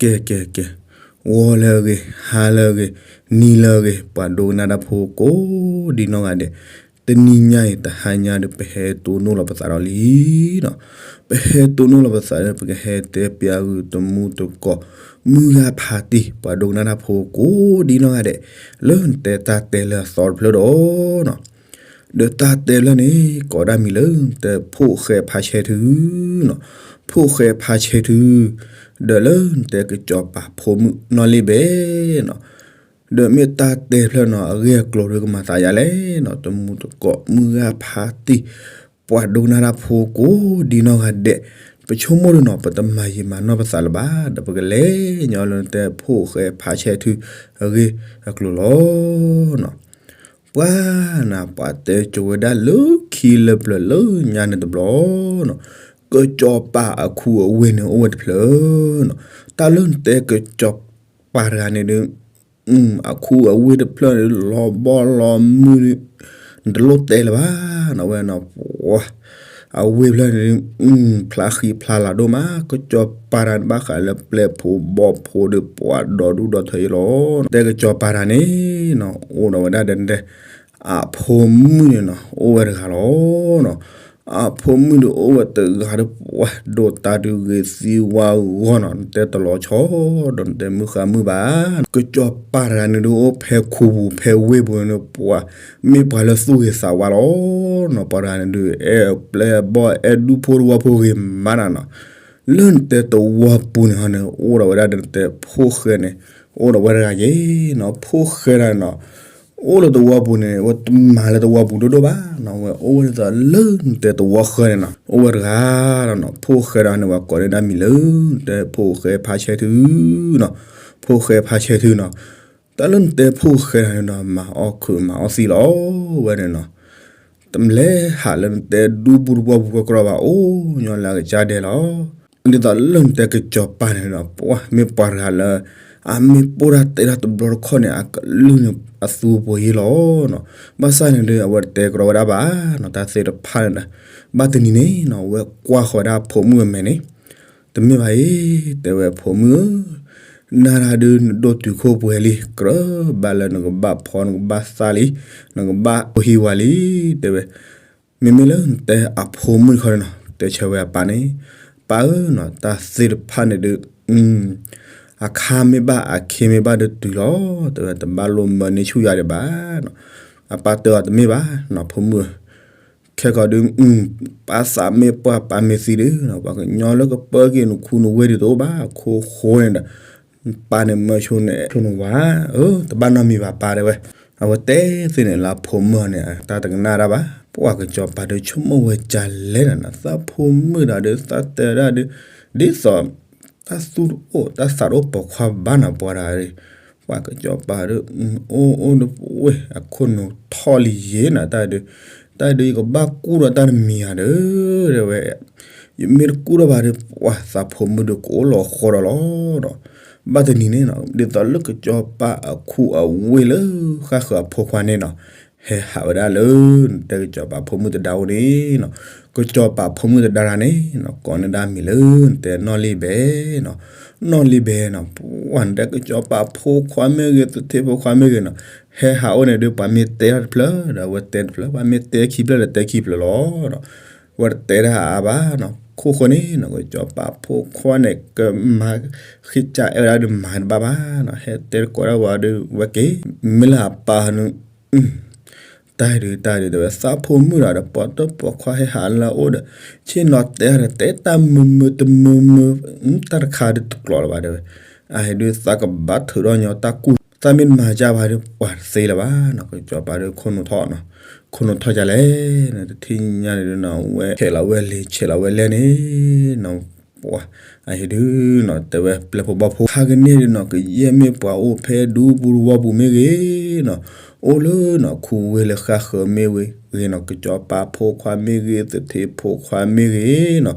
ကဲ ကဲ ကဲ, ဂီၤလၢအဂ့ၤ, ဟါလၢအဂ့ၤ, နံၤလၢအဂ့ၤ, ပှၤဒိကနၣ်တၢ်ဖိကိးဒ်နီၢ်ဂၤဒဲး, တနံၤညါအံၤ တဟါညါဒီး ပဟဲတိၢ်နီၣ်လီၤပသးဒီးလံနီၤ, ပဟဲတိၢ်နီၣ်လီၤပသးဒီး ပကဟဲတဲပျးဂုာ်တမူတကိး မုၢ်ဂၤဖးတံၢ် ပှၤဒိကနၣ်တၢ်ဖိကိးဒ်နီၢ်ဂၤဒဲး, လၢနတဲတၢ်တဲလၢအသီတဖျၢၣ်ဒီးနီၤ ဒီးတၢ်တဲဖျၢၣ်န့ၣ် ကိးဒၣ်မံၤလၢနတဲဖိၣ်ဃဲဖါဆဲထုနီၤ, ဖိၣ်ဃဲဖါဆဲထု, ဒီးလၢနတဲကစီၤပၤဖိမုၣ်နီၢ်လ့ဘဲနီၤ, ဒီးမ့ၢ်တၢ်တဲဖျၢၣ်နီၤ အဂ့ၢ်အကျိၤဒီးကမၤသးယါလဲၣ်နီၤ, တမူတကိး မုၢ်ဂၤဖးတံၢ် ပှၤဒိကနၣ်တၢ်ဖိကိးဒ်နီၢ်ဂၤဒဲး, ပဆိကမိၣ်ဒီးနီၤ ပတမၤယံာ်မၤနီၢ်ပသးလၢၤဘၣ်, ဒီးပကလဲၤညီလၢနတဲဖိၣ်ဃဲဖါဆဲထု အဂ့ၢ်အကျိၤလီၤ. ပှၤနၤ ပှၤတဲကၠိဝဲဒၣ်လၢခံလၢပျၢၤလၢညါန့ၣ်တဘျီနီၤ, ကစီၤပၤအခူအဝ့ၢ်န့ၣ်အိၣ်ဝဲတဖျၢၣ်နီၤ, တၢ်လၢနတဲကစီၤပၤတဂၤန့ၣ်ဒီး အခူအဝ့ၢ်တဖျၢၣ်န့ၣ် လီၤဘီလီၤမုၢ်ဒီး နတလိၣ်တဲလၢၤဘၣ်နီၤ, ဝဲနီၤ ပှၤ အဝ့ၢ်ဖျၢၣ်န့ၣ် ဖျါဃံဖျါလၤဒိၣ်မး, ကစီၤပၤတဂၤန့ၣ် ဘၣ်ဃးလၢပျဲၢ်ဖိဘီၣ်ဖိဒီး ပှၤဒီဒူၣ်ဒီထၢအံၤလီၤ. တဲကစီၤပၤတဂၤန့ၣ်နီၤ အိၣ်ဒီးဝဲဒၣ်ဒီး အဖိမုၣ်န့ၣ်နီၤ အိၣ်ဝဲတဂၤလီၤနီၤ, အဖိမုၣ်ဒီးအိၣ်ဝဲတဂၤဒီး ပှၤဒိၣ်တၢ်ဒုးဂ့ၤသံဝါဂီၢ်နီၤ, နတဲတလီၤဆီဒီး နတဲမုၢ်ဃါမုၢ်ဘၣ်, ကစီၤပၤတဂၤန့ၣ်ဒီး အိၣ်ဖဲခူပူၤဖဲဝ့ၢ်ပူၤန့ၣ် ပှၤ မ့ၢ်ပှၤလၢသူၣ်ဂ့ၤသးဝါလီၤနီၤ, ပှၤတဂၤန့ၣ်ဒီး အဲၣ်ပျဲၢ်ဘီၣ် အဲၣ်ဒူၣ်ဖိတဝီဖိဂ့ၤမးနၤနီၤ, လၢနတဲတဝီပူၤန့ၣ်ဟီန့ၣ် အိၣ်ဒီးဝဲဒၣ်ဒီး နတဲဖိၣ်ဃဲန့ၣ် အိၣ်ဒီးဝဲတဂၤယ့ၤနီၤ, ဖိၣ်ဃဲတဂၤန့ၣ်နီၤ အိၣ်လၢတဝီပူၤန့ၣ် အဝဲတမၤလၢတဝီပူၤဒိၣ်ဒိၣ်ဘၣ်နီၤ, အဝဲအိၣ်ဝဲဒ်သိးလၢနတဲတဝီဃၢန့ၣ်နီၤ, အိၣ်ဝဲတဂၤလီၤနီၤ, ဖိၣ်ဃဲတဂၤန့ၣ် ပှၤကိးန့ၢ်ဒၣ်မံၤလၢ နတဲဖိၣ်ဃဲဖါဆဲထုနီၤ, ဖိၣ်ဃဲဖါဆဲထုနီၤ, တၢ်လၢနတဲဖိၣ်ဃဲတဂၤန့ၣ်နီၤ မၤအီၣ်ခုးမၤအီၣ်သံလီၤဝဲန့ၣ်နီၤ, တမ့ၢ်ဟးလၢနတဲဒူပူၤတဝီပူၤကကြၢးဘၣ် အိၣ်ညီလၢအကစၢ်ဒဲးလီၤ. ဒ်သိးလၢနတဲကစီၤပၤန့ၣ်ဒီး ပှၤမ့ၢ်ပှၤတဂၤလၢ အမ့ၢ်ပိၢ်တၢ်တဲတၢ်တဘျီတခီၣ်န့ၣ် အကလုၢ်န့ၣ်အသူပှဲၤယ့လီၤနီၤ, ဘၣ်ဆၣ်န့ၣ်ဒီး အဝဲတတဲကရီဝဲဒၣ်ဘၣ်နီၤ, တၢ်သ့ၣ်တဖၣ်န့ၣ်ဒီး ဘၣ်တနံၤန့ၣ်နီၤ အဝဲကွၢ်ဃီၤဝဲဒၣ်အဖိမုၣ်အမဲာ်န့ၣ် တမ့ၢ်ဘၣ်အံၤ တဲဝဲအဖိမုၣ်ဧၢ, နၤတၢ်ဒုးနဒိၣ်တုာ်ခိၣ်ပှဲၤလံ ကြၢးဘၣ်လၢနကဘၣ်ဖီနကဘၣ်သၣ်လံ, နကဘၣ်အိၣ်ဟံးဝၤလံ, တဲဝဲ, မ့မ့ၢ်လၢနတဲအဖိမုၣ်တခီန့ၣ်နီၤ တဲဆၢဝဲအပၢ်န့ၣ်, ပၢ်ဧၢနီၤ တၢ်သ့ၣ်တဖၣ်န့ၣ်ဒုး အခါမ့ၢ်ဘၣ်အခ့မ့ၢ်ဘၣ်ဒုးတုၤလီၤ, တဲဝဲ တဘၣ်လိၣ်မၢန့ၢ်ဆူၣ်ယၤဒံးဘၣ်နီၤ, အပၢ်တဲအီၤတမ့ၢ်ဘၣ်နီၤ ဖိမုၣ်ဧၢ ခဲကီးဒုး ပၢ်သးမ့ၢ်ပှၢ်ပၢ်မ့ၢ်သံဒုးနီၤ ပှၤကညီလၢကပၢက့ၤနခူနဝ့ၢ်ဒံးတအိၣ်ဘၣ် အခိၣ်ဃိန့ၣ်ဒီး ပၢ်န့ၣ်မၢဆိန့ၣ် ဆိနဝၤဧၢ တဘၣ်နီတမံၤဘၣ်ပၢ်တဲဝဲ, အဝဲတဲသ့န့ၣ်လၢအဖိမုၣ်အီၤန့ၣ် တၢ်တကနၣ်တၢ်ဘၣ်, ပှၤကစီၤပၤဒုးဆိကမိၣ်ဝဲဒ်လဲၣ်နီၤ သးဖိမုၣ်တဂၤဒီး သးတဲဒၣ်ဒုး ဒ်သိး တၢ်သူတအိၣ် တၢ်သးတအိၣ်ပိာ်ခွါဘၣ်နီၤ ပှၤတဂၤဒီး ပှၤကစီၤပၤဒီး အိၣ်အိၣ်ဒီးပဝဲၢ်အခိၣ်နူာ်ထီၣ်လံယ့ၤနီၤ တၢ်ဒုး တၢ်ဒုးယကဘၣ်ကူၣ်ဒီးတၢ်တမံၤဧါဒီး တဲဝဲ ယမ့ၢ်တကူၣ်ဒီးဘၣ်ဒီး ပှၤသးဖိမုၣ်ဒီးကအိၣ်လီၤဃီဒီးလီၤနီၤ, ဘၣ်တနံၤန့ၣ်နီၤ ဒ်သိးလၢကစီၤပၤအခူအဝ့ၢ်လၢဃၣ်ဃၢၤအဖိခွါန့ၣ်နီၤ ဟဲဟးဝဲဒၣ်လၢ နတဲကစီၤပၤဖိမုၣ်သဒါအိၣ်န့ၣ်နီၤ, ကစီၤပၤဖိမုၣ်သဒါတဂၤန့ၣ်နီၤ ကိးန့ၢ်ဒၣ်မံၤလၢ နတဲနီၢ်လံၢ်ဘဲနီၤ, နီၢ်လံၢ်ဘဲနီၤ ပှၤနတဲကစီၤပၤဖိခွါမ့ၢ်ဂ့ၤ သထ့ဖိခွါမ့ၢ်ဂ့ၤနီၤ ဟဲဟးအိၣ်န့ၣ်ဒီး ပှၤမ့ၢ်တဲတၢ်တဖျၢၣ်ဒီး အဝဲတဲတဖျၢၣ် ပှၤမ့ၢ်တဲခံဖျၢၣ်ဒီးတဲခံဖျၢၣ်လီၤနီၤ, ဝဲတတဲတၢ်အါအါဘၣ်နီၤ, ခိၣ်ဃိန့ၣ်နီၤ ကစီၤပၤဖိခွါန့ၣ် ကမၤဃံးကၢ်အဲၣ်ဝဲဒၣ်ဒီးမၤတဘၣ်ဘၣ်နီၤ, ဟဲတဲတကိးဒၣ်ဝဲဒီး ဝဲက့ၤ မ့ၢ်လၢအပၢ်န့ၣ် တၢ်ဒုးတၢ်ဒုးတဲဝဲ သးဖိမုၣ်ဒီး ပှၤတပိာ်ခွါဟဲဟးလၢအအိၣ်ဒီး ဆ့ၣ်နီၤတဲအီၤဒီး တဲတၢ်မုာ်မုာ်တမုာ်မုာ် တၢ်တခါဒုးတကျိၤလၢၤဘၣ်တဲဝဲ, အဟဲဒုးသးကဘၣ်ထုးထီၣ်ညီတၢ်ကူၣ် သးမ့ၢ်တမၤကၢ်ဘၣ်ဒီး ပှၤတသ့လၢၤဘၣ်နီၤ, ကစီၤပၤဒီးခိၣ်နူာ်ထီၣ်နီၤ, ခိၣ်နူာ်ထီၣ်ဒ်လဲၣ်န့ၣ် တထံၣ်ညါန့ၣ်ဒုးနီၤ ဝဲဆဲးလီၤဝဲလံ ဆဲးလီၤဝဲလဲၣ်န့ၣ်နီၤ ပှၤ အဟဲဒုးနီၤ တဲဝဲပျဲၢ်ဖိဘီၣ်ဖိ ခါကန့ၣ်ဒုးနီၤ ကယဲၢ်မ့ၢ်ပှၤအိၣ်ဖဲဒူပူၤတဝီပူၤမ့ၢ်ဂ့ၤနီၤ, အိၣ်လၢနီၤ ခူဝ့ၢ်လၢဃၣ်ဃၢၤမ့ၢ်ဝ့ၢ်ဂ့ၤနီၤ ကစီၤပၤဖိခွါမ့ၢ်ဂ့ၤ သထ့ဖိခွါမ့ၢ်ဂ့ၤနီၤ,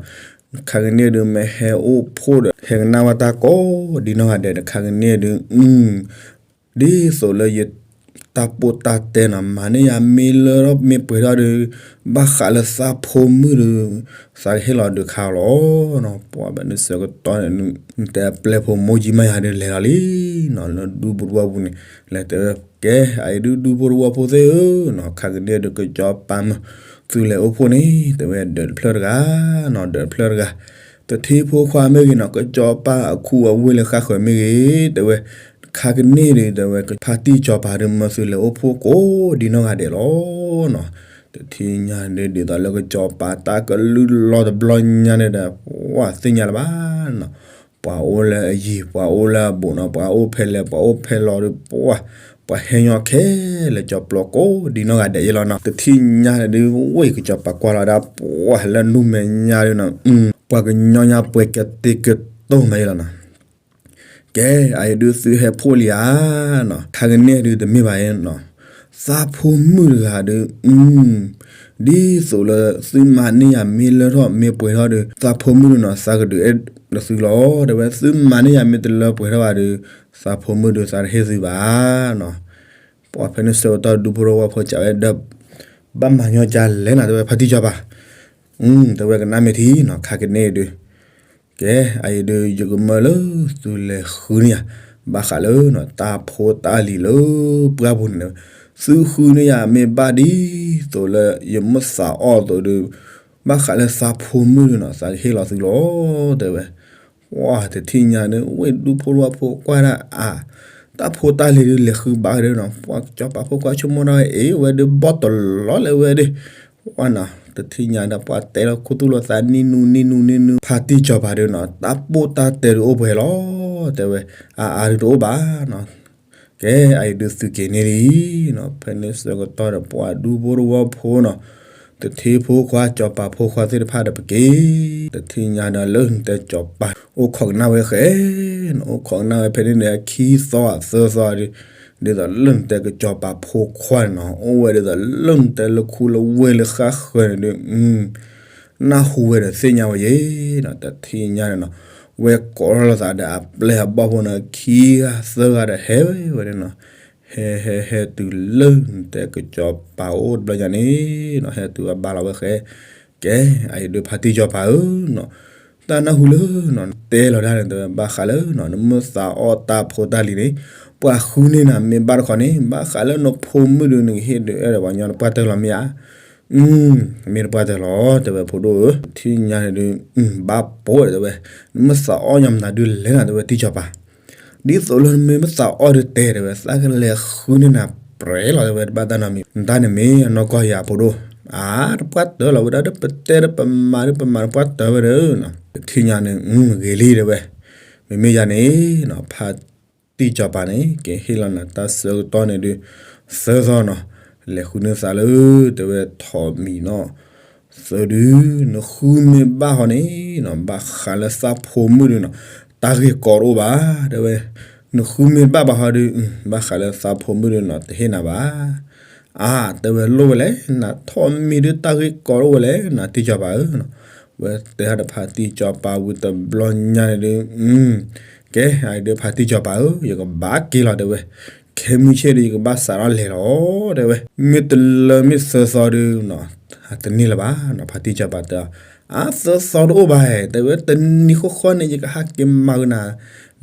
ခါကန့ၣ်ဒုး မ့ၢ်ဟဲအိၣ်ဖှိၣ်ဒီး ဟဲကနၣ်ဝဲတၢ်ကိးဒ်နီၢ်ဂၤဒဲးဒီး ခါကန့ၣ်ဒုး ဒ်သိးလၢယ တၢ်ပိၢ်တၢ်တဲနီၤ မၤန့ၢ်ယၤမ့ၢ်လၢထီၣ်မ့ၢ်ပှဲၤထီၣ်ဒီး ဘၣ်ဃးလၢသးဖိမုၣ်ဒီး သးကဟ့ၣ်လီၤဒုးခါလီၤနီၤ. ပှၤဘၣ်နုၤဆၢကတီၢ်န့ၣ် နတဲအပျဲၢ်ဖိမိၢ်ကံမးယၤဒီးလဲၤလီၤလံနီၤ လၢဒူဖိတဝီဖိပူၤန့ၣ် လဲၤတဲဝဲ ကဲ အအံၤဒုးဒူဖိတဝီဖိသ့ၣ်ဧၢနီၤ ခါကန့ၢ်ဒုးကစီၤပၤမုၣ် သုလဲၤအိၣ်ဖှိၣ်န့ၣ် တဲဝဲဒၢးတဖျၢၣ်တဂၤနီၤ ဒၢးတဖျၢၣ်တဂၤ တထံဖိခွါမ့ၢ်ဂ့ၤနီၤ ကစီၤပၤအခူအဝ့ၢ်လၢဃၣ်ဃၢၤမ့ၢ်ဂ့ၤ တဲဝဲ ခါကန့ၢ်ဒုး တဲဝဲ ဖါတံၢ်စီၤပၤဒုး မၢသုလဲၤအိၣ်ဖှိၣ်ကိးဒ်နီၢ်ဂၤဒဲးလီၤနီၤ. တထံၣ်ညါဒုး ဒ်သိးလၢကစီၤပၤတၢ်ကလုၢ်လီၤတဘျီညါန့ၣ်ဒီး ပှၤသ့ၣ်ညါလၢၤဘၣ်နီၤ ပှၤအိၣ်လၢအယံၤ ပှၤအိၣ်လၢအဘူးနီၤ ပှၤအိၣ်ဖဲလဲၣ် ပှၤအိၣ်ဖဲလီၤဒီး ပှၤ ပှၤဟဲညီခဲလၢာ်ကၠီပျီကိးဒ်နီၢ်ဂၤဒဲးယဲလီၤနီၤ. တထံၣ်ညါဒုး ဝ့ၢ်ကစီၤပၤကွၢ်လီၤဒၣ် ပှၤလၢနူမဲာ်ညါဒုးနီၤ ပှၤကညီညါပှဲၤကဲတ့ကတိၢ်မးယဲလီၤနီၤ. ကဲ အအံၤဒုးသုဟဲဖှိၣ်လံဧါနီၤ ခါကန့ၢ်ဒုးတမ့ၢ်ဘၣ်ယဲနီၤ သးဖိမုၣ်တဂၤဒုး ဒ်သိးလၢသုမၤန့ၢ်ယၤမ့ၢ်လၢထီၣ်မ့ၢ်ပှဲၤထီၣ်ဒီး သးဖိမုၣ်ဒုးနီၤ သးကဒုးအဲၣ်ဒီးသုလီၤ တဲဝဲ သုမၤန့ၢ်ယၤမ့ၢ်တလၢပှဲၤထီၣ်ဘၣ်ဒီး သးဖိမုၣ်ဒုးသးတဟ့ၣ်သုဘၣ်နီၤ. ပှၤဖဲန့ၣ်ဆၢကတီၢ်ဒူဖိတဝီဖိစံးဝဲဒီး ဘၣ်မၤညီကလဲၣ်နီၤ တဲဝဲဖါတံၢ်စီၤပၤ တဲဝဲကနၣ်မ့ၢ်ထံနီၤ ခါကန့ၢ်ဒုး ကဲ အအံၤဒုး ယကမၢလၢသုလဲၤဃုန့ၢ်ယၤ ဘၣ်ဃးလၢ တၢ်ဖိတၢ်လံၤလၢပှၢ်ပူၤန့ၣ် သုဃုန့ၢ်ယၤမ့ၢ်ဘၣ်ဒ်သိးလၢယမ့ၢ်သးအီၣ်သိးဒုး ဘၣ်ဃးလၢသးဖိမုၣ်ဒုးနီၤ သးကဟ့ၣ်လီၤသုလီၤ တဲဝဲ ပှၤတထံၣ်ညါဒုး ဝ့ၢ်ဒူဖိတဝီဖိကွၢ်ဒၣ်အါ တၢ်ဖိတၢ်လံၤဒုးလဲၤဃုဘၣ်ကဒီးနီၤ ပှၤကစီၤပၤဖိခွါဆိကမိၣ်ဒၣ်ဝဲ အ့ၣ် ဝဲဒုးဘီၣ်တလီၤလၢဝဲဒုး ပှၤနီၤ တထံၣ်ညါဒီးပှၤတဲလီၤခူသူၣ်လီၤသးနံၣ်နူနံၣ်နူနံၣ်နူ ဖါတံၢ်စီၤပၤဒုးနီၤ တၢ်ပိၢ်တၢ်တဲဒုးအိၣ်ပှဲၤလီၤ တဲဝဲ အါအါဒုးတအိၣ်ဘၣ်နီၤ ကဲ အအံၤဒုးသုက့ၤန့ၢ်လံနီၤ ဖဲန့ၣ်ဆၢကတီၢ်ဒီးပှၤဒူဖိတဝီဖိနီၤ တထံဖိခွါ စီၤပၤဖိခွါသ့ၣ်တဖၣ်ဒီးပက့ၤ တထံၣ်ညါဒီးလၢနတဲစီၤပၤ အိၣ်ခိးကနၣ်ဝဲဃဲနီၤ အိၣ်ခိးကနၣ်ဝဲဖဲန့ၣ်န့ၣ် အခံသီအသၢသီဒုး ဒ်သိးလၢနတဲကစီၤပၤဖိခွါန့ၣ်နီၤ အိၣ်ဝဲဒ်သိးလၢနတဲလၢခူလၢဝ့ၢ်လၢဃၣ်ဃၢၤန့ၣ်ဒုး နၢ်ဟူဝဲဒီးသ့ၣ်ညါဝဲယဲနီၤ တထံၣ်ညါန့ၣ်နီၤ ဝဲကိးထီၣ်လိာ်သးဒီးအပျဲၢ်အဘီၣ်ဖိန့ၣ် ခံဂၤသၢဂၤဒီးဟဲဝဲန့ၣ်နီၤ ဟဲဟဲဟဲတုၤလၢနတဲကစီၤပၤအိၣ်တဘျီညါန့ၣ်နီၤ ဟဲတုၤအဘါလီၤဝဲဃဲ ကဲ အအံၤဒုးဖါတံၢ်စီၤပၤဧၢနီၤ တၢ်နၢ်ဟူလၢနီၤ တဲလီၤတၢ်န့ၣ် တဲဝဲဘၣ်ဃးလၢနီၤ နမ့ၢ်သးအီၣ်တၢ်ဖိတၢ်လံၤန့ၣ် ပှၤဃုန့ၢ်နၤမ့ၢ်ဘၣ်တခီန့ၣ် ဘၣ်ဃးလၢနဖိမုၣ်ဒုး နကဟ့ၣ်ဒုးအဲၣ်ဒိးပှၤညီတပှၢ်တၢၢ်လီၤမ့ၢ်ဧါ မ့ၢ်တပှၢ်တၢၢ်လီၤ တဲဝဲဖိဒိၣ်ဧၢ ထံၣ်ညါန့ၣ်ဒုး ဘၣ်ပိာ်တဲဝဲ နမ့ၢ်သးအီၣ်ညီမနုၤဒုးလဲၣ်နၤ တဲဝဲတံၢ်စီၤပၤ ဒ်သိးလၢနမ့ၢ်မ့ၢ်သးအီၣ်ဒုးတဲ တဲဝဲ သးကလဲၤဃုန့ၢ်နၤပြဲလီၤ တဲဝဲ တဘၣ်တၢ်နီတမံၤ နတၢ်န့ၣ်မ့ၢ်အနီၢ်ကီၢ်ယၤဖိဒိၣ် အါ တပှၢ်တၢၢ်လီၤဝဲဒၣ်ဒီး ပတဲဒီးပမၤဒီးပမၤတပှၢ်တၢၢ်ဝဲဒီး ထံၣ်ညါန့ၣ် ဂ့ၤလံ တဲဝဲ မ့မ့ၢ်ယၤန့ၣ်နီၤ ဖါတံၢ်စီၤပၤန့ၣ် ကဟ့ၣ်လီၤနၤတၢ်ဆၢကတီၢ်န့ၣ်ဒုး သၢသီနီၤ လဲၤဃုန့ၢ်သးလၢ တဲဝဲထိးမံၤနီၤ သၢဒုး နဃုမ့ၢ်ဘၣ်ဟီန့ၣ်နီၤ ဘၣ်ဃးလၢသးဖိမုၣ်ဒုးနီၤ တၢ်ဂ့ၢ်ကီတအိၣ်ဘၣ် တဲဝဲ နဃုမ့ၢ်ဘၣ်ဘၣ်ဟီဒုး ဘၣ်ဃးလၢသးဖိမုၣ်ဒုးနီၤ တဟ့ၣ်နၤဘၣ် အါ တဲဝဲလိၣ်ဝဲလဲၣ် နထိးမံၤဒုးတၢ်ဂ့ၢ်ကီတအိၣ်ဝဲလဲၣ် နတံၢ်စီၤပၤဧၢနီၤ ဝဲတဲဟီဒီးဖါတံၢ်စီၤပၤဝံၤတဘျီညါန့ၣ်ဒုး ကဲ အအံၤဒုးဖါတံၢ်စီၤပၤဧၢ ယကဘၣ်က့ၤလီၤ တဲဝဲ ခဲမုၢ်ဆ့ၣ်ဒုး ယကဘၣ်စးထီၣ်လဲၤလီၤ တဲဝဲ မ့ၢ်တလၢမ့ၢ်သၢသီဒုးနီၤ တန့ၢ်လၢၤဘၣ်နီၤ ဖါတံၢ်စီၤပၤတဲအီၤ အါ သၢသီတအိၣ်ဘၣ် တဲဝဲ တနံၤဃီဃီန့ၣ် ယကဟးက့ၤမၤကနၤ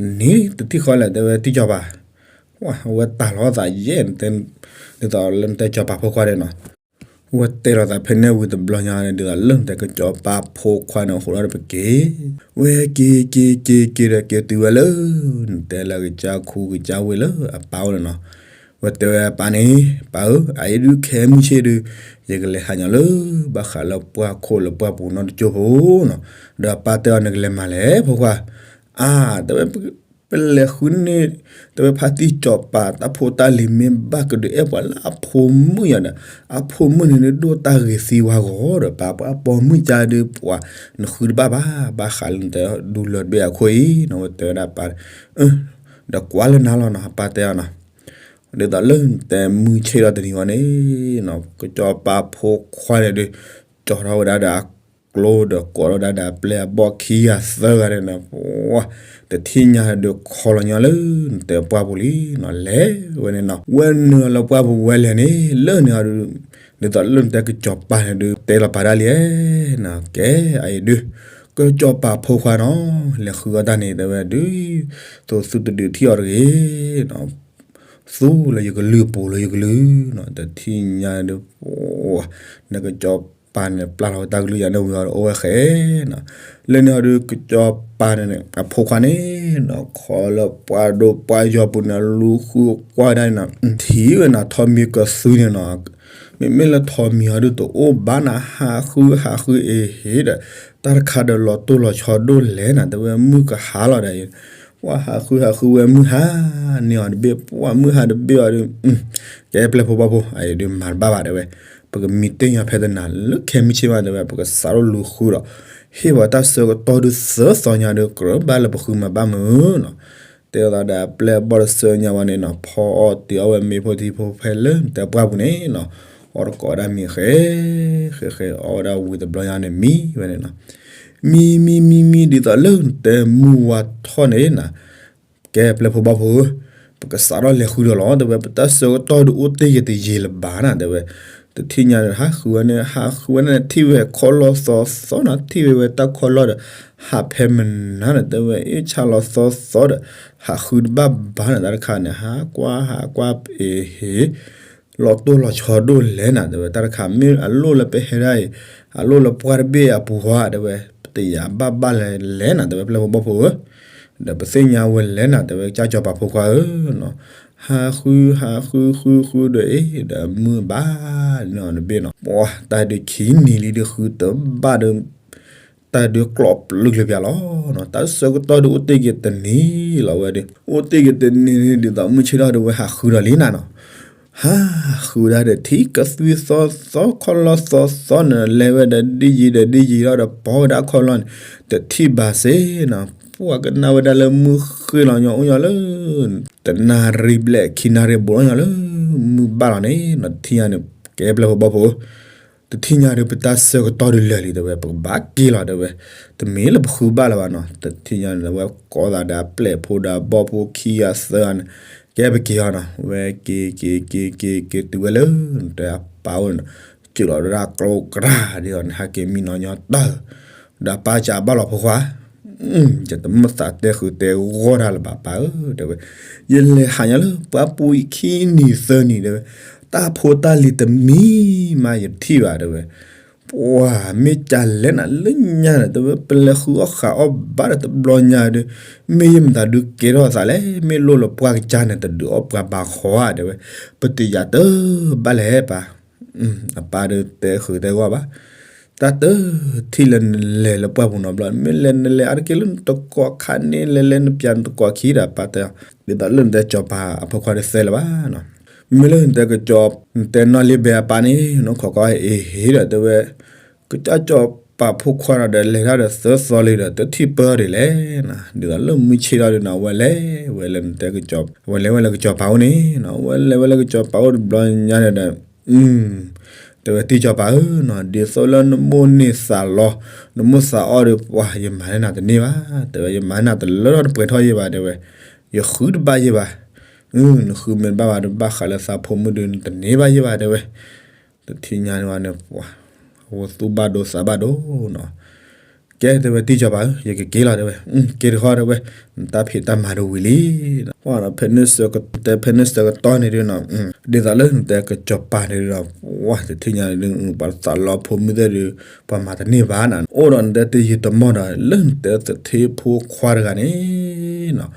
နံၤတထံၣ်ဃီလဲၣ် တဲဝဲတံၢ်စီၤပၤ ဝဲတၢ်လီၤသးယဲၢ်န့ၣ် ဒ်သိးလၢနတဲစီၤပၤဖိခွါဒဲးနီၤ ဝဲတဲလီၤသးဖဲန့ၣ်ဝံၤတဘျီညါန့ၣ် ဒ်သိးလၢနတဲကစီၤပၤဖိခွါန့ၣ် ဟိးထီၣ်ဒီးပက့ၤ ဝဲက့ၤက့ၤက့ၤက့ၤဒီးက့ၤတုၤဝဲလၢ နတဲလၢကစၢ်ခူကစၢ်ဝ့ၢ်လၢအပၢ်အိၣ်န့ၣ်နီၤ ဝဲတဲဝဲအပၢ်န့ၣ် ပၢ်ဧၢ အအံၤဒုးခဲမုၢ်ဆ့ၣ်ဒုး ယကလဲၤဟးညီလၢ ဘၣ်ဃးလၢပှၢ်ခိၣ်လၢပှၢ်ပူၤနီတကၠိဖိနီၤ ဒီးအပၢ်တဲအီၤ နကလဲၤမၤလဲၣ်ဖိခွါ အါ တဲဝဲ ပလဲၤဃုန့ၢ် တဲဝဲဖါတံၢ်စီၤပၤ တၢ်ဖိတၢ်လံၤမ့ၢ်ဘၣ်ကဒုးအဲၣ်ပှၤလၢအဖိမုၣ်ယၤဒီး အဖိမုၣ်န့ၣ်ဒုးဒိၣ်တၢ်ဂ့ၤသံဝါဂီၤဒီး ပှၤပိာ်မုၣ်ကါဒုးပှၤ နဃုတဘၣ်ဘၣ် ဘၣ်ဃးလၢနတဲဒူလၢတဘ့ၣ်အခိၣ်အံၤနီၤ ဝဲတဲဝဲဒၣ်ပၢ် ဒီးကွၢ်လၢနၤလီၤနီၤ အပၢ်တဲအီၤနီၤ ဒ်သိးလၢနတဲမုၢ်ဆ့ၣ်ဒီးတနံၤဝဲန့ၣ်နီၤ ကစီၤပၤဖိခွါန့ၣ်ဒုး ကၠီထီၣ်ဝဲဒၣ်ဒီးအ ကျိဒီးကိးထီၣ်ဝဲဒၣ်ဒီးအပျဲၢ်အဘီၣ်ခံဂၤသၢဂၤန့ၣ်နီၤ, ပှၤ တထံၣ်ညါဒီးခီလီၤညီလၢနတဲပှၢ်ပူၤလံနီၤ, လဲၤဝဲန့ၣ်နီၤ, ဝဲနုာ်လီၤလၢပှၢ်ပူၤဝဲလဲၤန့ၣ် လၢန့ၣ်အီၤဒုး ဒ်သိးလၢနတဲကစီၤပၤန့ၣ်ဒုး တဲလီၤပာ်ဒၣ်လံနီၤ, ကဲအအံၤဒုး ကစီၤပၤဖိခွါနီၤ, လဲၤဃုအီၣ်တၢ်န့ၣ် တဲဝဲဒုး သိးသုတဒုးထံၣ်အီၤတဂ့ၤနီၤ, သူလၢယကလုၢ်ပူၤလၢယကလုၢ်နီၤ, တထံၣ်ညါဒုး နကစီၤပၤန့ၣ် ပျၢ်လီၤဝဲတၢ်ကလုၢ်ယၤန့ၣ်ဝံၤအီၤဒီးအိၣ်ဝဲဃဲနီၤ, လၢန့ၣ်အီၤဒုး ကစီၤပၤန့ၣ်န့ၣ် အဖိခွါန့ၣ်နီၤ ခီလၢပှၢ်ဒိၣ်ပှၢ်ယီၤပူၤန့ၣ် လူၤဃုကွၢ်ဝဲဒၣ်န့ၣ်နီၤ, ထံၣ်ဝဲနီၤ ထိးမံၤကသွံန့ၣ်နီၤ, မ့မ့ၢ်လၢထိးမံၤအီၤဒုးတအိၣ်ဘၣ်နီၤ, ဟးဃုဟးဃုအ့ဟ့ဒီး တၢ်တခါဒီးလီၤတိၢ်လီၤဆီဒိၣ်လဲၣ်နီၤ, တဲဝဲမုၢ်ကဟါလီၤဒီး ပှၤဟးဃုဟးဃုဝဲမုၢ်ဟါန့ၢ်အီၤတဘ့ၣ်, ပှၤမုၢ်ဟါတဘ့ၣ်အီၤဒုး ကဲပျဲၢ်ဖိဘီၣ်ဖိ အအံၤဒုးမၤတဘၣ်ဘၣ်တဲဝဲ, ပကမံတ့ၢ်ညီဖဲတနၤလၢခဲမုၢ်ဆ့ၣ်မးတဲဝဲ, ပကစးထီၣ်လူၤဃုဒီး ဟ့ၣ်ပှၤတၢ်ဆၢကတီၢ်ဒုးသၢသီညါဒုး ကြၢးဘၣ်လၢပဃုမၤဘၣ်မုာ်နီၤ, တဲသးဒီးအပျဲၢ်အဘီၣ်တဆၢညါဝဲန့ၣ်နီၤ, ဖီအီၣ်တ့ၤအီၣ်ဝဲမ့ၤဖိထံဖိဖဲလၢနတဲပှၢ်ပူၤန့ၣ်နီၤ, အီၣ်တကိးဝဲဒၣ်မ့ၤဃဲ ဃဲဃဲအီၣ်ဝဲဒၣ်ဝံၤတဘျီညါန့ၣ် မံဝဲန့ၣ်နီၤ, မံမံမံမံ ဒ်သိးလၢနတဲမုၢ်ဝါထီၣ်န့ၣ်နီၤ, ကဲပျဲၢ်ဖိဘီၣ်ဖိဧၢ, ပကစးထီၣ်လဲၤဃုဒီးလီၤ တဲဝဲ, ပတၢ်ဆၢကတီၢ်ဒုးအိၣ်တ့ၢ်က့ၤတယံာ်လၢၤဘၣ်နီၤ တဲဝဲ, တထံၣ်ညါန့ၣ် ဟးဃုဝဲန့ၣ် ဟးဃုဝဲန့ၣ် ထံၣ်ဝဲခီလီၤသီသီနီၤ, ထံၣ်ဝဲဝဲတၢ်ခီလီၤဒီး ဟးဖဲမနုၤန့ၣ် တဲဝဲ အ့ၣ်ဆါလီၤသီသီဒီး ဟးဃုတဘၣ်ဘၣ်န့ၣ် တၢ်တခါန့ၣ် ဟးကွၢ်ဟးကွၢ်အ့ဟ့ လီၤတိၢ်လီၤဆီဒိၣ်လဲၣ်နၤ တဲဝဲ, တၢ်တခါမ့ၢ်အလိၣ်လၢပဟဲဒၣ်အံၤ အလိၣ်လၢပှၢ်တဘ့ၣ်အပူၤဧါ တဲဝဲ, ပတယာ်ဘၣ်ဘၣ်လဲၣ်လဲၣ်နၤ တဲဝဲ ပျဲၢ်ဖိဘီၣ်ဖိဧၢ, ဒီးပသ့ၣ်ညါဝဲလဲၣ်နၤ တဲဝဲ ကစၢ်စီၤပၤဖိခွါဧၢနီၤ, ဟးဃုဟးဃုဃုဃုဒီးအ့ၣ်ဒီးမုၢ်ဘၣ်န့ၣ်အီၤတဘ့ၣ်နီၤ, ပှၤတၢ်ဒုးခံနံၤလံဒုးဃုတဘၣ်ဒီး တၢ်ဒုးကျိးပျုၢ်ကျၢၤပၠးလီၤနီၤ, တၢ်ဆၢကတီၢ်ဒုးအိၣ်တ့ၢ်က့ၤတနံၤလီၤဝဲဒီး အိၣ်တ့ၢ်က့ၤတနံၤန့ၣ် ဒ်သိးမုၢ်ဆ့ၣ်ထီၣ်ဒုးဝဲဟးဃုဒီးလံနၤနီၤ, ဟးဃုဒၣ်ဒီးထံၣ်ကသွံသီသီခီလီၤသီသီန့ၣ် လဲၤဝဲဒီးဒ်ယံၤဒီးဒ်ယံၤလီၤဒီး ပီၢ်ဝဲဒၣ်ခီလီၤန့ၣ် တထံၣ်ဘၣ်စ့နီၤ, ပှၤကနၣ်ဝဲဒၣ်လၢမုၢ်ဃ့ၢ်လီၤညီအိၣ်ညီလၢ တနၣ်ရံၣ်ဘျဲၣ်ခံနၣ်ရံၣ်ဘူးလီၤညီလၢ မုၢ်ဘၣ်လီၤန့ၣ်နီၤ, တထံၣ်ညါန့ၣ် ကဲပျဲၢ်ဖိဘီၣ်ဖိ တထံၣ်ညါဒုး ပတၢ်ဆၢကတီၢ်ဒုးလၢာ်လံ တဲဝဲ ပကဘၣ်က့ၤလီၤ တဲဝဲ, တမ့ၢ်လၢပဃုဘၣ်လၢၤဘၣ်နီၤ, တထံၣ်ညါန့ၣ် ဝဲကိးသးဒီးအပျဲၢ်ဖိဒီးအဘီၣ်ဖိခံဂၤသၢဂၤန့ၣ် ကဲပက့ၤအီၤနီၤ, ဝဲက့ၤက့ၤက့ၤက့ၤက့ၤတုၤဝဲလၢ နတဲအပၢ်အိၣ်န့ၣ်နီၤ, စၢးလီၤဝဲဒၣ်ကျိကရၢ်ဒ်အီၤန့ၣ် ဟဲက့ၤမံနီၤညီတၢ် ဒီးအပၢ်စံးဘၣ်လီၤဖိခွါ ယတမ့ၢ်သးတဲဃုာ်တဲဂီၢ်တၢ်လၢၤဘၣ်ပၢ်ဧၢ တဲဝဲ, ယလဲၤဟးညါလၢပှၢ်ပူၤအံၤခံနံၤသၢနံၤ တဲဝဲ, တၢ်ဖိတၢ်လံၤတမံၤမးယတထံၣ်ဘၣ် တဲဝဲ, ပှၤမ့ၢ်ကလဲၣ်နၤလၢညါန့ၣ် တဲဝဲ ပလဲၤဃုအီၣ်ဃးအီၣ်ဘၣ်ဒီးတဘျီညါဒီး မ့ၢ်ယမတၤဒုးကဲထီၣ်သးလဲၣ် မ့ၢ်လိၣ်လၢပှၢ်ကစၢ်န့ၣ် တဒုးအီၣ်ပှၤဘၣ်ဃီဧါ တဲဝဲ, ပတယာ်တၢ်ဘၣ်လဲၣ်ပၢ် အပၢ်ဒီးတဲဃုာ်တဲဂီၢ်ဘၣ်, တၢ်တထံၣ်လၢနလဲၤလၢပှၢ်ပူၤနီတဘျီ မ့ၢ်လဲၤနလဲၤအါတက့ၢ်လၢနတကိးခါန့ၣ် လဲၤလဲၤနပျးနတကိးခံဒီး အပၢ်တဲ, ဒ်သိးလၢနတဲစီၤပၤအဖိခွါတသဲလၢၤဘၣ်နီၤ, မ့ၢ်လၢနတဲကစီၤ နတဲနီၢ်လံဘဲအပၢ်န့ၣ် နခိးကီအ့ဟ့ဒီး တဲဝဲ ကစၢ်စီၤပၤဖိခွါဒီး လဲၤတၢ်ဒီးသၢသီလံဒီး တထံၣ်ပၢၢ်ဒ်လဲၣ်နီၤ, ဒ်သိးလၢမုၢ်ဆ့ၣ်ထီၣ်ဒုးနီၤ ဝဲလဲၤဝဲလၢနတဲကစီၤ ဝဲလဲၤဝဲလၢကစီၤပၤအိၣ်န့ၣ်နီၤ, ဝဲလဲၤဝဲလၢကစီၤပၤအိၣ်တဘျီညါန့ၣ်ဒီး တဲဝဲတံၢ်စီၤပၤဧၢနီၤ, ဒ်သိးလၢနမိၣ်န့ၢ်သးလီ နမိၣ်သးအီၣ်ဒီး ပှၤယမၤန့ၢ်နၤတန့ၢ်ဘၣ် တဲဝဲ, ယမၤန့ၢ်နၤတလၢထီၣ်တပှဲၤထီၣ်ယဲၢ်ဘၣ် တဲဝဲ, ယဃုတဘၣ်ယဲၢ်ဘၣ်, နဃုမ့ၢ်တဘၣ်ဘၣ်ဒီး ဘၣ်ဃးလၢသးဖိမုၣ်ဒီး နတန့ၢ်ဘၣ်ယဲၢ်ဘၣ် တဲဝဲ, တထံၣ်ညါန့ၣ်ဝဲန့ၣ် ပှၤ အဝဲသူၣ်ဘၣ်ဒိသးဘၣ်ဒိနီၤ ကဲ တဲဝဲ တံၢ်စီၤပၤဧၢ ယကက့ၤလီၤ တဲဝဲ, က့ၤတဃီ တဲဝဲ, နတၢ်ဖံးတၢ်မၤတဝံၤလံ, တဲဖဲန့ၣ်ဆၢကတီၢ်န့ၣ်ဒုးနီၤ, ဒ်သိးလၢနတဲကစီၤပၤန့ၣ်ဒုးနီၤ, ဝဲတထံၣ်ညါန့ၣ်ဒုး ပှၤသးလီဖိမုၣ်သ့ၣ်ဒုး ပှၤမၤတန့ၢ်ဘၣ်နီၤ, အိၣ်ဒီးနတဲတယံာ်တမီၢ်ဒီး လၢနတဲသထ့ဖိခွါတဂၤန့ၣ်နီၤ,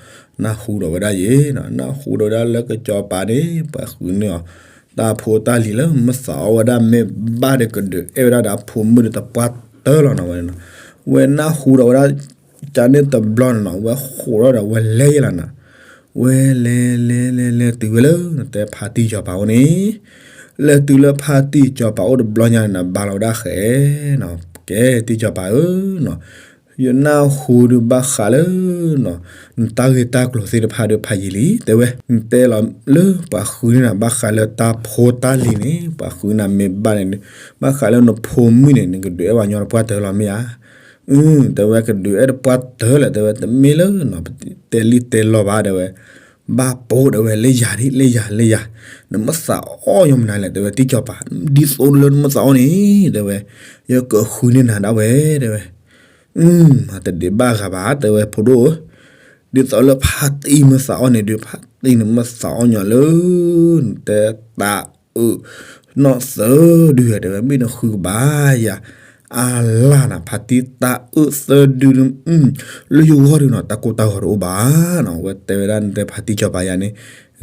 နၢ်ဟူဒီးဝဲဒၣ်ယဲနီၤ, နၢ်ဟူဒီးဝဲဒၣ်လၢကစီၤပၤန့ၣ် ပှၤဃုန့ၢ်အီၤ တၢ်ဖိတၢ်လံၤလၢမုၢ်သးအီၣ်ဝဲဒၣ်မ့ၢ်ဘၣ်ဒီး ကဒုးအဲၣ်ဝဲဒၣ်ဒီးအဖိမုၣ်ဒီးတပှၢ်တၢၢ်လီၤနီၤဝဲန့ၣ်နီၤ, ဝဲနၢ်ဟူဒီးဝဲဒၣ် ကန့ၣ်တဘျီန့ၣ်နီၤ, ဝဲဃိးထီၣ်ဒီးဝဲလဲၤယဲလီၤနီၤ, ဝဲလဲၤလဲၤလဲၤလဲၤတုၤဝဲလၢ နတဲဖါတံၢ်စီၤပၤအိၣ်န့ၣ်, လဲၤတုၤလၢဖါတံၢ်စီၤပၤအိၣ်တဘျီညါန့ၣ်နီၤ, ဘါလီၤဝဲဒၣ်ဃဲနီၤ, ကဲတံၢ်စီၤပၤဧၢနီၤ ယနၢ်ဟူဒုးဘၣ်ဃးလၢ နတၢ်ဂ့ၢ်တၢ်ကျိၤသ့ၣ်တဖၣ်ဒီးဖးယံာ်လံ တဲဝဲ, နတဲလီၤလၢပှၤဃုန့ၢ်နၤ ဘၣ်ဃးလၢတၢ်ဖိတၢ်လံၤန့ၣ် ပှၤဃုနၤမ့ၢ်ဘၣ်န့ၣ်, ဘၣ်ဃးလၢနဖိမုၣ်န့ၣ် နကဒုးအဲၣ်ပှၤညီတပှၢ်တၢၢ်လီၤမ့ၢ်ဧါ. အ, တဲဝဲကဒုးအဲၣ်တပှၢ်တၢၢ်လၢၤ တဲဝဲ, တမ့ၢ်လၢ တဲလံတဲလီၤဘၣ် တဲဝဲ, ဘၣ်ပိာ် တဲဝဲ, လၢယၤဒ် လၢယၤ လၢယၤ, နမ့ၢ်သးအီၣ်ညီမနုၤလဲၣ် တဲဝဲ, တံၢ်စီၤပၤ, ဒ်သိးလၢနမ့ၢ်သးအီၣ်န့ၣ် တဲဝဲ, ယကဃုန့ၢ်နၤဒၣ်ဝဲ တဲဝဲ. အ, တဒံးဘၣ်ဂၤဘၣ် တဲဝဲ ဖိဒိၣ်ဧၢ, ဒ်သိးလၢဖါတံၢ်မ့ၢ်သးအီၣ်န့ၣ်ဒီး ဖါတံၢ်န့ၣ်မ့ၢ်သးအီၣ်ညီလၢ နတဲတၢ်အၢ နီၣ်သၢဒု တဲဝဲ, မ့ၢ်နဃုကဘၣ်ယၤ အါလၢ်နၤ ဖါတံၢ်တၢ်အၢသၢဒု, လၢယဂီၢ်ဒုနီၤ တၢ်ကိၢ်တၢ်ဂီၤတအိၣ်ဘၣ်နီၤ. အဝဲတဲဝဲဒၣ် နတဲဖါတံၢ်စီၤပၤယၤန့ၣ်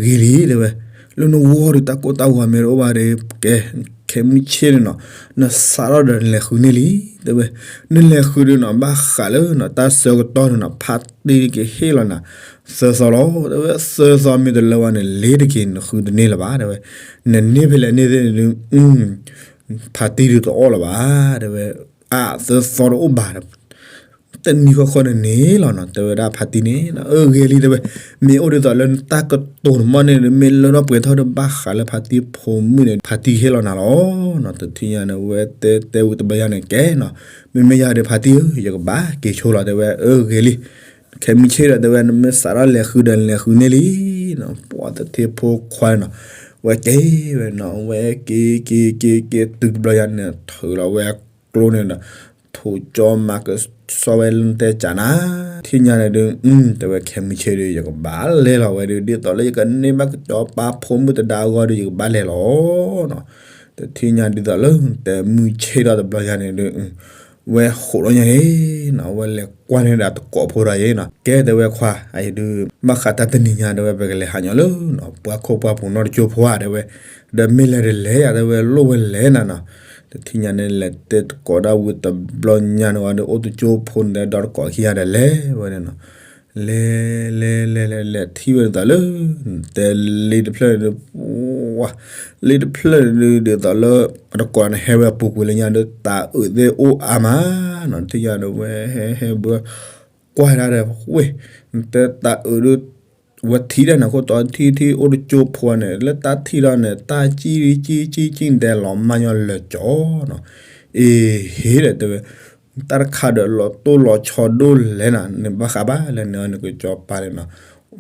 ဂ့ၤလံ တဲဝဲ, လၢနဂီၢ်ဒု တၢ်ကိၢ်တၢ်ဂီၤမ့ၢ်တအိၣ်ဘၣ်ဒီး ကဲ ခဲမုၢ်ဆ့ၣ်န့ၣ်နီၤ နစးထီၣ်ဒီးနလဲၤဃုန့ၢ်လံ တဲဝဲ. နလဲၤဃုဒုနီၤ ဘၣ်ဃးလၢနီၤ တၢ်ဆၢကတီၢ်ဒုနီၤ ဖါတံၢ်ကဟ့ၣ်လီၤနၤ သၢသီလီၤ တဲဝဲ, သၢသီမ့ၢ်တလၢဝဲန့ၣ် လ့ၤတက့ၤ နဃုတန့ၢ်လၢၤဘၣ် တဲဝဲ. နန့ၢ်ဖဲလဲၣ်န့ၣ်သ့ၣ်န့ၣ်ဒု ဖါတံၢ်ဒုတအီၣ်လၢၤဘၣ် တဲဝဲ. အါ သၢသီတအိၣ်ဘၣ် တနံၤဃီဃီန့ၣ်န့ၣ်လီၤနီၤ တဲဝဲဒၣ်ဖါတံၢ်န့ၣ် အၢ ဂ့ၤလံ တဲဝဲ, မ့ၢ်အိၣ်ဒ်သိးလၢနတၢ်ကတိၤတမီၢ်န့ၣ် မ့ၢ်လၢထီၣ်ပှဲၤထီၣ်ဒီး ဘၣ်ဃးလၢဖါတံၢ်ဖိမုၣ်န့ၣ် ဖါတံၢ်ဟ့ၣ်လီၤနၤလီၤနီၤ. တထံၣ်ညါန့ၣ် ဝဲတဲတဲဝံၤတဘျီညါန့ၣ် ကဲနီၤ, မ့မ့ၢ်ယၤဒီးဖါတံၢ်ဧၢ ယကဘၣ်က့ၤဆိလီၤ တဲဝဲ, အၢ ဂ့ၤလံ ခဲမုၢ်ဆ့ၣ်ဒီး တဲဝဲ နမ့ၢ်စးထီၣ်လဲၤဃုဒီးနလဲၤဃုန့ၢ်လံနီၤ. ပှၤသထ့ဖိခွါန့ၣ်နီၤ ဝဲက့ၤဝဲနီၤ ဝဲက့ၤက့ၤက့ၤက့ၤတုၤတဘျီညါန့ၣ် ထုးလီၤဝဲကျိန့ၣ်ဒီး ထိးကၠီမၤကဆှီဝဲလၢတဲကၢ်နၤ ထံၣ်ညါန့ၣ်ဒု တဲဝဲ ခဲမုၢ်ဆ့ၣ်ဒီး ယကဘၣ်လဲၤလီၤဝဲဒု ဒ်သိးလၢယကန့ၢ်ဘၣ်ကစီၤပၤဖိမုၣ်တဒါအဂီၢ်ဒီး ယကဘၣ်လဲၤလီၤနီၤ. တထံၣ်ညါဒ်သိးလၢတဲမုၢ်ဆ့ၣ်ထီၣ်တဘျီညါန့ၣ်ဒု ဝဲဟးထီၣ်ညါန့ၣ်နီၤ ဝဲလဲၤကွၢ်န့ၢ်ဒီးတကိးဖိဒီးယဲနီၤ ကဲတဲဝဲခွါ အံၤဒု ဘၣ်ဃးတၢ်တနံၤညါတဲဝဲ ပကလဲၤဟးညီလၢနီၤ ပှၢ်ခိၣ်ပှၢ်ပူၤနီၢ်တကၠိဖိဧါ တဲဝဲ, ဒီးမ့ၢ်လဲၤတလဲၤယၤ တဲဝဲ လိၣ်ဝဲလဲၤနၤနီၤ. တထံၣ်ညါန့ၣ် လဲၤတဲတကိးဒၣ်ဝံၤတဘျီညါန့ၣ်ဝဲဒီး အိၣ်တကၠိဖိန့ၣ်ဒီးတကိးခံဂၤဒီးလဲၤဝဲန့ၣ်နီၤ လဲၤလဲၤလဲၤလဲၤလဲၤ ထံၣ်ဝဲဒ်သိးလၢ တဲလ့တဖျၢၣ်န့ၣ်ဒု ပှၤ လ့တဖျၢၣ်န့ၣ်ဒု ဒ်သိးလၢ အတကိးန့ၣ်ဟဲဝဲအပူၤကွံာ်လၢညါဒီး တၢ်အုးသ့ၣ်အိၣ်အါမးနီၤ ထံၣ်ညါဒီး ဝဲဟဲဟဲဘၢ ကွၢ်ဒၣ်ဒီး ဝ့ၢ် နတဲတၢ်အုးဒု ဝဲထံၣ်ဒၣ်န့ၣ် ခိၣ်တီထံထံ အိၣ်တကၠိဖိန့ၣ် လၢတၢ်ထံၣ်ထီၣ်န့ၣ် တၢ်ကံၣ်ကံၣ်ကံၣ်ကံၣ် နတဲလီၤမၢ်ညီလၢာ်ကၠီနီၤ အ့ဟ့ဒီးတဲဝဲ တၢ်တခါဒီးလီၤတိၢ်လီၤဆီဒိၣ်လဲၣ်နၤ နဘၣ်ဃးဘၣ်လၢနနကစီၤပၤန့ၣ်နီၤ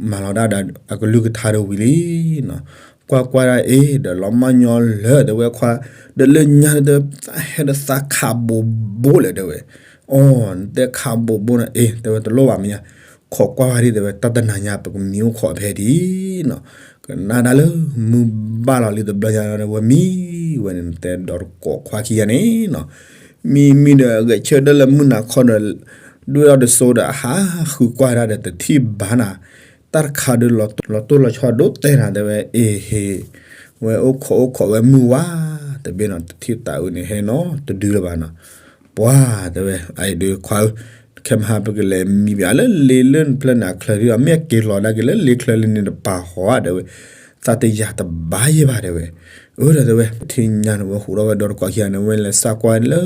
မၤလီၤဒၣ်ဒီးအကလုၢ်ကထါဒီးဝံၤလံနီၤ ကွၢ်ကွၢ်ဒၣ်အ့ ဒီးလီၤမၢ်ညီလၢာ်တဲဝဲခွါ ဒီးလၢညါဒီး ဟဲဒီးသးခးဘိးဘိလဲၣ်တဲဝဲ အီ နတဲခးဘိးဘိန့ၣ် အ့ တဲဝဲတလိၣ်ဘၣ်မ့ၢ်ညါ ခိးကွၢ်ဝဲဒ်တဲဝဲ တၢ်တနၤညါ ပကမံအိၣ်ခိးဖဲဒ်နီၤ ကနၣ်ဒၣ်လၢ မုၢ်ဘၣ်လီၤလံတဘျီညါဒီး ဝဲမံဝဲန့ၣ် နတဲဒီးတကိးခွါခံဂၤန့ၣ်နီၤ မံမံဒီး ဂဲၤဆၢထၢၣ်လၢမုၢ်နၤခီဒီး ဒွဲၣ်ထီၣ်တစိၤဒီး ဟးဃုကွၢ်ဒၣ်ဒီးတထံၣ်ဘၣ်နၤ တၢ်တခါဒီး လီၤတိၢ်လီၤဆီဒိၣ်တဲနၤတဲဝဲ အ့ဟ့ ဝဲအိၣ်ခိးအိၣ်ခိးဝဲမုၢ်ဝါ တဘ့ၣ်နီၤ တထံၣ်တၢ်အုးန့ၣ်ဟဲနီတဒုလၢၤဘၣ်နီၤ ပှၤတဲဝဲ အအံၤဒုးခွါဧၢ ခဲမဟါပကလဲၤမံဘၣ်လၢလ့လၢနဖျၢၣ်န့ၣ် အချၢဒုး အမ့ၢ်အက့ၤလီၤဒၣ်က့ၤလၢလ့ချၢလံန့ၣ်တပၤဟီဧါတဲဝဲ သးတယာ်တဘၣ်ယဲၢ်ဘၣ်တဲဝဲ အၢဒီးတဲဝဲ တထံၣ်ညါန့ၣ် ဝဲဟူးထီၣ်ဝဲဒီတကိးခံဂၤန့ၣ် ဝဲလဲၤစးကွၢ်လၢ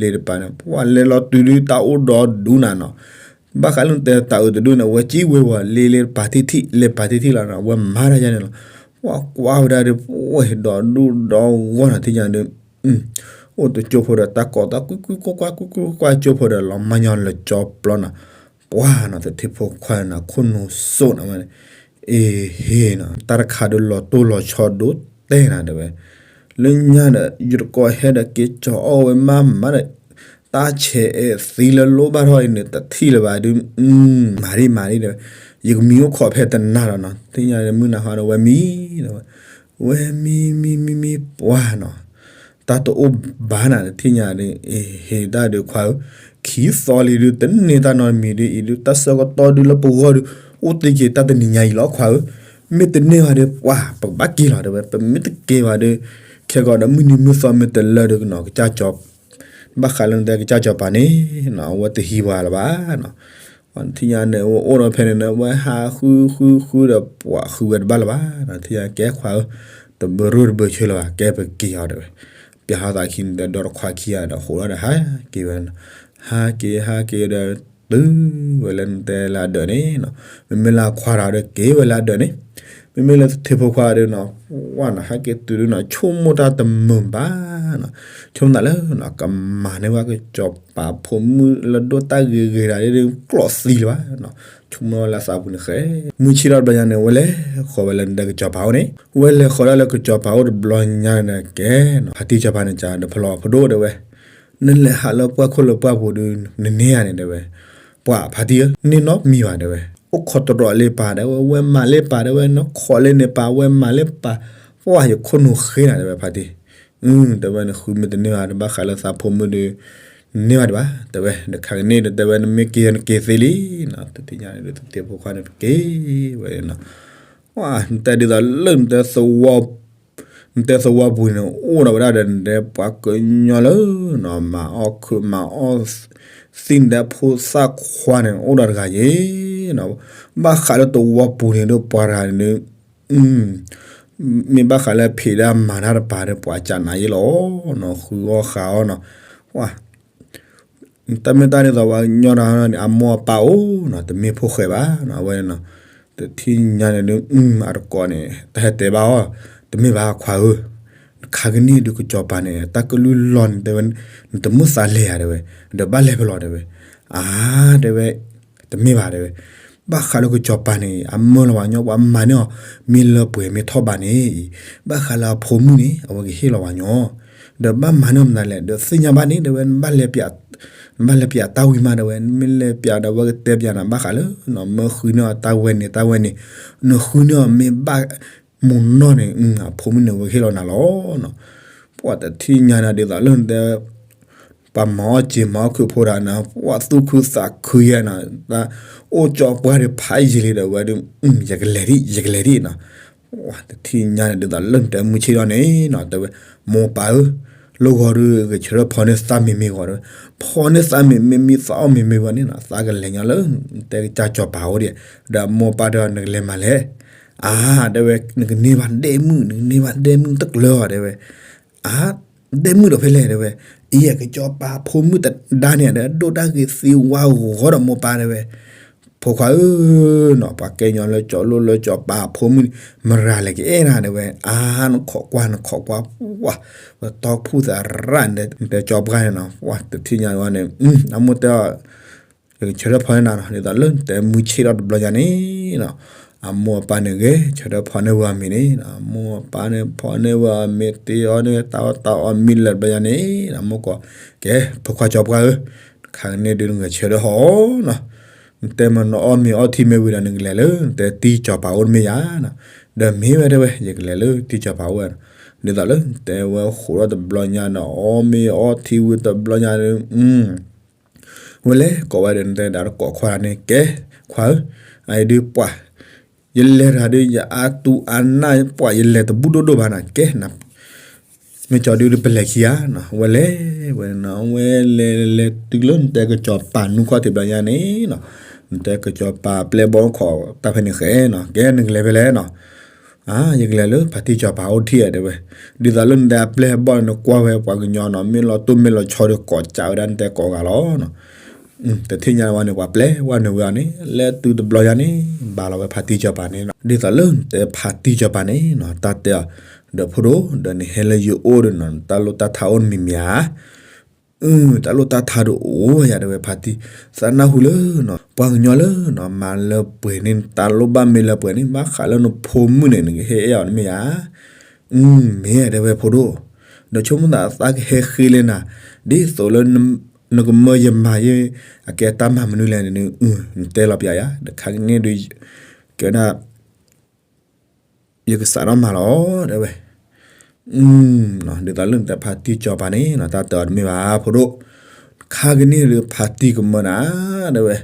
လ့တပၤန့ၣ် ပှၤလဲၤလီၤတုၤဒုး တၢ်အိၣ်ဒီဒူနၤနီၤ ဘၣ်ဃးလၢနတဲတၢ်အုးတဒူန့ၣ် ဝဲကံၣ်ဝဲဝီၤ လ့လ့တပၤထံၣ်ထံၣ် လ့ပၤထံၣ်ထံၣ်လီၤနီၤ ဝဲမၤတၢ်ယါန့ၣ်လီၤ ပှၤကွၢ်ဝဲဒၣ်ဒီး ပှၤဒီဒူၣ်ဒီဂီၢ်နီၤ ထံၣ်ညါဒီး အိၣ်တကၠိဖိဒီး တၢ်ကိးတၢ်ကွံကွံကွၢ်ကွၢ်ကွံကွံကွၢ်ကၠိဖိဒီး လီၤမၢ်ညီလၢာ်ကၠီပျီနီၤ ပှၤနီၤ သထ့ဖိခွါန့ၣ် ခိၣ်နူာ်စိၣ်န့ၣ်ဝဲန့ၣ် အ့ဟ့နီၤ တၢ်တခါဒီးလီၤတိၢ်လီၤဆီဒိၣ်တဲနၤတဲဝဲ လၢညါဒီး ယတကိးဟဲဒီးက့ၤကၠီၤအီၣ်ဝဲမးမးဒီး တၢ်ဆဲးအဲၣ်သံလၢလိၣ်ဘၣ်ထီၣ်အံၤန့ၣ် တထံၣ်လၢၤဘၣ်ဒုး မၤဒံးမၤဒံးဒီး ယကမံအိၣ်ခိးဖဲတနၤလီၤနီၤ ထံၣ်ညါဒီး မုၢ်နၤဟါဒီးဝဲမံ ဝဲမံမံမံမံ ပှၤနီၤ တၢ်တအိၣ်ဘၣ်နၤ တထံၣ်ညါဒီး အ့ဟ့တၢ်ဒုးခွါဧၢ ခံသီလံဒုး တန့ၢ်တၢ်နီတမံၤဒုး အံၤဒုး တၢ်ဆၢကတီၢ်ဒုးလၢပဂီၢ်ဒုး အိၣ်တ့ၢ်က့ၤတၢ်တနံၤညါအံၤလီၤခွါဧၢ မ့ၢ်တန့ၢ်ဘၣ်ဒီး ပှၤ ပကဘၣ်က့ၤလီၤတဲဝဲ ပမ့ၢ်တက့ၤဘၣ်ဒီး ခဲကီးဒီးမုၢ်နံၤမုၢ်သီမ့ၢ်တလၢဒုးကနီၤ ကစၢ်ကၠီၤ ဘၣ်ဃးလၢနတဲကစၢ်ကၠီၤပၤန့ၣ်နီၤ အဝဲတဟံးပှၤလၢၤဘၣ်နီၤ ထံၣ်ညါန့ၣ် အဝဲအိၣ်ဒီးဖဲန့ၣ်န့ၣ် အဝဲဟးဃုဃုဃုဒီး ပှၤဃုဝဲတဘၣ်လၢၤဘၣ်နီၤ ထံၣ်ညါကဲခွါဧၢ တဘၢရိၣ်တဘၢဆၢလၢၤဘၣ် ကဲပက့ၤအီၤတဲဝဲ ပျးထီၣ်သးခံန့ၣ်ဒီး ဒီတခွါခံဂၤဒီး ဟူးထီၣ်ဒီးဟးက့ၤဝဲနီၤ ဟးက့ၤဟးက့ၤဒီး တုၤဝဲလၢနတဲလၢအဒၢးန့ၣ်နီၤ, မ့မ့ၢ်လၢအခွါတဂၤဒီးက့ၤဝဲလၢအဒၢးန့ၣ်, မ့မ့ၢ်လၢသထ့ဖိခွါဒီးနီၤ, ဝဲနီၤ ဟဲက့ၤတုၤဒုနီၤ ဆိကမိၣ်တၢ်တမုာ်ဘၣ်နီၤ, ဆိကမိၣ်သးလၢနီၤ ကမၤန့ၢ်ဝဲကစီၤပၤဖိမုၣ်လၢဒိၣ်တၢ်ဂ့ၤဂ့ၤတဂၤဒ်ကျိးသံလၢၤဘၣ်နီၤ, ဆိကမိၣ်ဝဲလၢသးပူၤန့ၣ်ဃဲ, မုၢ်ဆ့ၣ်ထီၣ်တဘျီညါန့ၣ် ဝဲလဲၤဃီၤဝဲလၢနတဲကစီၤပၤအိၣ်န့ၣ်, ဝဲလဲၤဃီၤဒၣ်လၢကစီၤပၤအိၣ်တဘျီညါန့ၣ်ကဲနီၤ ဖါတံၢ်စီၤပၤန့ၣ် ကဒီးဖီလီၤဖိဒိၣ်တဲဝဲ နလဲၤဟးလၢပှၢ်ခိၣ်လၢပှၢ်ပူၤဒီး နန့ၢ်ဧါန့ၣ်တဲဝဲ, ပှၤဖါတံၢ်ဧၢ န့ၢ်နီတမံၤဘၣ်တဲဝဲ, အိၣ်ခိးတရီးလ့ပၤတဲဝဲ ဝဲမၤလ့ပၤတဲဝဲ နခိးလ့န့ၣ်ပၤ ဝဲမၤလ့ပၤ, ပှၤယခိၣ်နူာ်ဃ့နၤတဲဝဲဖါတံၢ်, တဲဝဲနဃုမ့ၢ်တန့ၢ်ဘၣ် နဘၣ်ဃးလၢသးဖိမုၣ်ဒီး နန့ၢ်ဘၣ်ဒံးဘၣ်တဲဝဲ, နခါကန့ၢ်ဒီးတဲဝဲ နမ့ၢ်က့ၤနက့ၤသ့လံနီၤ, တထံၣ်ညါန့ၣ်ဒီးသထ့ဖိခွါန့ၣ် က့ၤဝဲနီၤ, နတဲဒ်သိးလၢနတဲ နတဲသဝီပူၤန့ၣ် အိၣ်ဒီးဝဲဒၣ်ဒီး နတဲပှၤကညီလၢနီၤ မၤအီၣ်ခုးမၤအီၣ်သံၣ် နတဲဖိသၣ်ခွါန့ၣ် အိၣ်ဒီးတဂၤယ့ၤနီၤ, ဘၣ်ဃးလၢသဝီပူၤန့ၣ်ဒီးပှၤတဂၤန့ၣ်ဒီး မ့ၢ်ဘၣ်ဃးလၢဖံးဒၣ်မၤတၢ်တပၤဒီး ပှၤကနးယ့ၤလီၤနီၤ, ဃုအီၣ်ဃုအီၣ်နီၤ, တၢ်မ့ၢ်တၢ်ဒ်သိးပှၤကညီတဂၤန့ၣ် အမိၢ်အပၢ်အိၣ်နီၤ တမ့ၢ်ဖိၣ်ဃဲဘၣ်နီၤ, အဝဲနီၤ, တထံၣ်ညါန့ၣ်ဒီး အတကိးန့ၣ် တၢ်ဟဲတဲဘၣ်အီၤ, တမ့ၢ်ဘၣ်ခွါဧၢ, နခါကန့ၢ်ဒီးကစီၤပၤန့ၣ် တၢ်ကလုၢ်လီၤန့ၣ်တဲဝဲ, နတမုာ်သးလဲၤဧါတဲဝဲ, ဒီးဘၣ်လဲၤဖဲလဲၣ်တဲဝဲ, အါ တဲဝဲ တမ့ၢ်ဘၣ်တဲဝဲ, ဘၣ်ဃးလၢကစီၤပၤန့ၣ် အမၢလီၤပှၤကညီ ပှၤမၤန့ၢ်အီၤ မ့ၢ်လၢပှဲၤမ့ၢ်ထီၣ်ဘးန့ၣ်အံၤ, ဘၣ်ဃးလၢအဖိမုၣ်န့ၣ် အဝဲကဟ့ၣ်လီၤပှၤကညီ, ဒီးဘၣ်မၤန့ၢ်မနုၤလဲၣ် ဒီးသ့ၣ်ညါဘၣ်န့ၣ်တဲဝဲ, နဘၣ်လဲၤပျးတၢ်ဝံၤမးတဲဝဲ, နမ့ၢ်လဲၤပျးဒီး အဝဲကတဲပျးနၤဘၣ်ဃးလၢ မၢဃုန့ၢ်အီၤတၢ်ဝဲန့ၣ် တၢ်ဝဲန့ၣ်, နဃုန့ၢ်အီၤမ့ၢ်ဘၣ် မုၢ်နီၢ်န့ၣ် အဖိမုၣ်န့ၣ် အဝဲကဟ့ၣ်လီၤနၤလီၤနီၤ, ပှၤတထံၣ်ညါန့ၣ်ဒ်သိးလၢနတဲ ပှၤမၤအီၣ်စ့ၤမၤအီၣ်ခုးဖိတဂၤန့ၣ် ပှၤသူၣ်ခုသးခုယဲနီၤ, အိၣ်ကၠီပှၢ်ဒီးဖးယံာ်လံဒီးဝဲဒီး ယကလဲၤဒံး ယကလဲၤဒံးနီၤ, တထံၣ်ညါန့ၣ်ဒ်သိးလၢနတဲမုၢ်ဆ့ၣ်ထီၣ်န့ၣ်နီၤ တဲဝဲ, မိၢ်ပၢ်ဧၢ, လၢဂီၤဒီးဂဲၤဆၢထၢၣ်ဖီန့ၢ်သးမ့ၢ်မ့ၢ်ဂီၤဒီး, ဖီန့ၢ်သးမ့ၢ်မ့ၢ်မံသးအီၣ်မ့ၢ်မ့ၢ်ဂီၤန့ၣ်နီၤ သးကလဲၤညီလၢ တဲကစၢ်စီၤပၤအိၣ်ဒံး, ဒီးမိၢ်ပၢ်တဲအီၤ နကလဲၤမၤလဲၣ်, အါ တဲဝဲ နကန့ၢ်ဘၣ်ဒဲမုၣ် နကန့ၢ်ဘၣ်ဒဲမုၣ်တကျၢၤအီၤတဲဝဲ, အါ ဒဲမုၣ်ဒီးဖဲလဲၣ်တဲဝဲ, အံၤကစီၤပၤဖိမုၣ်တဒါန့ၣ်ဒီး ဒိၣ်တၢ်ဂ့ၤသံဝါဂီၤဒီးမိၢ်ပၢ်တဲဝဲ, ဖိခွါဧၢနီၤ ပှၤကဲညီလၢကၠီလိၣ်လၢကၠီပၤဖိမုၣ်န့ၣ် မရၤလဲၤကအဲၣ်နၤတဲဝဲ, အါ နခိးကွၢ် နခိးကွၢ် ပှၤ ပတီၢ်ဖုၣ်သရၣ် နတဲကၠီပှၢ်န့ၣ်နီၤ ပှၤတထံၣ်ညါဝဲန့ၣ် အမိၢ်တဲအီၤ ယကဆၢထၢၣ်ဖီန့ၢ်နၤနီၤ ဒ်သိးလၢနတဲမုၢ်ဆ့ၣ်ထီၣ်တဘျီညါန့ၣ်နီၤ, အမိၢ်အပၢ်န့ၣ်ဂဲၤဆၢထၢၣ်ဖီန့ၢ်ဝဲအမံၤန့ၣ်နီၤ, အမိၢ်အပၢ်န့ၣ်ဖီန့ၢ်ဝဲအမံၤ တ့အီၣ်န့ၢ်တၢ်အီၣ်တၢ်အီမံၤလၢာ်တဘျီညါန့ၣ်နီၤ, အမိၢ်ကိး ကဲ ဖိခွါကၠီပှၢ်ဧၢ, ခါကန့ၣ်ဒုးနဂဲၤဆၢထၢၣ်ဟီနီၤ, နတဲမ့ၢ်နအီၣ်မ့ၤအီထံမ့ၢ်ဝံၤဒီး နကလဲၤလၢနတဲတံၢ်စီၤပၤအိၣ်တမ့ၢ်ဧါနီၤ, ဒီးမ့ၢ်ဝဲတဲဝဲ ယကလဲၤလၢတံၢ်စီၤပၤအိၣ်ဝဲနီၤ, ဒ်သိးလၢနတဲဝဲဃိးထီၣ်တဘျီညါနီၤ အီၣ်မ့ၤအီထံဝံၤတဘျီညါဒီး ဝဲလဲၤကိးဝဲဒီး နတဲဒၣ်တကိးခွါန့ၣ် ကဲ ခွါဧၢ, အအံၤဒုးပှၤ ယလဲၤတဂၤဒီး ယအါတူၢ်အါနၢ် ပှၤယလဲၤတဘူၣ်ဒိၣ်ဒိၣ်ဘၣ်နီၤ ကဲနီၤ, မ့ၢ်ကၠီဒုးပလဲၤခံဂၤနီၤ ဝဲလဲၤ ဝဲနီၤ ဝဲလဲၤလဲၤတုၤလၢနတဲကစီၤပၤနူခီၣ်ထံးဘျီညါန့ၣ်နီၤ, နတဲကစီၤပၤပျဲၢ်ဘီခိးတၢ်ဖဲန့ၣ်ဃဲနီၤ ကဲနကလဲၤဖဲလဲၣ်နီၤ အါ ယကလဲၤလၢဖါတံၢ်စီၤပၤအိၣ်ထံၣ်ဧါတဲဝဲ, ဒ်သိးလၢနတဲအပျဲၢ်အဘီၣ်န့ၣ် နကွၢ်ဝဲပှၤကညီနီၤ မ့ၢ်လီၤတိၢ်မ့ၢ်လီၤဆီဒီးကိးကးဝဲဒၣ်နတဲကိးဂၤလီၤနီၤ, တထံၣ်ညါဝဲန့ၣ် ပှၤပျဲဝဲနုာ်ဝဲအီၤန့ၣ် လဲၤတုၤတဘျီညါန့ၣ် ဘၣ်လီၤဝဲဖါတံၢ်စီၤပၤန့ၣ်နီၤ ဒ်သိးလၢနတဲဖါတံၢ်စီၤပၤန့ၣ်နီၤ တၢ်တဲအီၤ ဒီးဖိဒိၣ် ဒီးနဟဲလၢယအိၣ်ဒီးနီၤ တၢ်လိၣ်တၢ်ထါအိၣ်တမံၤမံၤဧါ အတၢ်လိၣ်တၢ်ထါဒီးအိၣ်ဝဲယၤတဲဝဲဖါတံၢ်, သးနၢ်ဟူလၢနီၤ ပှၤကညီလၢနီၤ မၤလၢပှဲၤန့ၣ် တၢ်လိၣ်ဘၣ်မ့ၢ်လၢပှဲၤန့ၣ် ဘၣ်ဃးလၢနဖိမုၣ်န့ၣ် နကဟ့ၣ်အဲၣ်အီၤတမ့ၢ်ဧါ, မ့ၢ်တဲဝဲဖိဒိၣ်, ဒီးဆိကမိၣ်သးသးကဟဲဃ့လၢနၤ, ဒ်သိးလၢ နကမၢယမၤယဲ အကဲတၢ်မၤမနုၤလဲၣ်န့ၣ် နတဲလီၤပျးယၤ ဒီးခါကန့ၣ်ဒီး ကဲဒၣ် ယကစးထီၣ်မၤလီၤ တဲဝဲ, ဒ်သိးလၢနတဲဖါတံၢ်စီၤပၤန့ၣ် တၢ်တဲအီၤတမ့ၢ်ဘၣ် ဖိဒိၣ်, ခါကန့ၣ်ဒီးဖါတံၢ်ကမၢနၤ တဲဝဲ,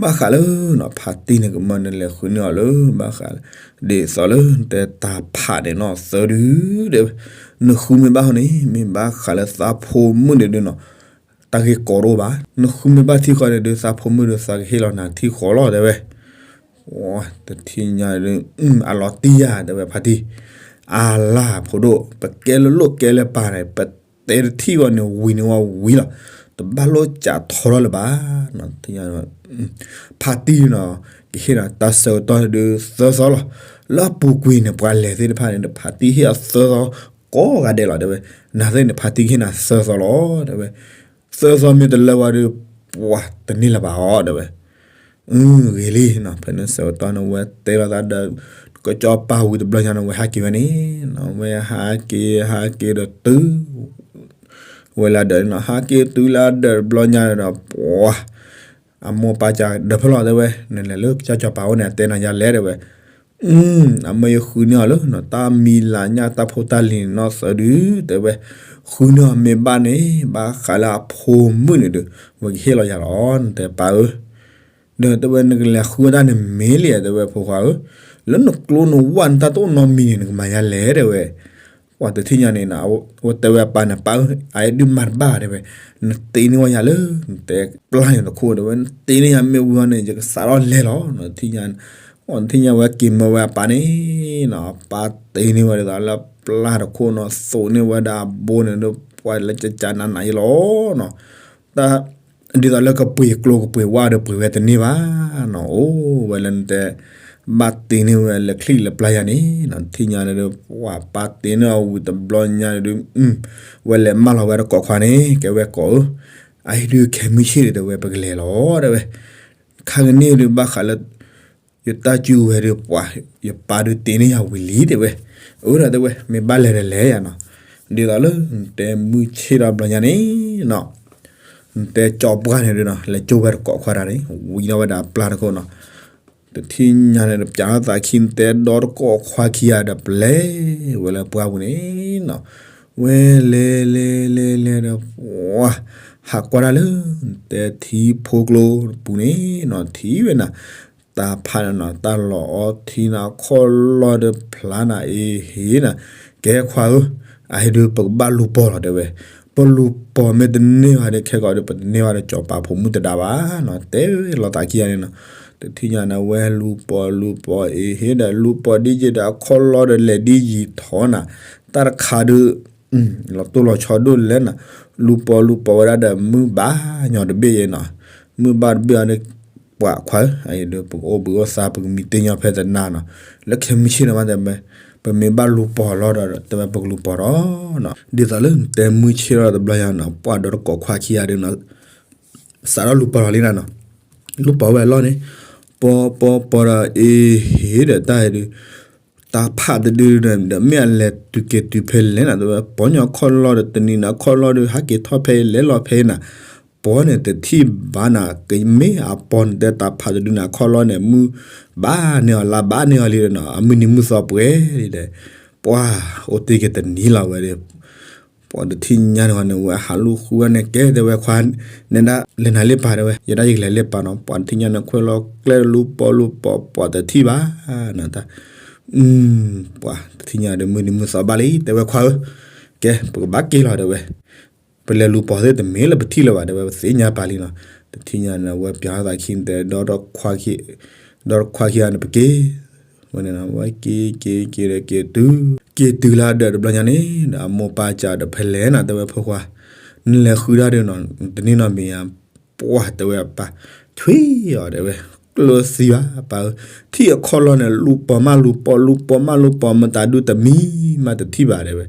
ဘၣ်ဃးလၢ ဖါတံၢ်န့ၣ်ကမၢနလဲၤဃုန့ၢ်အီၤလၢ ဘၣ်ဃး ဒ်သိးလၢနတဲတၢ်ဖးန့ၣ်နီၢ်သၢဒု တဲဝဲ, နဃုမ့ၢ်ဘၣ်ဟီန့ၣ် မ့ၢ်ဘၣ်ဃးလၢသးဖိမုၣ်န့ၣ်ဒုနီၤ တၢ်ဂ့ၢ်ကီတအိၣ်ဘၣ်, နဃုမ့ၢ်ဘၣ်ထံဃီန့ၣ်ဒုး သးဖိမုၣ်ဒီးသးကဟ့ၣ်လီၤနၤထံဃီလီၤ တဲဝဲ. တထံၣ်ညါဒုး အလီၤတံၢ်ယၤ တဲဝဲဖါတံၢ်, အလၢ်ဖိဒိၣ် ပကဲလၢလိၣ်ကဲလၢပၢ်န့ၣ် ပတဲတထံၣ်ဘၣ်န့ၣ် ဝံၤန့ၣ်ဝံၤလီၤ. တဘၣ်လိၣ်ကးထီထီၣ်လၢၤဘၣ်. ဖါတံၢ်နီၤ ကဟ့ၣ်နၤတၢ်ဆၢကတီၢ်ဒုးသၢသီလီၤ. လၢအပူၤကွံာ်န့ၣ် ပှၤလဲၤသ့ၣ်တဖၣ်န့ၣ် ဖါတံၢ်ဟ့ၣ်အီၤသၢသီ ကိးဂၤဒဲးလီၤ တဲဝဲ. နသ့ၣ်န့ၣ် ဖါတံၢ်ကဟ့ၣ်နၤသၢသီလီၤ တဲဝဲ. သၢသီမ့ၢ်တလၢဝဲဒီး ပှၤတန့ၢ်လၢၤဘၣ်အီၤ တဲဝဲ. ဂ့ၤလံနီၤ ဖဲန့ၣ်ဆၢကတီၢ်န့ၣ် ဝဲတဲလိာ်သးဒီး ကစီၤပၤဝံၤတဘျီညါန့ၣ် ဝဲဟးက့ၤဝဲန့ၣ်နီၤ ဝဲဟးက့ၤ ဟးက့ၤဒီးတုၤ ဝဲလၢဒၢးန့ၣ်နီၤ ဟးက့ၤတုၤလၢဒၢးတဘျီညါန့ၣ်ဒီး ပှၤ အမိၢ်ပၢ်ကဒီးဖဲလီၤ တဲဝဲ. နလဲၤလၢကစၢ်စီၤပၤအိၣ်န့ၣ် အတဲနၤယၤလဲၣ် တဲဝဲ. အမ့ၢ်ယဃုန့ၢ်အီၤလၢ တၢ်မံၤလၤညၣ်တၢ်ဖိတၢ်လံၤန့ၣ်နီၢ်သၢဒု တဲဝဲ. ဃုန့ၢ်အီၤမ့ၢ်ဘၣ်န့ၣ် ဘၣ်ဃးလၢအဖိမုၣ်န့ၣ်ဒီး ဝဲကဟ့ၣ်လီၤယၤလီၤ နတဲပၢ်ဧၢ. ဒီးတဲဝဲ နကလဲၤဃုအီၣ်တၢ်န့ၣ်မ့ၢ်လံ တဲဝဲ ဖိခွါဧၢ. လၢနကျိနဝၣ်နတၢ်တအိၣ်နီတမံၤန့ၣ် နကမၤယၤလဲၣ် တဲဝဲ. ပှၤတထံၣ်ညါန့ၣ်နီၤ အဝဲတဲဝဲအပၢ်န့ၣ် ပၢ်ဧၢ အအံၤဒုးမၤတဘၣ် တဲဝဲ. နတ့န့ၢ်ဝဲယၤလၢ နတဲပျၢ်န့ၣ်တခိၣ် တဲဝဲ. နတ့န့ၢ်ယၤမ့ၢ်ဝံၤအီၤန့ၣ် ယကစးထီၣ်လဲၤလီၤ နထံၣ်ညါ. ပှၤတထံၣ်ညါဝဲက့ၤမၢဝဲအပၢ်န့ၣ်နီၤ အပၢ်တ့န့ၢ်ဝဲဒ်သိးလၢပျၢ်တခိၣ်နီၤ သိးန့ၢ်ဝဲဒၣ်အဘိန့ၣ်ဒီး ပှၤလၢကကနးနးယလီၤနီၤ တၢ် ဒ်သိးလၢကပှ့ၤကျိကပှ့ၤဝၣ်ဒီးပှ့ၤဝဲတန့ၢ်ဘၣ်နီၤ အိၣ်ဝဲလၢနတဲ ဘၣ်တ့န့ၢ်ဝဲလၢချံၣ်လၢပျၢ်ယၤန့ၣ်နီၤ နထံၣ်ညါန့ၣ်ဒီး ပှၤပၢ်တ့န့ၢ်အီၤဝံၤတဘျီညါန့ၣ်ဒီး ဝဲလဲၤမၢလီၤဝဲတကိးခွါန့ၣ် ကဲဝဲကိးဧၢ, အအံၤဒုးခဲမုၢ်ဆ့ၣ်ဒီး တဲဝဲ ပကလဲၤလီၤ တဲဝဲ, ခါကန့ၣ်ဒုးဘၣ်ဃးလၢ ယတၢ်စုကဝဲၤဒီးပှၤ ယပၢ်ဒုးတ့န့ၢ်ယၤဝံၤလံ တဲဝဲ, အၢ ဒီး တဲဝဲ မ့ၢ်ဘၣ်လဲၤဒီးလဲၤယၤနီၤ, ဒ်သိးလၢ နတဲမုၢ်ဆ့ၣ်ဒီးဘျီညါန့ၣ်နီၤ နတဲကၠီပှၢ်န့ၣ်ဒုးနီၤ လဲၤကၠိဝဲတကိးခွါတၢ်န့ၣ် ဝံၤဒီးဝဲဒၣ်ပျၢ်တခိၣ်နီၤ, တထံၣ်ညါန့ၣ်ဒီး ပျၢ်ထီၣ်သးခံ နတဲဒီတကိးခွါခံဂၤဒီး ပလဲၤဝဲလၢပှၢ်ပူၤန့ၣ်နီၤ, ဝဲလဲၤလဲၤလဲၤလဲၤဒီး ပှၤ ဟးကွၢ်တၢ်လၢ နတဲထံဖိကျိပူၤန့ၣ်နီၤ ထံၣ်ဝဲနၤ တၢ်ဖးန့ၣ်နီၤ တၢ်လီၤအီထံနၤ ခီၣ်လီၢ်ဒီးဖျါနၤ အ့ဟ့နၤ, ကဲခွါဧၢ, အဟ့ၣ်ဒုး ပကဘၣ်လူၤပိာ်လီၤ တဲဝဲ, ပလူၤပိာ်မ့ၢ်တန့ၢ်ဘၣ်ဒီး ခဲကိာ်ဒီး ပတန့ၢ်ဘၣ်ဒီး ကၠီပၤဖိမုၣ်တဒါဘၣ်နီၤ တဲလီၤသးခံဂၤန့ၣ်နီၤ, တထံၣ်ညါန့ၣ် ဝဲလူၤပိာ်လူၤပိာ် အ့ဟ့ဒီး လူၤပိာ်ဒ်ယံၤဒီး အခီၣ်လီၢ်ဒီးလဲၤဒ်ယံၤထီၣ်နၤ, တၢ်တခါဒုး လီၤတိၢ်လီၤဆီဒိၣ်လဲၣ်နၤ, လူၤပိာ်လူၤပိာ်ဝဲဒၣ်ဒီး မုၢ်ဘၣ်ညီတဘ့ၣ်ယဲနီၤ, မုၢ်ဘၣ်တဘ့ၣ်အီၤဒီး ပှၤခွါဧၢ, အအံၤဒုး ပကအိၣ်ဘှံးအိၣ်သါ ပကမံတ့ညီဖဲသနာ်နီၤ, လၢခဲမုၢ်ဆ့ၣ်န့ၣ်မး တဲဝဲ, ပမ့ၢ်ဘၣ်လူၤပိာ်လီၤဒီး တဲဝဲ ပကလူၤပိာ်ဒီးနီၤ, ဒ်သိးလၢနတဲမုၢ်ဆ့ၣ်ထီၣ်တဘျီညါနီၤ ပှၤဒီတကိးခွါခံဂၤဒုးနီၤ စးထီၣ်လူၤပိာ်လီၤလံနၤနီၤ, လူၤပိာ်ဝဲအလီၢ်န့ၣ်, ပိာ်ပိာ်ပိာ်ဒီး အ့ဟ့ဒီး တၢ်ဟဲဒုး တၢ်ဖးတဒုဒီး မ့ၢ်အလဲၤတုၤက့ၤတုၤဖဲလဲၣ်နၤ တဲဝဲ, ပိာ်ညီခီၣ်လီၢ်ဒီး တနံၤနၤ ခီၣ်လီၢ်ဒီး ဟးက့ၤထီၣ်ဖဲအံၤ လဲၤလီၤဖဲအံၤနၤ, ပိာ်န့ၣ်တထံၣ်ဘၣ်နၤ, ကမ့ၢ်အပိာ်န့ၣ် တဲတၢ်ဖးတဒုန့ၣ် အခီၣ်လီၢ်န့ၣ် မုၢ်ဘၣ်န့ၢ်အီၤ လါဘၣ်န့ၢ်အီၤလံဒီးနီၤ အမုၢ်နံၤမုၢ်သီပှဲၤလံဒီး ပှၤအိၣ်တ့ၢ်က့ၤတနံၤလီၤဝဲဒီး ပှၤတထံၣ်ညါန့ၣ်ဝဲန့ၣ် ဝဲဟးလူၤဃုဝဲန့ၣ် ကဲ တဲဝဲခွါ, နဒၣ်လဲၤနၤလ့ပၢ် တဲဝဲ, ယဒၣ်ယကလဲၤလ့ပၢ်နီၤ, ပှၤတထံၣ်ညါန့ၣ် ခွဲးလီၤကျဲလူၤပိာ်လူၤပိာ် ပှၤတထံၣ်ဘၣ်နၤ, ပှၤတထံၣ်ညါဒီး မုၢ်နံၤမုၢ်သီဘၣ်လံ တဲဝဲခွါဧၢ, ကဲ ပကဘၣ်က့ၤလီၤ တဲဝဲ, ပလဲၤလူၤပိာ်သ့ၣ်တမ့ၢ်လၢပထံၣ်လၢၤဘၣ် တဲဝဲ, ပသ့ၣ်ညါပၢ်လံနီၤ, တထံၣ်ညါန့ၣ် ဝဲပျၢ်ထီၣ်သးခံ တဲ ဒီတခွါခံဂၤန့ၣ် ပက့ၤ ဝဲန့ၣ်နီၤ ဝဲက့ၤက့ၤက့ၤဒီးက့ၤတုၤ က့ၤတုၤလၢအဒၢးတဘျီညါန့ၣ်ဒီး အမိၢ်ပၢ်ကဒီးဖဲလဲၣ်နၤ တဲဝဲ ဖိခွါ, နလဲၤဃုဒၣ်ဒီးနီၤ တန့ၢ်နီတမံၤဧါ, ပှၤတဲဝဲအပၢ်, ထွံၣ်အီၤ တဲဝဲ, ကျၢၤသံဘၣ်ပၢ်ဧၢ, ထံၣ်အခီၣ်လီၢ်န့ၣ် လူၤပိာ်မးလူၤပိာ် လူၤပိာ်မးလူၤပိာ် မတၤဒုတမံၤမးတထံၣ်ဘၣ် တဲဝဲ,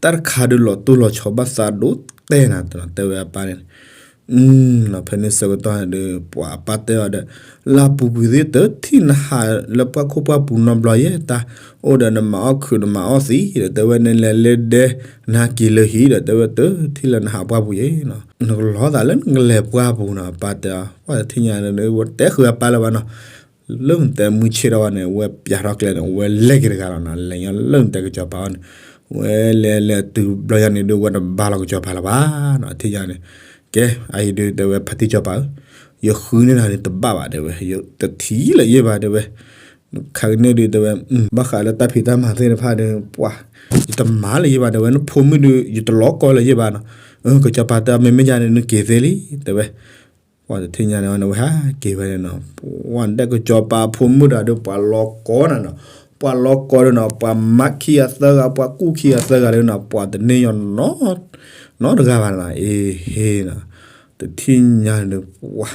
တၢ်တခါဒုးလီၤတိၢ်လီၤဆီဘၣ်သးဒိၣ်တဲနၤ တဲဝဲအပၢ်န့ၣ် ဖဲန့ၣ်ဆၢကတီၢ်န့ၣ်ဒီး ပှၤအပၢ်တဲအီၤဒီး လၢအပူၤကွံာ်သ့ၣ်တထံၣ်နဟးလၢပှၢ်ခိၣ်ပှၢ်ပူၤနီတဘျီယဲၢ် တၢ်အိၣ်ဒီးနမၤအီၣ်ခုးနမၤအီၣ်သံဒီး တဲဝဲ နလဲၤလၢဒဲ နဟဲက့ၤလၢဟံၣ်ဒီး တဲဝဲ တထံၣ်လၢနဟးပှၢ်ပူၤယဲၢ်နီၤ, နကလီၤသးလၢနကလဲၤပှၢ်ပူၤနီၤ အပၢ်တဲအီၤ, ပှၤတထံၣ်ညါဒီး ဝဲတဲဃုာ်အပၢ်လၢၤဘၣ်နီၤ, လၢနတဲမုၢ်ဆ့ၣ်ထီၣ်ဘၣ်န့ၣ် ဝဲပျၢ်ထီၣ်ကျဲန့ၣ် ဝဲလဲၤက့ၤတဂၤလီၤနီၤ, လဲၤညီလၢနတဲကစီၤပၤအီၤန့ၣ် ဝဲလဲၤလဲၤတုၤဘျီညါန့ၣ်ဒီး ဝဲတဘါလီၤကစီၤပၤလၢၤဘၣ်နီၤ, ထံၣ်ညါန့ၣ် ကဲ အအံၤဒုး တဲဝဲ ဖါတံၢ်စီၤပၤဧၢ, ယဃုန့ၢ်နၤန့ၣ်တဘၣ်ဘၣ် တဲဝဲ, တထံၣ်လၢၤယဲၢ်ဘၣ် တဲဝဲ, ခါကန့ၣ်ဒုး တဲဝဲ ဘၣ်ဃးလၢတၢ်ဖံးတၢ်မၤသ့ၣ်တဖၣ်ဒီး ပှၤ ယတမၤလၢၤယဲၢ်ဘၣ် တဲဝဲ, နဖိမုၣ်ဒုး ယတလီၤကီလၢၤယဲၢ်ဘၣ်နီၤ, ကစီၤပၤတဲ မ့မ့ၢ်ယၤန့ၣ် နက့ၤသ့လံ တဲဝဲ ပှၤတထံၣ်ညါန့ၣ် ဝဲဟးက့ၤဝဲန့ၣ်နီၤ, ပှၤဒဲကစီၤပၤအဖိမုၣ်တဂၤဒီး ပှၤလီၤကီနၤနီၤ, ပှၤလီၤကီဒီးနီၤ ပှၤမၤခံဂၤသၢဂၤ ပှၤကူၣ်ခံဂၤသၢဂၤဒီးနီၤ ပှၤတန့ၢ်ညီနီတဂၤဘၣ်နီၤ, အ့ဟ့နီၤ, တထံၣ်ညါန့ၣ် ပှၤ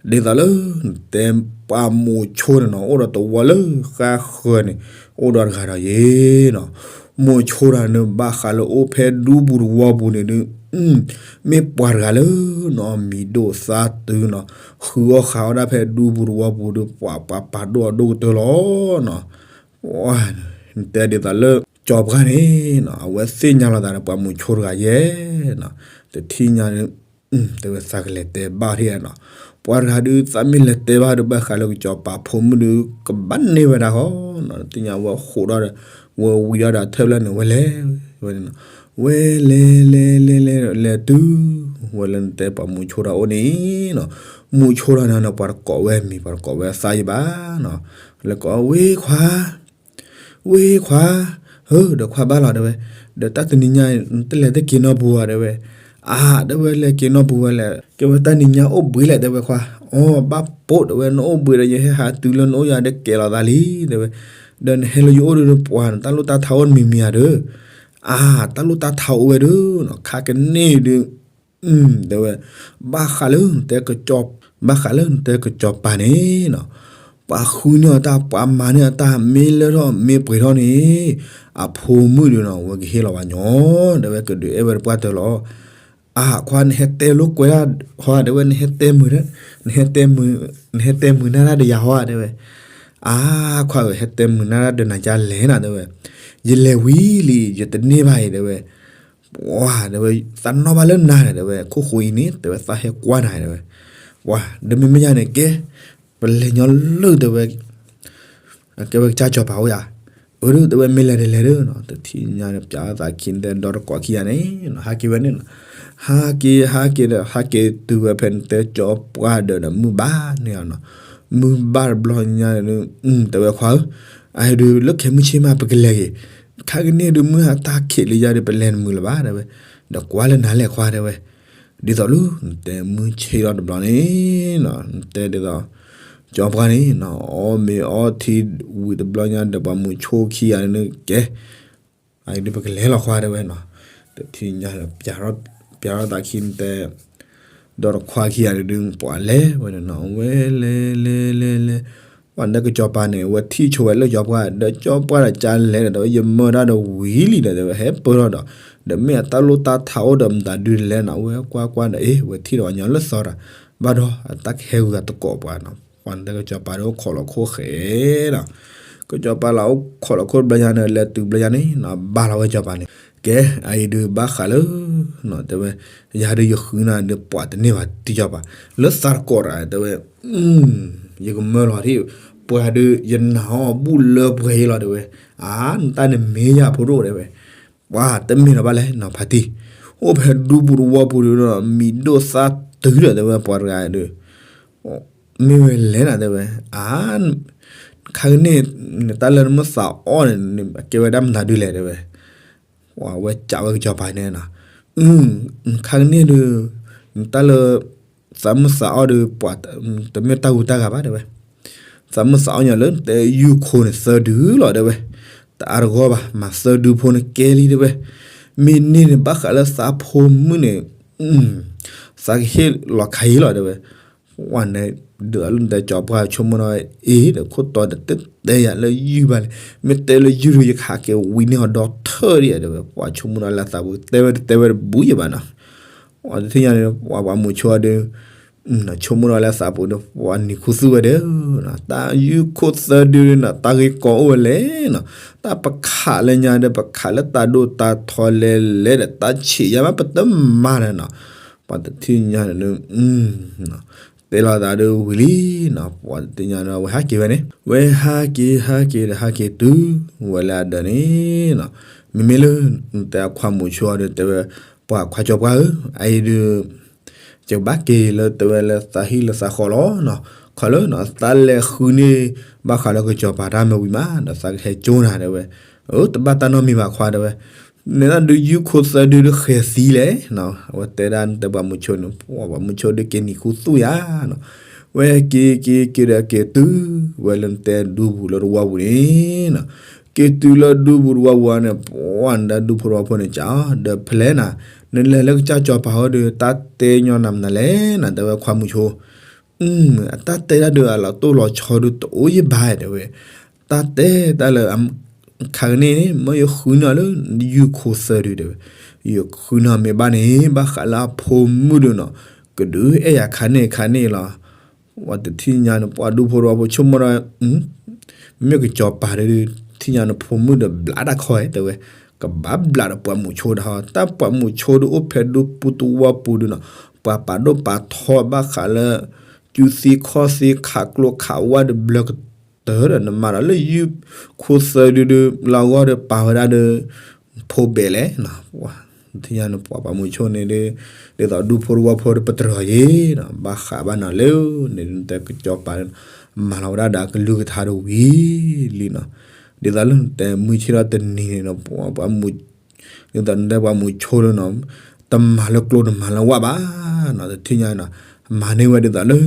ဒ်သိးလၢ နတဲပှၤမိၤဆိန့ၣ်နီၤ အိၣ်ဒီးတဝီလၢဃါဃၢၤန့ၣ် အိၣ်ဒီးတဂၤဒီးယ့ၤနီၤ. မိၤဆိတဂၤန့ၣ် ဘၣ်ဃးလၢအိၣ်ဖဲဒူပူၤတဝီပူၤန့ၣ်ဒုး မ့ၢ်ပှၤတဂၤလၢနီၤ မံၤဒိၣ်သါတုၤနီၤ ဃုအီၣ်ဃုအီဒၣ်ဖဲဒူပူၤတဝီပူၤဒီး ပှၤပှၤပာ်ဒိၣ်အီၤဒိၣ်ကတၢၢ်လီၤနီၤ. နတဲဒ်သိးလၢ ကၠီၤပှၢ်န့ၣ်နီၤ အဝဲသ့ၣ်ညါလီၤသးဒီးပှၤမိၤဆိတဂၤယဲနီၤ. တထံၣ်ညါန့ၣ် တဲဝဲသးကလဲၤတဲဘၣ်ထံၣ်နီၤ. ပှၤတဂၤဒုးသးမ့ၢ်လဲၤတဲဘၣ်ဒီး ဘၣ်ဃးလၢကၠီၤပၤဖိမုၣ်ဒုး ကဘၣ်န့ၢ်ဝဲဒၣ်ဃီနီၤ. တထံၣ်ညါဝဲဃိးဒီး ဝဲဝံၤဒီးဒီးထၢၣ်ဖျၢၣ်န့ၣ် ဝဲလဲၤ ဝဲလဲၤ လဲၤလဲၤလဲၤလဲၤတုၤ ဝဲလၢနတဲပှၤမိၤဆိတဂၤအိၣ်န့ၣ်နီၤ. မိၤဆိတဂၤန့ၣ် ပှၤတကိးဝဲမံၤ ပှၤတကိးဝဲသးယံၤဘၣ်နီၤ. လဲၤကိးဝဲခွါ ဝဲခွါ, ဧၢ ဒီးခွါဘၣ်လီၤ တဲဝဲ, ဒီးတၢ်တနံၤညါ နတလဲၤတက့ၤနီၢ်ပူၤဧါ တဲဝဲ. အါ တဲဝဲ လဲၤက့ၤနီၢ်ပူၤဝဲလဲၣ်, ကဲဝဲတၢ်နံၤညါအိၣ်ဘှံးလဲၣ် တဲဝဲခွါ. အိ ဘၣ်ပိာ် တဲဝဲ နအိၣ်ဘှံးဒီး ယဟဲဟးတုၤလၢနအိၣ်ယၤဒီးကဲၤလီၤသးလံ တဲဝဲ. ဒီးနဟဲလၢယအိၣ်ဒီး ပှၤတၢ်လိၣ်တၢ်ထးအိၣ်တမံၤမံၤဧါဒီး, အါ တၢ်လိၣ်တၢ်ထးအိၣ်ဝဲဒီး ခါကန့ၢ်ဒုး တဲဝဲ, ဘၣ်ဃးလၢနတဲက, ဘၣ်ဃးလၢနတဲကစီၤပၤန့ၣ်နီၤ, ပှၤဃုန့ၢ်အီၤတၢ် ပှၤမၤန့ၢ်အီၤတၢ် မ့ၢ်လၢထီၣ်မ့ၢ်ပှဲၤထီၣ်န့ၣ်, အဖိမုၣ်ဒီးနီၤ ဝဲကဟ့ၣ်လီၤဘၣ်ညီ, တဲဝဲ ကဒုးအဲၣ်ဝဲတပှၢ်တၢၢ်လီၤ. အါ ခွါ နဟဲတဲလိာ်ကွဲဒၣ်ဟီ တဲဝဲ, နဟဲတဲမုာ်, နဟဲတဲမုာ်နၢ်တၢ်ဒီးယၤဟီ တဲဝဲ. အါ ခွါဧၢ ဟဲတဲမုာ်နၢ်တၢ်ဒီးနၤကလဲၣ်နၤ တဲဝဲ. ယလဲၤဝံၤလံ ယတန့ၢ်ဘၣ်အံၤ တဲဝဲ. ပှၤ တဲဝဲ သးနီၣ်ဘၣ်လၢနၤန့ၣ် တဲဝဲ ခိၣ်ဃိအံၤန့ၣ် တဲဝဲ သးဟဲကွၢ်နၤ တဲဝဲ. ပှၤ ဒီးမ့မ့ၢ်ယၤန့ၣ် ကဲ ပလဲၤညီလၢ တဲဝဲ အကဲဝဲကစၢ်စီၤပၤအိၣ်ယၤ, အၢ တဲဝဲ မ့ၢ်လဲၤဒီးလဲၤဒီးနီၤ, တထံၣ်ညါန့ၣ် ပျးထီၣ်သးခံ တဲဒီတကိးခံဂၤန့ၣ် ဟးက့ၤဝဲန့ၣ်နီၤ, ဟးက့ၤ ဟးက့ၤဒီး ဟးက့ၤတုၤဝဲဖဲန့ၣ် တဲကၠီပှၢ်ဒီး ဒီးမုၢ်ဘၣ်န့ၣ်နီၤ, မုၢ်ဘၣ်တဘျီညါန့ၣ် တဲဝဲခွါဧၢ, အအံၤဒုး လၢခဲမုၢ်ဆ့ၣ်မး ပကလဲၤဂ့ၤ, ခါကန့ၣ်ဒုး မုၢ်ဟါတၢ်ခံးလံယၤဒီး ပလဲၤတမုာ်လၢၤဘၣ် တဲဝဲ, ဒီးကွၢ်လၢနၤလဲၣ်ခွါ တဲဝဲ. ဒ်သိးလၢ နတဲမုၢ်ဆ့ၣ်ထီၣ်တဘျီန့ၣ်နီၤ, နတဲဒ်သိး ကၠီပှၢ်န့ၣ်နီၤ အီၣ်မ့ၤအီထံဝံၤတဘျီညါဒီး ပှၤမိၤဆိခံဂၤန့ၣ် ကဲ အအံၤဒုး ပကလဲၤလီၤခွါ တဲဝဲနီၤ, တထံၣ်ညါလၢ ပျးထီၣ်သးခံ နတဲ ဒီတခွါခံဂၤန့ၣ်ဒုး ပှၤလဲၤဝဲန့ၣ်နီၤ, ဝဲလဲၤလဲၤလဲၤလဲၤ, ပှၤဒီးကစၢ်စီၤပၤန့ၣ် ဝဲထံၣ်ဆိဝဲလၢကၠီပှၢ် ဒီးကၠီပှၢ်ဒီးကလဲၤဒီး ယမၢဒၣ်ဒီးဝံၤလံဒီး တဲဝဲ ဟဲပၢၢ်ထီၣ်ဒီး, ဒီးမ့ၢ်အတၢ်လိၣ်တၢ်ထးအိၣ်ဒီးမတၤဒုးလဲၣ်နီၤ, ဝဲကွၢ်ကွၢ်ဒီး အ့ ဝဲထံၣ်ဒီးပှၤညီလၢသီတၢ်, ဘၣ်ဒီးအတၢ်ကဟဲဂုၤအသကိးပှၤနီၤ, ပှၤဒီးကစၢ်စီၤပၤဒီးအိၣ်ခိးလီၤခိၣ်ဃဲနီၤ, ကစၢ်စီၤပၤလၢအိၣ်ခိးလီၤခိၣ်တဘျီညါန့ၣ် လဲၤတုၤတဘျီညါန့ၣ်နီၤ ဘၣ်လီၤဝဲကၠီပှၢ်န့ၣ်, ကဲ အအံၤဒုးဘၣ်ဃးလၢ တဲဝဲ, ယၤဒုးယဃုနၤဒီး ပှၤတန့ၢ်ဘၣ်တံၢ်ကၠီပှၢ်, လၢသးတကိးတဂၤ တဲဝဲ, ယကမၢလီၤထံၣ်, ပှၤဒုးယနာ်အီၤဘူၣ်လၢပှဲၤအံၤလီၤ တဲဝဲ, အါ နတၢ်န့ၣ်မ့ၢ်ယၤဖိဒိၣ် တဲဝဲ, ပှၤတမ့ၢ်လီၤဘၣ်လဲၣ်နီၤ ဖါတံၢ်, အိၣ်ဖဲဒူပူၤတဝီပူၤဒီး မံၤဒိၣ်သါတုၤဒီး တဲဝဲ ပှၤတဂၤဒုး မ့ၢ်ဝဲလဲၣ်နၤ တဲဝဲ, အါ ခါကန့ၣ် နတၢ်လၢနမ့ၢ်သးအီၣ်န့ၣ် အကဲဝဲဒၣ်မတၤဒုးလဲၣ် တဲဝဲ, ဝဲကးဝဲကစၢ်စီၤပၤန့ၣ်နီၤ, ခါကန့ၣ်ဒုး နတၢ်လၢ သးမ့ၢ်သးအီၣ်ဒီး ပှၤတမ့ၢ်တၢ်ဂူၤတၢ်ဂၤဘၣ် တဲဝဲ, သးမ့ၢ်သးအီၣ်ညီလၢနတဲယုၢ်ခိၣ်န့ၣ်သၢဒုလီၤ တဲဝဲ, တအါတဂီၢ်ဘၣ် မၤသၢဒုဖိန့ၣ်ကဲလံ တဲဝဲ, မ့ၢ်န့ၢ်န့ၣ် ဘၣ်ဃးလၢသးဖိမုၣ်န့ၣ် သးကဟ့ၣ်လီၤခါအံၤလီၤ တဲဝဲ, ပှၤန့ၣ် ဒ်သိးလၢနတဲကၠီပှၢ်ဆိကမိၣ်ဒီး အ့ ဒီးခိၣ်တီဒီးတတဲယၤလၢယုၢ်ဘၣ်လဲၣ်, မ့ၢ်တဲလၢယုၢ်ဒီး ယကဟးက့ၤဝံန့ၢ်အီၤဒီထၢၣ်ဒံး တဲဝဲ, ပှၤဆိကမိၣ်ဒီးလၢသးပူၤ တဲဝဲတတဲဝဲတဘူးယဘၣ်နီၤ, တထံၣ်ညါန့ၣ် ပှၤပှၤမိၤဆိဒီး ဆိကမိၣ်ဒီးလၢသးပူၤဒီး ပှၤနံၤခူသူၣ်ဝဲဒီး တၢ်ယုၢ်ခိၣ်သၢဒုန့ၣ် တၢ်ဂ့ၢ်ကီအိၣ်ဝဲလဲၣ်နီၤ, တၢ်ပခးလၢညါဒီး ပခးလၢတၢ်ဒိၣ်တၢ်ထီလဲၤလဲၤဒီး တၢ်ဆံးယါမးပတမၤဒီးနီၤ, ပှၤတထံၣ်ညါန့ၣ် တဲလီၤသးဒီးဝံၤလံနီၤ, ပှၤတထံၣ်ညါန့ၣ် ဝဲဟးက့ၤဝဲန့ၣ် ဝဲဟးက့ၤဟးက့ၤဒီးဟးက့ၤတုၤ ဝဲလၢအဒၢးန့ၣ်နီၤ, မ့မ့ၢ်လၢ တဲအခွါမိၤဆိဒီး တဲဝဲ ပှၤခွါကၠီပှၢ်ဧၢ, အအံၤဒုး ယကဘၣ်က့ၤလၢတဲဝဲလၢသးဟံၣ်လၢသးဃီလီၤနီၤ, ခီလၢနီၤ သးလဲၤဃုန့ၢ် ဘၣ်ဃးလၢကစၢ်စီၤပၤတၢ်မ့ၢ်ဝံၤမး ဒီးသးကဟဲကၠိနၤ တဲဝဲ, အၢ တဘၣ်တၢ်နီတမံၤဘၣ်ခွါ တဲဝဲ, နတၢ်ဒုးယုၢ်ခိၣ်သၢဒုဒုးဃဲၤသံလဲၣ်နီၤ, အဝဲတဲဒၣ်နတဲပှၤမိၤဆိန့ၣ် ပှၤမိၤဆိဒုးက့ၤနံၤခူသူၣ်ယါနီၤ, ဝဲက့ၤက့ၤက့ၤဒီးက့ၤတုၤ ဝဲလၢနတဲဒူပူၤလၢတဝီပူၤန့ၣ်နီၤ, က့ၤတုၤလၢဒူဖိတဝီပူၤန့ၣ် ပှၢ်နဒၢဒူဖိတဝီဖိန့ၣ် ကးအီၤ ဒီးဖဲလဲၣ်နၤ, နလဲၤလၢကစၢ်စီၤပၤအအိၣ်ဒီး တၢ်တဲညီနၤမနုၤလဲၣ်နၤ တဲဝဲခွါမုဆိ, အတၢ်တဲတၢ်ဒုးအလီၤတိၢ်လီၤဆီဒုးတအိၣ်ယဘၣ်တဲဝဲ, တၢ်တဲတၢ်လၢ ခါကန့ၣ်န့ၣ် မ့ၢ်ယဃုန့ၢ်အီၤလၢ ယုၢ်ခိၣ်သၢဒုတဲဝဲ, ယဃုန့ၢ်အီၤမ့ၢ်ဘၣ်န့ၣ် ဘၣ်ဃးလၢအဖိမုၣ်ဒုနီၤ, ကဒုးအဲၣ်ယၤခါန့ၣ်ခါန့ၣ်လီၤ. ဝဲတထံၣ်ညါန့ၣ် ပှၤဒူဖိတဝီဖိဆိကမိၣ်ဒီး မ့ၢ်ကစီၤပၤဒီး ထံၣ်ညါန့ၣ်ဖိမုၣ်ဒီးဘျးတၢ်ခီတဲဝဲ, ကဘၣ်ဘျးဒီးပှၤမုဆိဒၣ်ဟီ, တၢ်ပှၤမုဆိဒုအိၣ်ဖဲဒူပူၤတဝီပူၤဒုနီၤ, ပှၤပာ်ဒိၣ်ပာ်ထီဘၣ်ဃးလၢ ကူသံခီၣ်သံခးကျိခးဝၣ်ဒီးဘျၢကတၢၢ်ဒီး နမၤဒီးလၢယုၢ်ခိၣ်သၢဒုဒု လၢအဂီၢ်ဒီးပာ်ဝဲဒၣ်ဒီး ဖိဘဲးလဲၣ်, ထံၣ်ညါန့ၣ်ပှၤပှၤမုဆိန့ၣ်ဒီး ဒ်သိးဒူဖိတဝီဖိဒီးပတြၢၤယ့ၤနီၤ, ဘၣ်ဃးဘၣ်နီၤလၢ န့ၣ်တဲကစီၤပၤ မၤလီၤဝဲဒၣ်ဒီးအကလုၢ်ကထါဒီးဝံၤလံနီၤ, ဒ်သိးလၢနတဲမုၢ်ဆ့ၣ်ထီၣ်တနံၤန့ၣ်နီၤ, ပှၤမု ဒ်သိးနတဲပှၤမုဆိလၢနီၤ, တမၤလၢကျိတမၤလၢဝၣ်ဘၣ်နီၤ, တထံၣ်ညါနီၤ, မၤန့ၢ်ဝဲဒ်သိးလၢ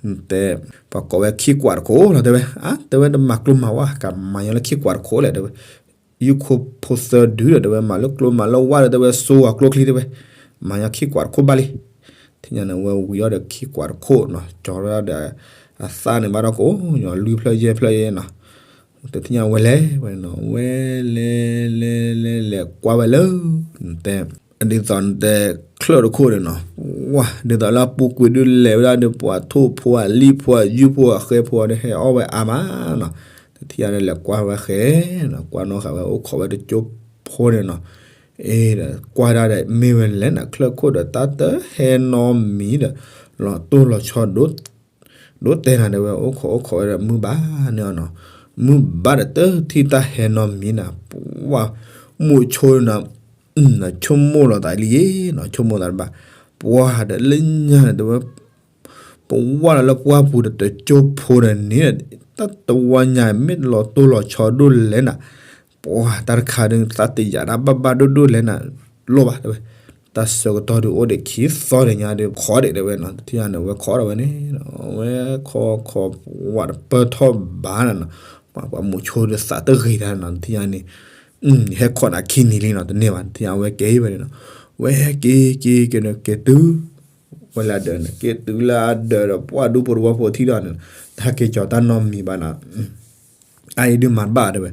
နတဲ ပှၤကိးဝဲခံကွၢ်တခိၣ်လီၤတဲဝဲ, အါ တဲဝဲတမၤကျိမၤဝၣ် ကမၤညီလၢခံကွၢ်တခိၣ်လဲၣ်တဲဝဲ, ယုၢ်ခိၣ်ဖိသၢဒုဒီးတဲဝဲ မၤလၢကျိမၤလၢဝၣ်ဒီးတဲဝဲ စိဝဲကျိချံတဲဝဲ, မၤညီခံကွၢ်တခိၣ်ဘၣ်လံ, ထံၣ်ညါန့ၣ် ဝဲဝံၤအီၤဒီးခံကွၢ်တခိၣ်နီၤ, ကၠီၤဝဲဒၣ်ဒီး အသၣ်န့ၣ်ဘၣ်ဒီးကိးညီ လွံၢ်ဖျၢၣ်ယဲၢ်ဖျၢၣ်ယဲၢ်နီၤ, တထံၣ်ညါဝဲလဲၤဝဲနီၤ, ဝဲလဲၤလဲၤလဲၤလဲၤကွၢ်ဝဲလၢ နတဲ ဒ်သိးနတဲ ချၢၣ်တခိၣ်န့ၣ်နီၤ, ဝါ ဒ်သိးလၢအပူၤကွံာ်ဒုလဲၤဝဲဒၣ်ဒီးပှၤထိၣ်ဖိအလံၣ်ဖိအယုၢ်ဖိအဃဲဖိဒီးဟဲအီၣ်ဝဲအါမးနီၤ, တထံၣ်ညါန့ၣ်လဲၤကွၢ်ဝဲဃဲနီၤ, ကွၢ်နီၣ်ဃာ်ဝဲအိၣ်ခိးဝဲတကၠိဖိန့ၣ်နီၤ, အ့ဒီး ကွၢ်ဒၣ်ဒီးမ့ၢ်ဝဲလဲၣ်နီၤ, ချၢၣ်ခိၣ်ဒီးတၢ်တဟဲနီတမံၤဒီး လီၤတိၢ်လီၤဆီဒိၣ် ဒိၣ်တဲနၤတဲဝဲ အိၣ်ခိးအိၣ်ခိးဝဲဒီးမုၢ်ဘၣ်န့ၢ်အီၤနီၤ, မုၢ်ဘၣ်ဒီးတထံၣ်တၢ်ဟဲနီတမံၤနီၤ, ပှၢ် မုဆိနီၤ, ဆိကမိၣ်လီၤသးလံနီၤ, ဆိကမိၣ်သးတဘၣ်, ပှၢ်ဒီးလၢညါန့ၣ်တဲဝဲ ပဝၢ်လီၤလၢပှၢ်ပူၤဒီးတကၠိဖိဒီးန့ၣ် တၢ်တဝီညါမ့ၢ်လီၤတိၢ်လီၤဆီဒိၣ်လဲၣ်နၤ, ပှၢ်တၢ်တခါဒီး သးတယာ်တၢ်ဘၣ်ဘၣ်ဒိၣ်ဒိၣ်လဲၣ်နၤ, လိၣ်ဘၣ်တဲဝဲ, တၢ်ဆၢကတီၢ်ဒုးအိၣ်ဒံးခံသီဒံးညါဒီး ခိးဒံးတဲဝဲနီၤ, တထံၣ်ညါန့ၣ် ဝဲခိးဒီးဝဲန့ၣ်, ဝဲခိးခိး ဝးတပၢၢ်ထီၣ်ဘၣ်နၤနီၤ, ပှၤမုဆိဒီးသးတဂ့ၤတၢ်နီၤ, တထံၣ်ညါန့ၣ် ဟဲခိးနၤခံနံၤလံနီၤ, တန့ၢ်ဘၣ်, တထံၣ်ညါဝဲက့ၤဝဲန့ၣ်နီၤ, ဝဲက့ၤက့ၤက့ၤန့ၣ် က့ၤတုၤ ဝဲလၢအဒၢးန့ၣ် က့ၤတုၤလၢအဒၢးဒီးပှၢ်ဒူဖိတဝီဖိထံၣ်ဒီးန့ၣ်, တဟဲက့ၤကၠီၤတၢ်နီတမံၤဘၣ်နီၤ, အအံၤဒုးမၤတဘၣ်တဲဝဲ,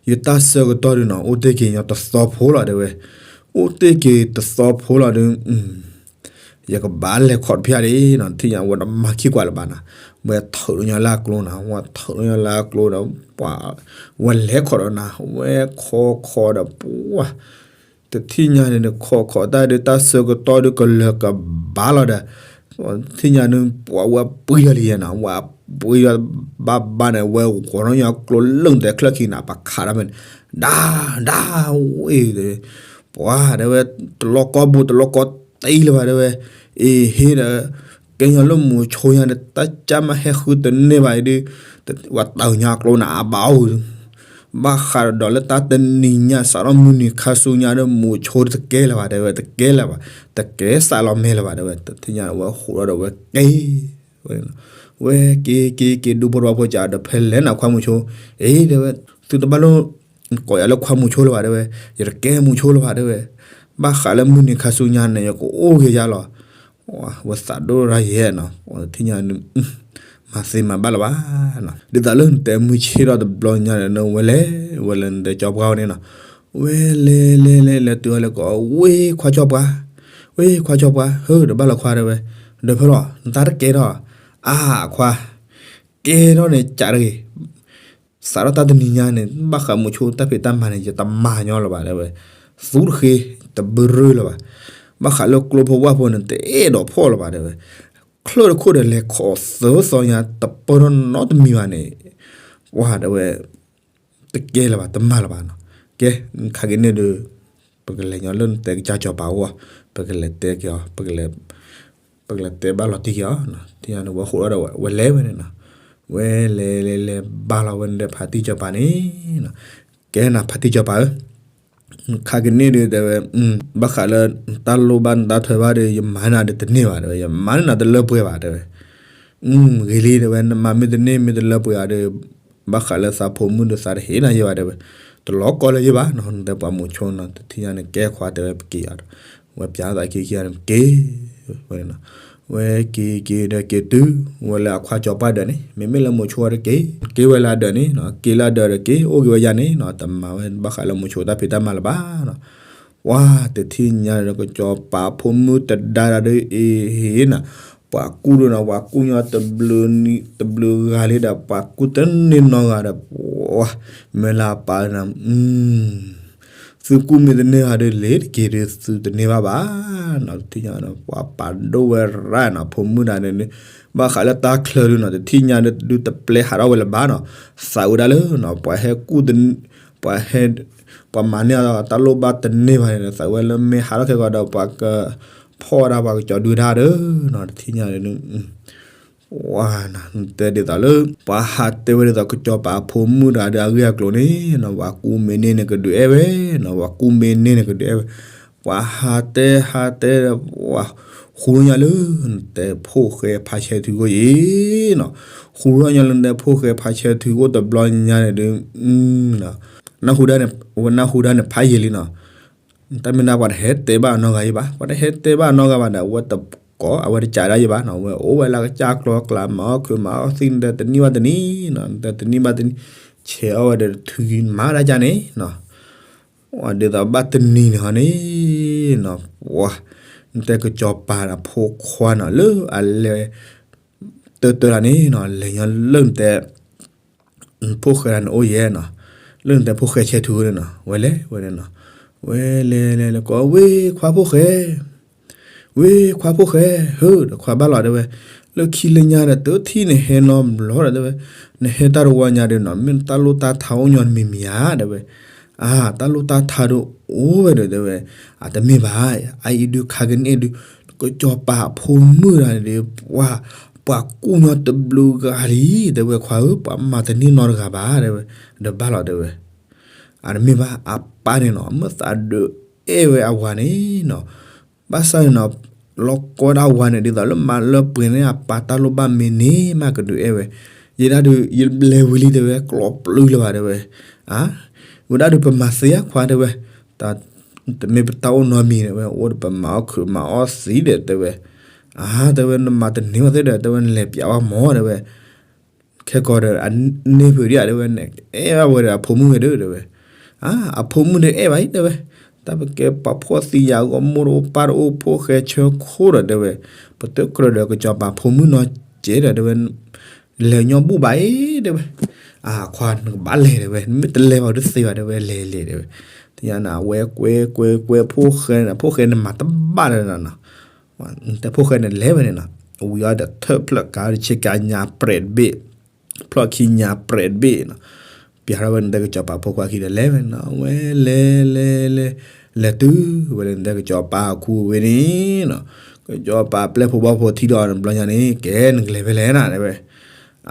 ယတၢ်ဆၢကတီၢ်ဒုးနီၤ အိၣ်တ့ၢ်က့ၤညီတသီဖိလီၤတဲဝဲ, အိၣ်တ့ၢ်က့ၤတသီဖိလီၤဒီး ယကဘၣ်လဲၤခိးတဖၣ်ဒံးနီၤ, တထံၣ်ညါဝဲတမၤခံကွၢ်လၢၤဘၣ်နီၤ, ဝဲထုးလၢညီလၢအကျိနီၤ, ဝဲထုးလၢညီလၢအကျိဒီး ပှၤ ဝဲလဲၤခိးဒီးနၤ, ဝဲခိးခိးဒီးပှၢ် တထံၣ်ညါန့ၣ် ခိးခိးတၢ်ဒုး တၢ်ဆၢကတီၢ်ဒုးကလၢၤကဘၣ်လီၤဒီး တထံၣ်ညါန့ၣ် ပှၤဝဲပှံၤထီၣ်လံယဲနီၤ, ဝဲပှံၤထီၣ်ဘၣ်ဘၣ်န့ၣ် ဝဲဂီၤထီၣ်ညီကျိလၢၢ်တဲချၢၣ်ခံနၤ ပခးတၢ်မ့ၢ်န့ၣ် ဒၣ်ဒၣ်ဝဲ ပှၤတဲဝဲ တလီၢ်ကီၢ်ဘိ တလီၢ်ကီၢ်တံၢ်လၢၤဘၣ်တဲဝဲ, အ့ဟ့ဒီး ကဲညီလၢမုဆိညါဒီး တၢ်ကၢ်မးဟဲဃုတန့ၢ်ဘၣ်အံၤဒုး ဝဲတၢ်ညီကျိနၤအဘၣ်အိၣ် ဘၣ်ဃးဒီးလၢတၢ်တနံၤညါ စးထီၣ်မုၢ်နံၤခါဆူညါဒီး မုဆိတကဲလၢၤဘၣ်တဲဝဲ တကဲလၢၤဘၣ် တကဲစးလီၤမဲာ်လၢၤဘၣ်တဲဝဲ တထံၣ်ညါဝဲဟူးထီၣ်ဒီးဝဲက့ၤ ဝဲန့ၣ်နီၤ ဝဲက့ၤက့ၤက့ၤဒူဖိတဝီဖိကးဒီး ဖဲလဲၣ်နၤခွါမုဆိ အ့ တဲဝဲ သုတဘၣ်လိၣ်ကိးယၤလၢခွါမုဆိလၢၤဘၣ်တဲဝဲ ယတကဲမုဆိလၢၤဘၣ်တဲဝဲ ဘၣ်ဃးလၢမုၢ်နံၤခါဆူညါန့ၣ် ယကအိၣ်က့ၤယၤလီၤ ဝဲသးဒိၣ်ရၤယဲနီၤ တထံၣ်ညါ မၤသ့မၤဘၣ်လၢၤဘၣ်နီၤ ဒ်သိးလၢနတဲမုၢ်ဆ့ၣ်ထီၣ်တဘျီညါန့ၣ် ဝဲလဲၤ ဝဲလဲၤနတဲကၠီပှၢ်ဝဲန့ၣ်နီၤ ဝဲလဲၤလဲၤလဲၤလဲၤတုၤအီၤလဲၤကိး ဝ့ၢ်ခွါကၠီပှၢ် ဝ့ၢ်ခွါကၠီပှၢ် ဟၢ တဘၣ်လီၤခွါတဲဝဲ ဒီးဖဲလီၤ နတၢ်တကဲထီၣ် အါခွါ ကဲထီၣ်န့ၣ် ကးတဂ့ၤ စးထီၣ်တၢ်တနံၤညါန့ၣ် ဘၣ်ဃးမုဆိတၢ်ဖံးတၢ်မၤန့ၣ် ယတမၤညီလၢၤဘၣ်တဲဝဲ သူတဃ့ တဘၢရၢလၢၤဘၣ် ဘၣ်ဃးလၢကျိဖိဝၣ်ဖိန့ၣ် တအဲၣ်ဒိးဖှီၣ်လၢၤဘၣ်တဲဝဲ ချၢၣ်တခိၣ်ဒီးလဲၤခိးသၢသီညါ တပၢၢ်ထီၣ်နီတမံၤဘၣ်န့ၣ် ပှၤတဲဝဲ တကဲလၢၤဘၣ် တမၤလၢၤဘၣ်နီၤ ကဲ ခါက့ၤန့ၣ်ဒီး ပကလဲၤညီလၢနတဲကစၢ်ကၠီၤပၤအအိၣ် ပကလဲၤတဲက့ၤအီၤ ပကလဲၤတဲဘၣ်လီၤတံၢ်က့ၤအီၤ ထံၣ်ညါန့ၣ် ဝဲဟူးထီၣ်ဒီး ဝဲလဲၤဝဲန့ၣ်နီၤ ဝဲလဲၤလဲၤလဲၤဘၣ်လီၤဝဲန့ၣ်ဒီး ဖါတံၢ်ကၠီၤပၤန့ၣ်နီၤ ကဲနၤဖါတံၢ်ကၠီၤပၤဧၢ ခါက့ၤန့ၣ်ဒီးတဲဝဲ ဘၣ်ဃးလၢ နတၢ်လိၣ်ဘၣ်နတၢ်ထွဲဘၣ်ဒီး ယမၤနၤဒီးတန့ၢ်ဘၣ်တဲဝဲ ယမၤန့ၢ်နၤတလၢပှဲၤဘၣ်တဲဝဲ ဂ့ၤလံတဲဝဲ နမၤမ့ၢ်တန့ၢ်မ့ၢ်တလၢပှဲၤဧါဒီး ဘၣ်ဃးလၢသးဖိမုၣ်ဒီးသးတဟ့ၣ်နၤယဲဘၣ်တဲဝဲ တလီၤကီၢ်လၢၤယဲဘၣ်နီၤ, နတဲပှၤမိၤဆိနီၤ, တထံၣ်ညါန့ၣ် ကဲခွါတဲဝဲပက့ၤအီၤဒီး, ဝဲပျးသးခံခံန့ၣ်က့ၤ, ဝဲန့ၣ်နီၤ, ဝဲက့ၤက့ၤဒီးက့ၤတုၤ, ဝဲလၢအခွါကၠီၤပၤဒၢးန့ၣ်, မ့မ့ၢ်လၢမိၤဆိဒီးက့ၤ, က့ၤဝဲလၢအဒၢးန့ၣ်နီၤ, က့ၤလၢအဒၢးဒီးက့ၤ, အိၣ်က့ၤဝဲယါန့ၣ်နီၤ, တမၤဝဲဘၣ်ဃးလၢမိၤဆိတၢ်ဖံးတၢ်မၤလၢၤဘၣ်နီၤ. ပှၤတထံၣ်ညါဒီးကၠီၤပၤဖိမုၣ်တဒါဒီးအ့ဟ့နီၤ, ပှၤကူၣ်ဒိၣ်နီၤ, ပှၤကူၣ်ညီတဘျုးဂၤလံဒီး ပှၤကူၣ်တန့ၢ်နီတဂၤဒီး, မ့ၢ်လၢအပၢ်နီၤ, သုကူၣ်မ့ၢ်တန့ၢ်ဘၣ်ဒီး လ့ၤတက့ၤဒီးသုတန့ၢ်ဘၣ်ဘၣ်နီၤ, တထံၣ်ညါဒီး ပှၤပာ်ဒိၣ်ဝဲရၣ်နီၤ, ဖိမုၣ်တဒါန့ၣ်, ဘၣ်ဃးလၢတၢ်ချၢဒုနီၤ, တထံၣ်ညါဒုတပျဲဟးထီၣ်ဝဲလၢၤဘၣ်နီၤ, သးဝဲဒၣ်လၢနီၤ, ပှၤဟဲကူၣ် ပှၤဟဲ, ပှၤမၤန့ၢ်အီၤတၢ်လိၣ်ဘၣ်တန့ၢ်ဘၣ်န့ၣ်, သးဝဲလၢမ့ၢ်ဟးထီၣ်ခဲကီးဒီး ပှၤကဖီၣ်ဝဲဒၣ်ပှၤကကၠီၤဒုတၢ်ဒီးနီၤ, တထံၣ်ညါဒု တဲဒ်သိးလၢ ပှၤဟးတဲဝဲဒ်သိးကၠီၤပၤဖိမုၣ်တဂၤဒီးအဂ့ၢ်အကျိၤန့ၣ်နီၤ, ပှၤကူၣ်မ့ၢ်န့ၢ်န့ၣ်ကဒုးအဲၣ်ဝဲနီၤ, ပှၤကူၣ်မ့ၢ်န့ၢ်န့ၣ်ကဒုးအဲၣ်ဝဲ, ပှၤဟးတဲဟးတဲဒီး ပှၤဃူညါလၢ နတဲဖိၣ်ဃဲဖါဆဲထုကအိၣ်ယံၤနီၤ, ဃူညါလၢနတဲဖိၣ်ဃဲဖါဆဲထုကအိၣ်တဘျီညါန့ၣ်ဒု နၢ်ဟူဒၣ်န့ၣ် ဝဲနၢ်ဟူဒၣ်န့ၣ်ဖးယံာ်လံနီၤ, တၢ်မ့ၢ်ဒၣ်ပှၤတဟဲတဲဘၣ်အနီၢ်ဂၤယံၤဘၣ်, ပှၤတဟဲတဲဘၣ်အနီၢ်ဂၤဘၣ်ဒီး အဝဲတကိး အဝဲတကးဒၣ်ယံၤဘၣ်နီၤ, အဝဲအိၣ်ဝဲလၢကစၢ်ကျီကျါ မၤအီၣ်ခုးမၤအီၣ်သံ နတဲတနံၣ်ဘၣ်တနံၣ်နီၤ, နတဲတနံၣ်ဘၣ်တနံၣ်, ဆဲးအီၣ်ဝဲဒီးတထုကံမၤဒၣ်ကၢ်န့ၣ်နီၤ, ဒ်သိးဘၣ်တနံၤန့ၣ်ဟီန့ၣ်နီၤ, ပှၤ နတဲကၠီၤပၤန့ၣ်ဖိခွါနီၤ လၢအလဲၤ တၢတၢတၢ်န့ၣ်နီၤ, လဲၤညီလၢနတဲ ဖိၣ်ဃဲတဂၤန့ၣ်အိၣ်ယဲနီၤ, လၢနတဲဖိၣ်ဃဲဆဲးထုန့ၣ်နီၤ, ဝဲလဲၤဝဲန့ၣ်နီၤ, ဝဲလဲၤလဲၤလဲၤကိးဝဲခွါဖိၣ်ဃဲ, ဝဲခွါဖိၣ်ဃဲ, ဟၢဒီးခွါဘၣ်လီၤတဲဝဲ, လၢခံလၢညါဒီး တထံၣ်နဟဲနီတဘျီဒီးတဲဝဲ, နဟဲတၢ်တဝီညါဒီးနီၤ မ့ၢ်တၢ်လိၣ်တၢ်ထါအိၣ်ညီနမံၤမံၤဧါ တဲဝဲ, အါ တၢ်လိၣ်တၢ်ထါဒီးအိၣ်ဝဲဒီးတဲဝဲ, အတမ့ၢ်ဘၣ်, အအံၤဒုးခါကန့ၣ်ဒုး ကၠီၤပၤဖိမုၣ်တဂၤန့ၣ်ဒီး ပှၤ ပှၤကူၣ်ညီတဘျုးဂၤလံ တဲဝဲခွါဧၢ, ပှၤမၤတန့ၢ်နီတဂၤဘၣ် တဲဝဲ, ဒီးဘၣ်လီၤတဲဝဲ, အတမ့ၢ်ဘၣ် အပၢ်န့ၣ်နီၤ မ့ၢ်သးဒုးအဲၣ်ဝဲအဝၤန့ၣ်နီၤ, ဘၣ်ဆၣ်န့ၣ်နီၤ လီၤကီဒၣ်ဝၤန့ၣ် ဒ်သိးလၢမၤလၢပှဲၤန့ၢ်အပၢ်တၢ်လိၣ်ဘၣ်မ့ၢ်န့ၢ်မးကဒုးအဲၣ်ဝဲ, ယဲဒၣ်ဒုး ယလဲၤဝံၤလံတဲဝဲ ကျိးပျုၢ်လၢၤဘၣ်တဲဝဲ, အါ ဝဲဒၣ်ဒုးပမၤသ့ဧါခွါတဲဝဲ, တမ့ၢ်ပတၢ်အိၣ်နီတမံၤတဲဝဲ အိၣ်ဒီးပမၤအီၣ်ခုးမၤအီၣ်သံဒီးတဲဝဲ, အါ တဲဝဲ နမၤတန့ၢ်ဘၣ်သ့ဒီး တဲဝဲ နလဲၤပျးဝဲမၢတဲဝဲ ခဲကီးဒီး အန့ၢ်ဖုးဒံးဧါတဲဝဲ နအဲၣ်ဘၣ်ဝဲဒီးအဖိမုၣ်ဝဲဒၣ်တဲဝဲ, အါ အဖိမုၣ်ဒီးအဲၣ်ဘၣ်အံၤတဲဝဲ, တၢ်ပကဲပှၤဖှီၣ်သံယာ်အဂီၢ် မိၢ်တအိၣ်ပၢ်တအိၣ် ဖိၣ်ဃဲဆၢခိၣ်ဒီးတဲဝဲ, ပတကြၢးဒီးကစီၤပၤဖိမုၣ်နီတစဲးဒီးတဲဝဲ, လဲၤညီဘူၣ်ဘၣ်အံၤတဲဝဲ, အါ ခွါနကဘၣ်လဲၤတဲဝဲ မ့ၢ်တလဲၤဘၣ်တသ့ဘၣ်တဲဝဲ လဲၤလဲၤတဲဝဲ, သ့ၣ်ညါန့ၣ် အဝဲကွဲကွဲကွဲဖိၣ်ဃဲန့ၣ် ဖိၣ်ဃဲန့ၣ်မၤတဘၣ်လၢၤနီၤ တဲဖိၣ်ဃဲန့ၣ်လဲၤဝဲန့ၣ်နီၤ, ဝံၤအီၤဒီးထၢၣ်ဖျၢၣ်ကါဒီး ဆ့ကၤညါပြဲးတဘ့ၣ်, ဖျီၣ်ခံညါပြဲးတဘ့ၣ်နီၤ, ပျးထီၣ်ဝဲနတဲကစီၤပၤဖိခွါခံဒီးလဲၤဝဲနီၤ, ဝဲလဲၤလဲၤလဲၤ, လဲၤတုၤဝဲလၢနတဲကစီၤပၤအခူအဝ့ၢ်န့ၣ်နီၤ, ကစီၤပၤပျဲၢ်ဖိဘီၣ်ဖိထံၣ်ဒီးတဘျီညါန့ၣ် ကဲနကလဲၤဖဲလဲၣ်နၤတဲဝဲ,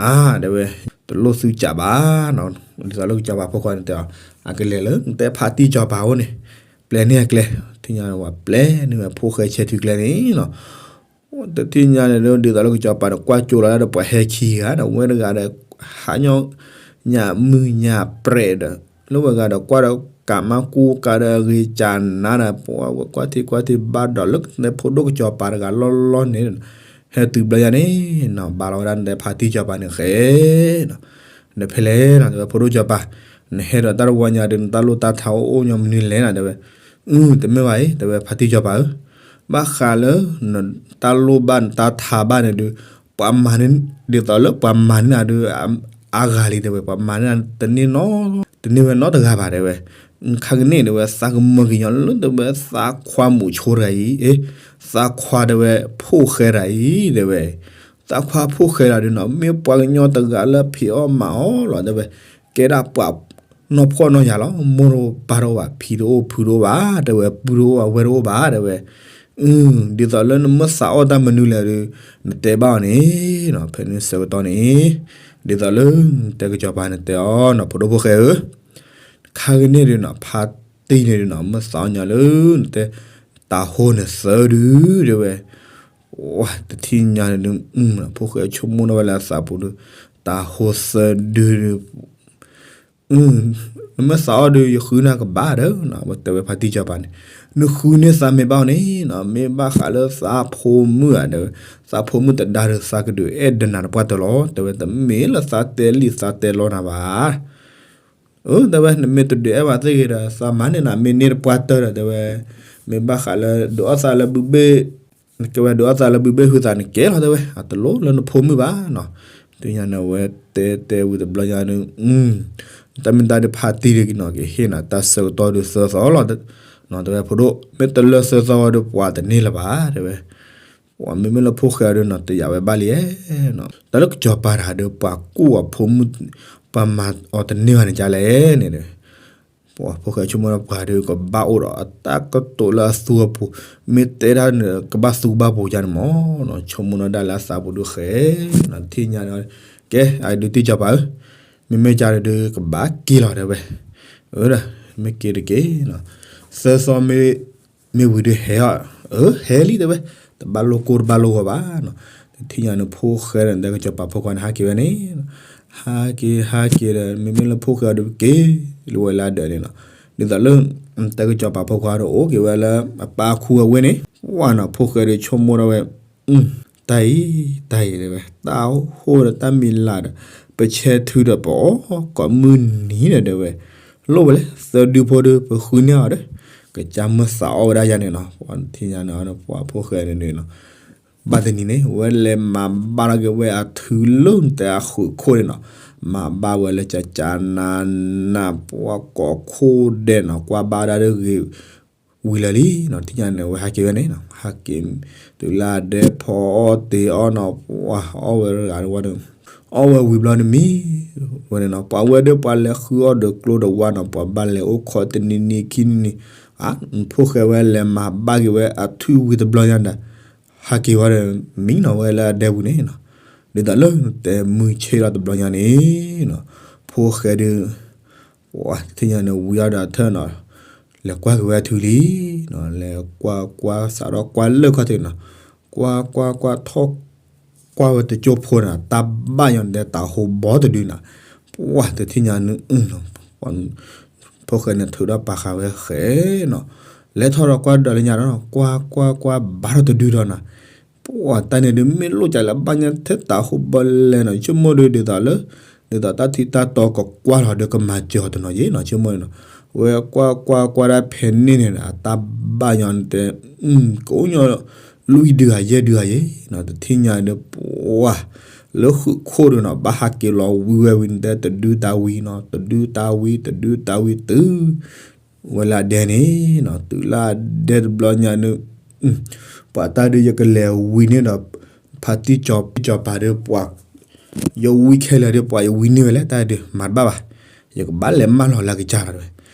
အါ တဲဝဲ, တလိၣ်သုကးဘၣ်နီၤ, ဒ်သိးလၢကစီၤပၤဖိခွါန့ၣ်တဲအီၤ, အကလဲၤလၢနတဲဖါတံၢ်စီၤပၤအိၣ်န့ၣ်, ပျဲန့ၢ်အကျဲ, ထံၣ်ညါဝဲပျဲန့ၢ်ဝဲဖိၣ်ဃဲဆဲးထုကျဲန့ၣ်နီၤ တထံၣ်ညါန့ၣ်ဒီး ဒ်သိးလၢကစီၤပၤဒီးကွၢ်ကၠိလီၤဒၣ်ဒီးပှၤဟဲခံဂၤဒီး ဝဲတဂၤဒီး ဟးညီညၣ်မုၢ်ညၣ်ပြဲးဒီး လၢဝဲဂၤဒီးကွၢ်ဒီးကးမါကူကးဒီးအဂ့ၤကးနါဒီး ပှၤကွၢ်ထံကွၢ်ထံဘၣ်ဒီးလၢနတဲဖိဒိၣ်ကစီၤပၤတဂၤလီၢ်လီၢ်န့ၣ် ဟဲတုၤဘျီညါန့ၣ်နီၤ ဘၣ်လီၤဝဲဒၣ်နတဲဖါတံၢ်စီၤပၤန့ၣ်ဃဲနီၤ နဖဲလဲၣ်နီၤ တဲဝဲဖိဒိၣ်စီၤပၤ, နဟဲဒီးတၢ်တဝီညါဒီး နတၢ်လိၣ်တၢ်ထါအိၣ်အိၣ်ညီမနုၤလဲၣ်နီၤ တဲဝဲ, အု တမ့ၢ်ဘၣ်အံၤ တဲဝဲဖါတံၢ်စီၤပၤဧၢ, ဘၣ်ဃးလၢ နတၢ်လိၣ်ဘၣ်နတၢ်ထါဘၣ်န့ၣ်ဒုး ပှၤမၤန့ၢ် ဒ်သိးလၢပှၤမၤန့ၢ်နၤဒုး အါဂၤလံတဲဝဲ ပှၤမၤန့ၢ်နၤတန့ၢ်နီ တန့ၢ်ဝဲနီတဂၤဘၣ်တဲဝဲ, ခါကန့ၣ်တဲဝဲ သးကမၢက့ၤညီလၢတဲဝဲ သးခွါမူးဆိတဂၤအံၤ, အ့ သးခွါတဲဝဲ ဖိၣ်ဃဲတဂၤအံၤတဲဝဲ သးခွါဖိၣ်ဃဲတဂၤဒုးနီၤ မ့ၢ်ပှၤကညီတဂၤလၢဖံးအီၣ်မၤအီၣ်လီၤတဲဝဲ, ကဲဒၣ်ပှၤနီၢ်ဖှီၣ်နီၢ်ယာ်လီၤ မိၢ်တအိၣ်ပၢ်တအိၣ်ဘၣ် ဖံတအိၣ်ဖုတအိၣ်ဘၣ်တဲဝဲ ပုၢ်တအိၣ်ဘၣ်ဝဲၢ်တအိၣ်ဘၣ်တဲဝဲ, ဒ်သိးလၢနမ့ၢ်သးအီၣ်တၢ်မနုၤလဲၣ်ဒီး နတဲဘၣ်အီၤန့ၣ်နီၤ ဖဲန့ၣ်ဆၢကတီၢ်န့ၣ် ဒ်သိးလၢ နတဲကစီၤပၤန့ၣ်တဲအီၤနီၤ ဖိဒိၣ်ဖိၣ်ဃဲဧၢ ခါကန့ၣ်ဒုးနီၤ ဖါတံၢ်န့ၣ်ဒုးနီၤ မ့ၢ်သးအီၣ်ညီလၢ နတဲ တၤဟိန့ၣ်သၢဒုတဲဝဲ, ဝဲတထံၣ်ညါန့ၣ်ဒုး ဖိၣ်ဃဲဆိကမိၣ်ထီၣ်ဝဲလၢအသးပူၤဒုး တၤဟိသၢဒုဒုး အု နမ့ၢ်သးအီၣ်ဒီး ယဃုန့ၢ်ကဘၣ်ဒီး တဲဝဲဖါတံၢ်စီၤပၤန့ၣ်, နဃုန့ၢ်သးမ့ၢ်ဘၣ်န့ၣ်နီၤ, မ့ၢ်ဘၣ်ဃးလၢသးဖိမုၣ်ဧါဒီး, သးဖိမုၣ်တဒါဒီးသးကဒုးအဲၣ်ဒိးနၤတပှၢ်တၢၢ်လီၤ, တဲဝဲတမ့ၢ်လၢသးတဲလံာ်သးတဲလီနၤဘၣ်. အၢ တဲဝဲ နမ့ၢ်တဒုးအဲၣ်ဘၣ်သ့ၣ်ဂ့ၤဒီး သးမၤန့ၢ်နၤမ့ၢ်န့ၢ်တပှၢ်တၢၢ်ဒီး တဲဝဲ, မ့ၢ်ဘၣ်ဃးလၢဒုးအီၣ်သးလၢဘုဘ့ၣ် နကဲဝဲဒုးအီၣ်သးလၢဘုဘ့ၣ်ဟုသးန့ၣ်ကဲလီၤ တဲဝဲ, အတလိၣ်လၢနဖိမုၣ်ဘၣ်နီၤ. သ့ၣ်ညါန့ၣ် အဝဲတဲတဲဝံၤတဘျီညါန့ၣ်, တၢ်မ့ၢ်တၢ်ဒုးဖါတံၢ်ဒုးနီၤ ကဟ့ၣ်နၤတၢ်ဆၢကတီၢ်ဒုးသၢသီလီၤ, တဲဝဲဖိဒိၣ် မ့ၢ်တလၢသၢသီဝဲဒီးပှၤတန့ၢ်လၢၤဘၣ် တဲဝဲ. ပှၤမ့မ့ၢ်လၢဖိၣ်ဃဲအီၤဒီးနီၤ တယာ်ဝဲဘၣ်လံဧါ, တၢ်လၢကစီၤပၤတဂၤဒီး ပှၤကူၣ်အဖိမုၣ် ပှၤမၤအီၤတန့ၢ်ဘၣ်န့ၣ် ကလဲၣ်န့ၣ်ဒီး ပှၤဖိၣ်ဃဲဆိကမိၣ်ဒီး ပှၤဒီးကဘၣ်အိၣ်ဒီးအတၢ်ကတိၤလၢအသူအပူၤ, မ့ၢ်တဲဒၣ်န့ၣ် ကဘၣ်သူကဘၣ်ပူၤယါန့ၣ်မးနီၤ, ဆိကမိၣ်နီၤဒၣ်လၢအသးပူၤဒုးဃဲနီၤ, တထံၣ်ညါဒီး ကဲ အဒုးတံၢ်စီၤပၤဧၢ, မ့မ့ၢ်ကဒီး ကဘၣ်က့ၤလီၤတဲဝဲ, အၢ မ့ၢ်က့ၤတက့ၢ်နီၤ, သၢသီမ့ၢ် မ့ၢ်ဝံၤဒီးဟဲအီၤ, အၢ ဟဲလံတဲဝဲ, တဘၣ်လိၣ်ကိၢ်တဘၣ်လိၣ်ဂီၤဘၣ်နီၤ, တထံၣ်ညါန့ၣ် ဖိၣ်ဃဲဒီး တဲကစီၤပၤဖိခွါန့ၣ် ဟးက့ၤဝဲန့ၣ်, ဟးက့ၤ ဟးက့ၤဒီး မ့မ့ၢ်လၢဖိၣ်ဃဲအီၤဒီး က့ၤလၢဝဲလၢအဒၢးန့ၣ်နီၤ, ဒ်သိးလၢ တဲကစီၤပၤဖိခွါဒီး အိၣ်က့ၤဝဲလၢအပၢ်အခူအဝ့ၢ်န့ၣ်, ပှၤနီၤ ဖိၣ်ဃဲဒီးဆိကမိၣ်ဒၣ်ဝဲ တၢ်အံၤ တၢ်အံၤတဲဝဲ, တၢ်အိၣ်ဒီးတၢ်မံၤလၢ်ဒီး ပဆဲထုဒီးပအီၣ်ကိးမုၢ်နံၤဒီးတဲဝဲ, လိၣ်ဝဲလဲၣ် သၢဒုဖိဒီး ပဃုန့ၢ်အီၤဒီး ကစၢ်မုၢ်သးအီၣ်ဝဲဒၣ်ယါန့ၣ်နီၤ, ပှၤတထံၣ်ညါန့ၣ် ပှၤဖိၣ်ဃဲန့ၣ်နီၤ, ဘၣ်တနံၤန့ၣ် ဝဲလဲၤမၤဘၣ်ထီၣ်က့ၤဝဲအထုးလၢတဲအဃုာ်ခိၣ်န့ၣ်နီၤ, မၤဘၣ်ဝဲလၢကကနန ပှၤကိးခိၣ်ဒဲးနီၤ, ကွၢ်ဘၣ်ဒၣ်တဂ့ၤ ဝံၤလၢာ်လံနီၤ, တထံၣ်ညါန့ၣ် ဝဲဟးက့ၤဝဲန့ၣ်နီၤ, ဟးက့ၤ တုၤလၢအဒဲဖီအီၣ်တ့ၤအီၣ်နီၤ, ပှၤအီၣ်ဝဲတဂၤတဝီဒီး အီၣ်ဝဲဝံၤဘျီန့ၣ်မံ ဝဲန့ၣ်နီၤ, ပှၤဝဲဒီးပှၤလဲၤဃုအီၣ်ဒီးကျိဒီးဝါနီၤ, ပှၤဘၣ်လဲၤအိၣ်ခိးတနံၤနံၤခံနံၤနံၤ, အါ ဖိၣ်ဃဲဝဲလဲၤမၤဘၣ်က့ၤဝဲအထုးဝံၤတဘျီညါဒီး ဟးက့ၤဝဲဒီး မံနီၤဝဲလၢအဒဲပူၤန့ၣ်နီၤ, ဒ်သိးလၢတဲမုၢ်ဆ့ၣ်လီၤတဘျီညါန့ၣ်နီၤ, ဖိၣ်ဃဲဒီး ပှၤတထံၣ်ညါန့ၣ် ဝံၤအီၣ်ဒီးအထၢၣ်နီၤ, လဲၤကွၢ်က့ၤဝဲအထုးလံနီၤ, လဲၤကွၢ်ကွၢ်စးထီၣ်ကွၢ်လၢခီၣ်ထံးနီၤ, ကွၢ်ကွၢ်ကွၢ်ထီၣ် ကွၢ်ဝဲတကၠိဖိန့ၣ် တၢ်ဘၣ်ညီနုၢ်တၢ်ဟူးဘီတဒုနီၤ, ပှၤတထံၣ်ညါန့ၣ် ဖိၣ်ဃဲန့ၣ်ထုးထီၣ်ပာ်ဃာ်ဝဲဃဲနီၤ, လဲၤထီၣ်ဒီးကွၢ်ဒီးလၢညါဒီး ကွၢ်ကွၢ်ကွၢ်ဘၣ်ထီၣ်တဒုဒီးနီၤ, ပှၤတၢ်န့ၣ်ဒုး မ့ၢ်လိၣ်ကလဲၤဘၣ်ညါထဲတၢ်ဟူးဘီလဲၣ်နီၤ, ဆိကမိၣ်ဒီးဒ်သိးလၢ ဒ်သိးတၢ်ထံတၢ်တီကကွၢ်လီၤဒီးကမၤစၢၤအီၤတနီၤယ့နီၤ, ဆိကမိၣ်န့ၣ်နီၤ, ဝဲကွၢ်ကွၢ်ကွၢ်ဒၣ်ဖဲန့ၣ်န့ၣ် အတၢ်ဘၣ်ညီနုၢ်တဲ ကအိၣ်ညီလွံၢ်ဒုဂၤယဲၢ်ဒုဂၤယ့နီၤ, တထံၣ်ညါဒီးပှၤ လၢဃုာ်ခိၣ်ဒီးနီၤ ဘၣ်ဟးက့ၤလီၤဝံၤဝဲဝံၤန့ၣ် တဒုတၢ်ဝံနီၤ, တဒုတၢ်ဝံ တဒုတၢ်ဝံတုၤ ဝဲလၢအဒဲန့ၣ်နီၤ, တုၤလၢအဒဲတဘျီညါန့ၣ် ပှၤတၢ်ဒုး ယကလဲၤဝံန့ၢ်ဒီး ဖါတံၢ်စီၤပၤဒီး ပှၤ ယဝံခဲလၢာ်ဒီး ပှၤယဝံန့ၢ်ဝဲလဲၣ် တၢ်ဒုး မၤတဘၣ်ဘၣ်, ယကဘၣ်လဲၤမၢလီၤလၢကစၢ်လီၤတဲဝဲ,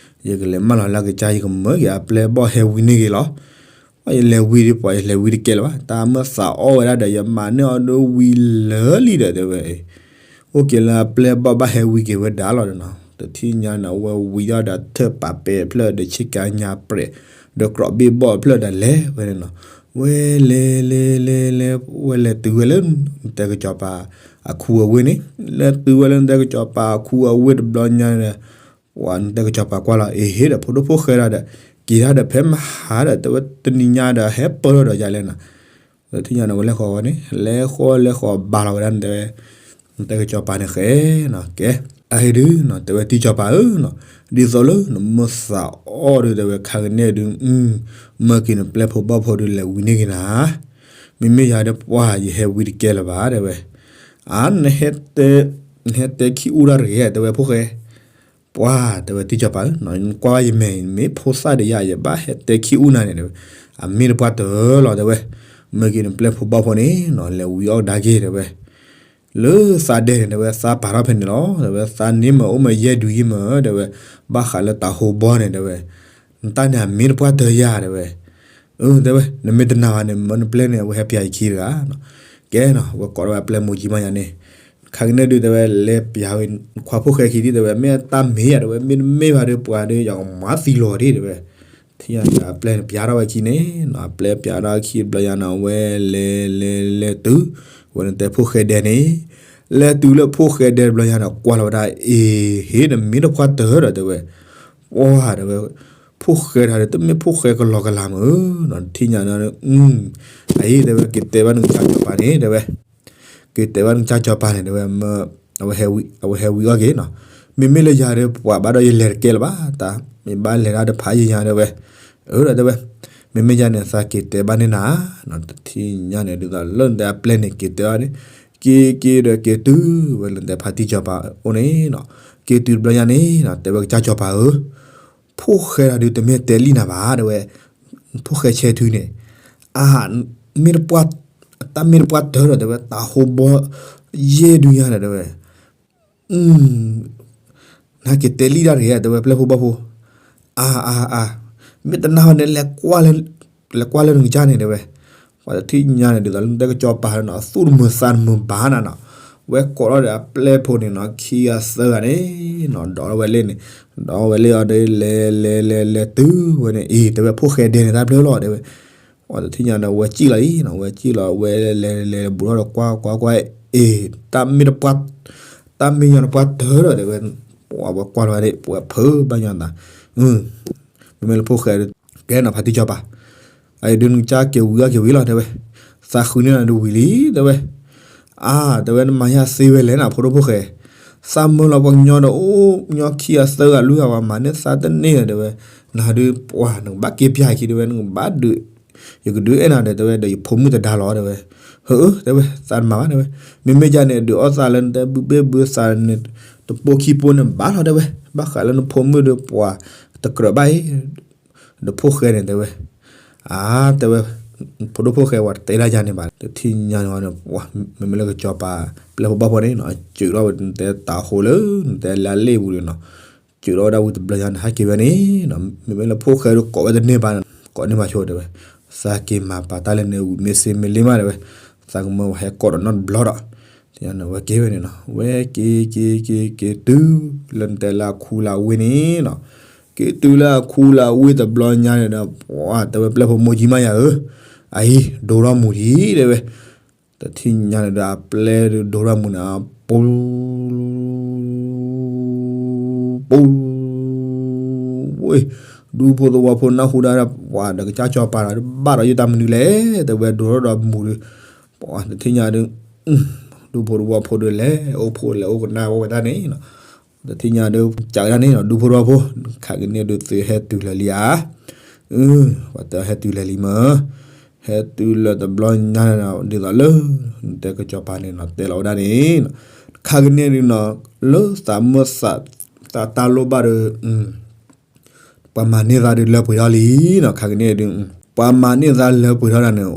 ယကလဲၤမၢလီၤလၢကစၢ် ယကမၢက့ၤအပျဲၢ်ဘီၣ်ဟဲဝံန့ၢ်ဂ့ၤလီၤ, ပှၤယလဲၤဝံဒီး ပှၤယလဲၤဝံတကဲလၢၤဘၣ်, တၢ်မ့ၢ်သးအီၣ်ဝဲဒၣ်ဒီး ယမၤန့ၢ်အီၤဒီးဝံၤလၢာ်လံဒီးတဲဝဲ အိၣ်က့ၤလၢအပျဲၢ်ဘီၣ်ဘၣ်ဟဲဝံက့ၤဝဲဒၣ်လီၤဒီးနီၤ, တထံၣ်ညါန့ၣ် အဝဲဝံၤဒီး ထၢၣ်ပာ်ပဲာ်အဖျၢၣ်ဒီး ဆ့ကၤညါပြဲး ဒီးကြီးဘ့ၣ်ဘီၣ်အဖျၢၣ်ဒီးလဲၤဝဲန့ၣ်နီၤ, ဝဲလဲၤလဲၤလဲၤလဲၤ ဝဲလဲၤတုၤဝဲလၢ နတဲကစီၤပၤအခူအဝ့ၢ်န့ၣ်, လဲၤတုၤဝဲလၢနတဲကစီၤပၤအခူအဝ့ၢ်တဘျီညါဒီး ပှၤနတဲကစီၤပၤကွၢ်လီၤ အ့ဟ့ဒီး ဖိဒိၣ်ဖိၣ်ဃဲဒီး က့ၤဒၣ်ဒီးဖဲမဟါဒီး တဲဝဲတနံၤညါဒီး ဟဲပၢၢ်ထီၣ်ဒီးယၤလဲၣ်နီၤ, တထံၣ်ညါန့ၣ် ဝဲလဲၤဃီၤဝဲန့ၣ် လဲၤဃီၤလဲၤဃီၤဘၣ်လီၤဝဲဒၣ်န့ၣ်တဲဝဲ နတဲကစီၤပၤန့ၣ်ဃဲနီၤ, ကဲ အဟ့ၣ်ဒုးနီၤ တဲဝဲတံၢ်စီၤပၤဧၢနီၤ, ဒ်သိးလၢနမ့ၢ်သးအီၣ်ဒုးတဲဝဲ ခါကနဲၣ်ဒုး မၢက့ၤနပျဲၢ်ဖိဘီၣ်ဖိဒုး လဲၤဝံန့ၢ်က့ၤနၤ, မ့မ့ၢ်ယၤဒီးပှၤ ယဟဲဝံတကဲလၢၤဘၣ်တဲဝဲ, အါ နဟဲတဲ နဟဲတဲခံအူတၢ်တဂ့ၤ တဲဝဲဖိၣ်ဃဲ ပှၤ တဲဝဲတံၢ်စီၤပၤဧၢ, နကွၢ်ဘၣ်ယမဲာ် မ့ၢ်ဖိသၣ်ဒီးယၤ ယဘၣ်ဟဲတဲခံအူနၤန့ၣ်တဲဝဲ, အမ့ၢ်တပှၢ်တၢၢ်လီၤတဲဝဲ, မၢက့ၤနပျဲၢ်ဖိဘီၣ်ဖိန့ၣ်နီၤ လဲၤဝံအီၣ်ကဒါက့ၤတဲဝဲ, လၢသးဒဲန့ၣ်တဲဝဲ သးပာ်ထီၣ်ဖဲန့ၣ်လီၤတဲဝဲ, သးန့ၣ်မ့ၢ်အိၣ်မ့ၢ်ယဲၢ်ဒုယံၤမ့ၢ်တဲဝဲ, ဘၣ်ဃးလၢတၢ်ဟူးဘီၣ်န့ၣ်တဲဝဲ, နတၢ်န့ၣ်အမ့ၢ်တပှၢ်တၢၢ်ယၤတဲဝဲ, အၢ တဲဝဲ နမ့ၢ်တနာ်ဘၣ်န့ၣ် မၢနပျဲၢ်န့ၣ် အဝဲဟဲပျးယခံတဂၤ, ကဲနီၤ ဝဲကိးထီၣ်ဝဲအပျဲၢ်မိၢ်ကံမးယၤန့ၣ်, ခါကနဲၣ်ဒုးတဲဝဲ လဲၤပျးဝဲခွါဖိၣ်ဃဲခံဒုးတဲဝဲ မ့ၢ်တၢ်မ့ၢ်ယၤတဲဝဲ မ့ၢ်တမ့ၢ်ဘၣ်ဒီးပှၤဒီး ယကမၤသံလီၤဒံးတဲဝဲ, ထံၣ်ညါဒီးအပျဲၢ်န့ၣ်ပျးထီၣ်ဝဲခံန့ၣ်နီၤ, အပျဲၢ်ပျးထီၣ်ခံတဘျီညါနီၤ ဝဲလဲၤလဲၤလဲၤတုၤ ဝဲန့ၣ်တဲဖိၣ်ဃဲဒဲန့ၣ် လဲၤတုၤလၢဖိၣ်ဃဲဒဲတဘျီညါန့ၣ် ကွၢ်လီၤဝဲဒၣ် အ့ၤ ဟ့ၣ် နမ့ၢ်တပှၢ်တၢၢ်ဒီး တဲဝဲ, ပှၤ တဲဝဲ, ဖိၣ်ဃဲတဂၤဒီး တမ့ၢ်ဖိၣ်ဃဲကလီကလီမ့ၢ်ဧါနီၤ, တထံၣ်ညါန့ၣ်, အအံၤ တဲဝဲ က့ၤတဲဘၣ်နကစၢ်စီၤပၤန့ၣ် တဲဝဲ က့ၤတဲဘၣ်နကစၢ်စီၤပၤန့ၣ် တဲဝဲ, အဝဲဟဲဝံၤအီၣ်က့ၤနီၤ, မ့မ့ၢ်လၢယၤဒီး ပှၤဘၣ်ဒီးယလဲၤတကဲလၢၤဘၣ်, တၢ်မ့ၢ်ဘၣ်လဲၤဒၣ်တဖးယံၤညါ တဲဝဲ, အၢ ဒီး တဲဝဲ, မ့မ့ၢ်ယၤန့ၣ် သးက့ၤတဲဘၣ်န့ၢ်နၤ, တထံၣ်ညါန့ၣ် ဒ်သိးလၢနတဲအပျဲၢ်န့ၣ် က့ၤတဲဘၣ်န့ၣ်, က့ၤက့ၤဒီးက့ၤတုၤဝဲလၢနတဲဖါတံၢ်စီၤပၤအိၣ်န့ၣ်နီၤ, က့ၤတုၤတဘျီညါန့ၣ်နီၤ တဲဝဲကစၢ်စီၤပၤဧၢ, ဖိၣ်ဃဲတဂၤဒုး တမ့ၢ်တဲလံနၤဘၣ် တဲဝဲ, ဖိၣ်ဃဲဆဲးထုန့ၣ်, အ မ့ၢ်တပှၢ်, တၢ်မ့ၢ်တပှၢ်တၢၢ်ဒီး တဲဝဲ တၤဟိဘီယဲၢ်ဒုညါဒီး တဲဝဲ, နဟဲက့ၤတဲလံတၢ်တဂ့ၤ တဲဝဲ ပျဲၢ်ဖိဘီၣ်ဖိ, အါ အါ အါ, မ့ၢ်တနာ်ဝဲန့ၣ် လဲၤကွၢ်လၢနကစၢ်န့ၣ် တဲဝဲ, ပှၤတထံၣ်ညါန့ၣ် ဒ်သိးလၢနတဲကစီၤပၤနီၤ သူၣ်တမုာ်သးတမုာ်ဘၣ်နၤနီၤ, ဝဲကိးထီၣ်ဒီးအပျဲၢ်ဖိန့ၣ်နီၤ ခံဂၤသၢဂၤန့ၣ်နီၤ ဒိးထီၣ်ဝဲလ့ၣ်န့ၣ်, ဒိးဝဲလ့ၣ်အီၤဒီး လဲၤလဲၤလဲၤလဲၤတုၤဝဲန့ၣ် အ့ၤ တဲဝဲ ဖိၣ်ဃဲဒဲန့ၣ် တၢ်ဘျၢလီၤ တဲဝဲ, ပှၤတထံၣ်ညါဒီး ဝဲစံၣ်လီၤအံၤနီၤ ဝဲစံၣ်လီၤ ဝဲလဲၤလဲၤလဲၤဘူးထီၣ်ဒီး ကွၢ်ကွၢ်ကွၢ် အ့ၤ တၢ်မ့ၢ်တပှၢ်, တၢ်မ့ၢ်ညီနပှၢ်တၢၢ်ဒီး တဲဝဲ, ပှၤဝဲကွၢ်လီၤဝဲန့ၣ် ပှၤဖုးဘၣ်ညီနသး, မ့မ့ၢ်လၢဖိၣ်ဃဲဒီး ကဲနီၤ ဖါတံၢ်စီၤပၤ, အအံၤဒုး နကစၢ်က့ၤဝံၤအီၣ်က့ၤဝံၤလီၤ တဲဝဲ, သးဃုန့ၢ်နၤဒုးဝံၤလံ တဲဝဲ, အါ တဲဝဲ နမၤယၤသ့ဝဲလဲၣ်နၤ ဖိဒိၣ်ဖိၣ်ဃဲ, သးမၢလီၤပှၤကညီဒီး အိၣ်ညီခံဂၤသၢဂၤလွံၢ်ဂၤ ပှၤမၤန့ၢ်သးတန့ၢ်ဒီး တဲဝဲ, နၤဒုး ပှၤ နကဘၣ်က့ၤပျၢ်ခံ တဲဝဲ နကဘၣ်ဒုး, ယကဒုးအဲၣ်နၤဒီး တဲဝဲ ဒီးယဖိမုၣ်တဒါလီၤ တဲဝဲ, ဟၢ တဲဝဲ သးတမၤဘၣ် တဲဝဲ, မ့မ့ၢ်ယၤန့ၣ် ဒုးအီၣ်သးလၢနတဲဘုဘ့ၣ်ဘုသးန့ၣ် တပိာ်ခံပိာ်န့ၣ်ဘၣ်လီၤ တဲဝဲ, ဘၣ်ဃးလၢနဖိမုၣ်ဒီး ပှၤတကြၢးဘၣ်အံၤ ဒီးဖိၣ်ဃဲန့ၣ် တဲဝဲ, အါ တဲဝဲ, ဖိဒိၣ်ဖိၣ်ဃဲ ပှၤတတဲဒၣ်ယၤန့ၣ်ဘၣ် တထံၣ်ညါန့ၣ် မ့မ့ၢ်လၢကစီၤပၤ ပျဲၢ်ဖိဘီၣ်ဖိန့ၣ်နီၤ စၢၤထီၣ်ဝဲ နတဲတၤဟိလၢ နတဲလၢလ့ၣ်ပူၤန့ၣ်နီၤ, စၢၤထီၣ်ဝဲဒၣ်ဝံၤတဘျီညါန့ၣ် ဟဲက့ၤဝဲန့ၣ်နီၤ မ့မ့ၢ်လၢဖိၣ်ဃဲဒီး ကိးဝဲတန့ၢ်ဘၣ်, ကိးန့ၢ်ဘၣ်ဆိ တဲဝဲ, သးက့ၤမၤပာ်တၢ်လၢနဝံၤမ့ၢ်စ့မ့ၢ်လ့မး တဲဝဲ, သးကမၢဝဲဟဲကိးဒီးနီတဘျီဒီး, ဝဲက့ၤဝဲန့ၣ်နီၤ ဝဲက့ၤက့ၤက့ၤက့ၤတုၤ လၢနတဲလၢအခူလၢအဝ့ၢ်န့ၣ်နီၤ, က့ၤတုၤလၢအခူလၢအဝ့ၢ်တဘျီညါန့ၣ်ဒီး ပှၤ တဲဝဲ ပျဲၢ်ဖိမိၢ်ကၠံမးယၤဧၢ, အအံၤ ဒိထီၣ်မူၤထံ တဲဝဲ, တထံၣ်ညါန့ၣ်ဒီး အပျဲၢ်ဒုးဒိထီၣ်မူၤန့ၣ် ပူၤ ပူၤ ဝ့ၢ် ဒူဖိသဝီဖိနၢ်ဟူဒၣ် ပှၤဒီးကစၢ်စီၤပၤဒီး ဘၣ်ဒီးယတၢ်မနုၤလဲၣ် တဲဝဲ ဒိထီၣ်ဒီးမူၤဒီး, ပှၤတထံၣ်ညါဒီး ဒူဖိသဝီဖိဒီး လဲၤအိၣ်ဖှိၣ်လဲၤအိၣ်ကနၣ်ဝဲတၢ်န့ၣ်နီၤ, တထံၣ်ညါဒီး ကးဝဲဒၣ်န့ၣ်နီၤ ဒူဖိသဝီဖိ ခါကန့ၢ်ဒုးသုဟဲတုၤလၢာ်လံဧါ, ပှၤတဲဟဲတုၤလၢာ်လံမၢ်, ဟဲတုၤလၢာ်တဘျီညါန့ၣ်နီၤ ဒ်သိးလၢ နတဲကစီၤပၤန့ၣ်နီၤ တဲလီၤဝဲဒၣ်န့ၣ်နီၤ, ခါကန့ၢ်ဒုးနီၤ လၢသးမုၢ်သး သးတၢ်လိၣ်ဘၣ်ဒီး ပှၤမၤန့ၢ်သးဒုးလၢပှဲၤထီၣ်လံနီၤ ခါကန့ၢ်ဒုး, ပှၤမၤန့ၢ်သးလၢပှဲၤထီၣ်တၢ်န့ၣ်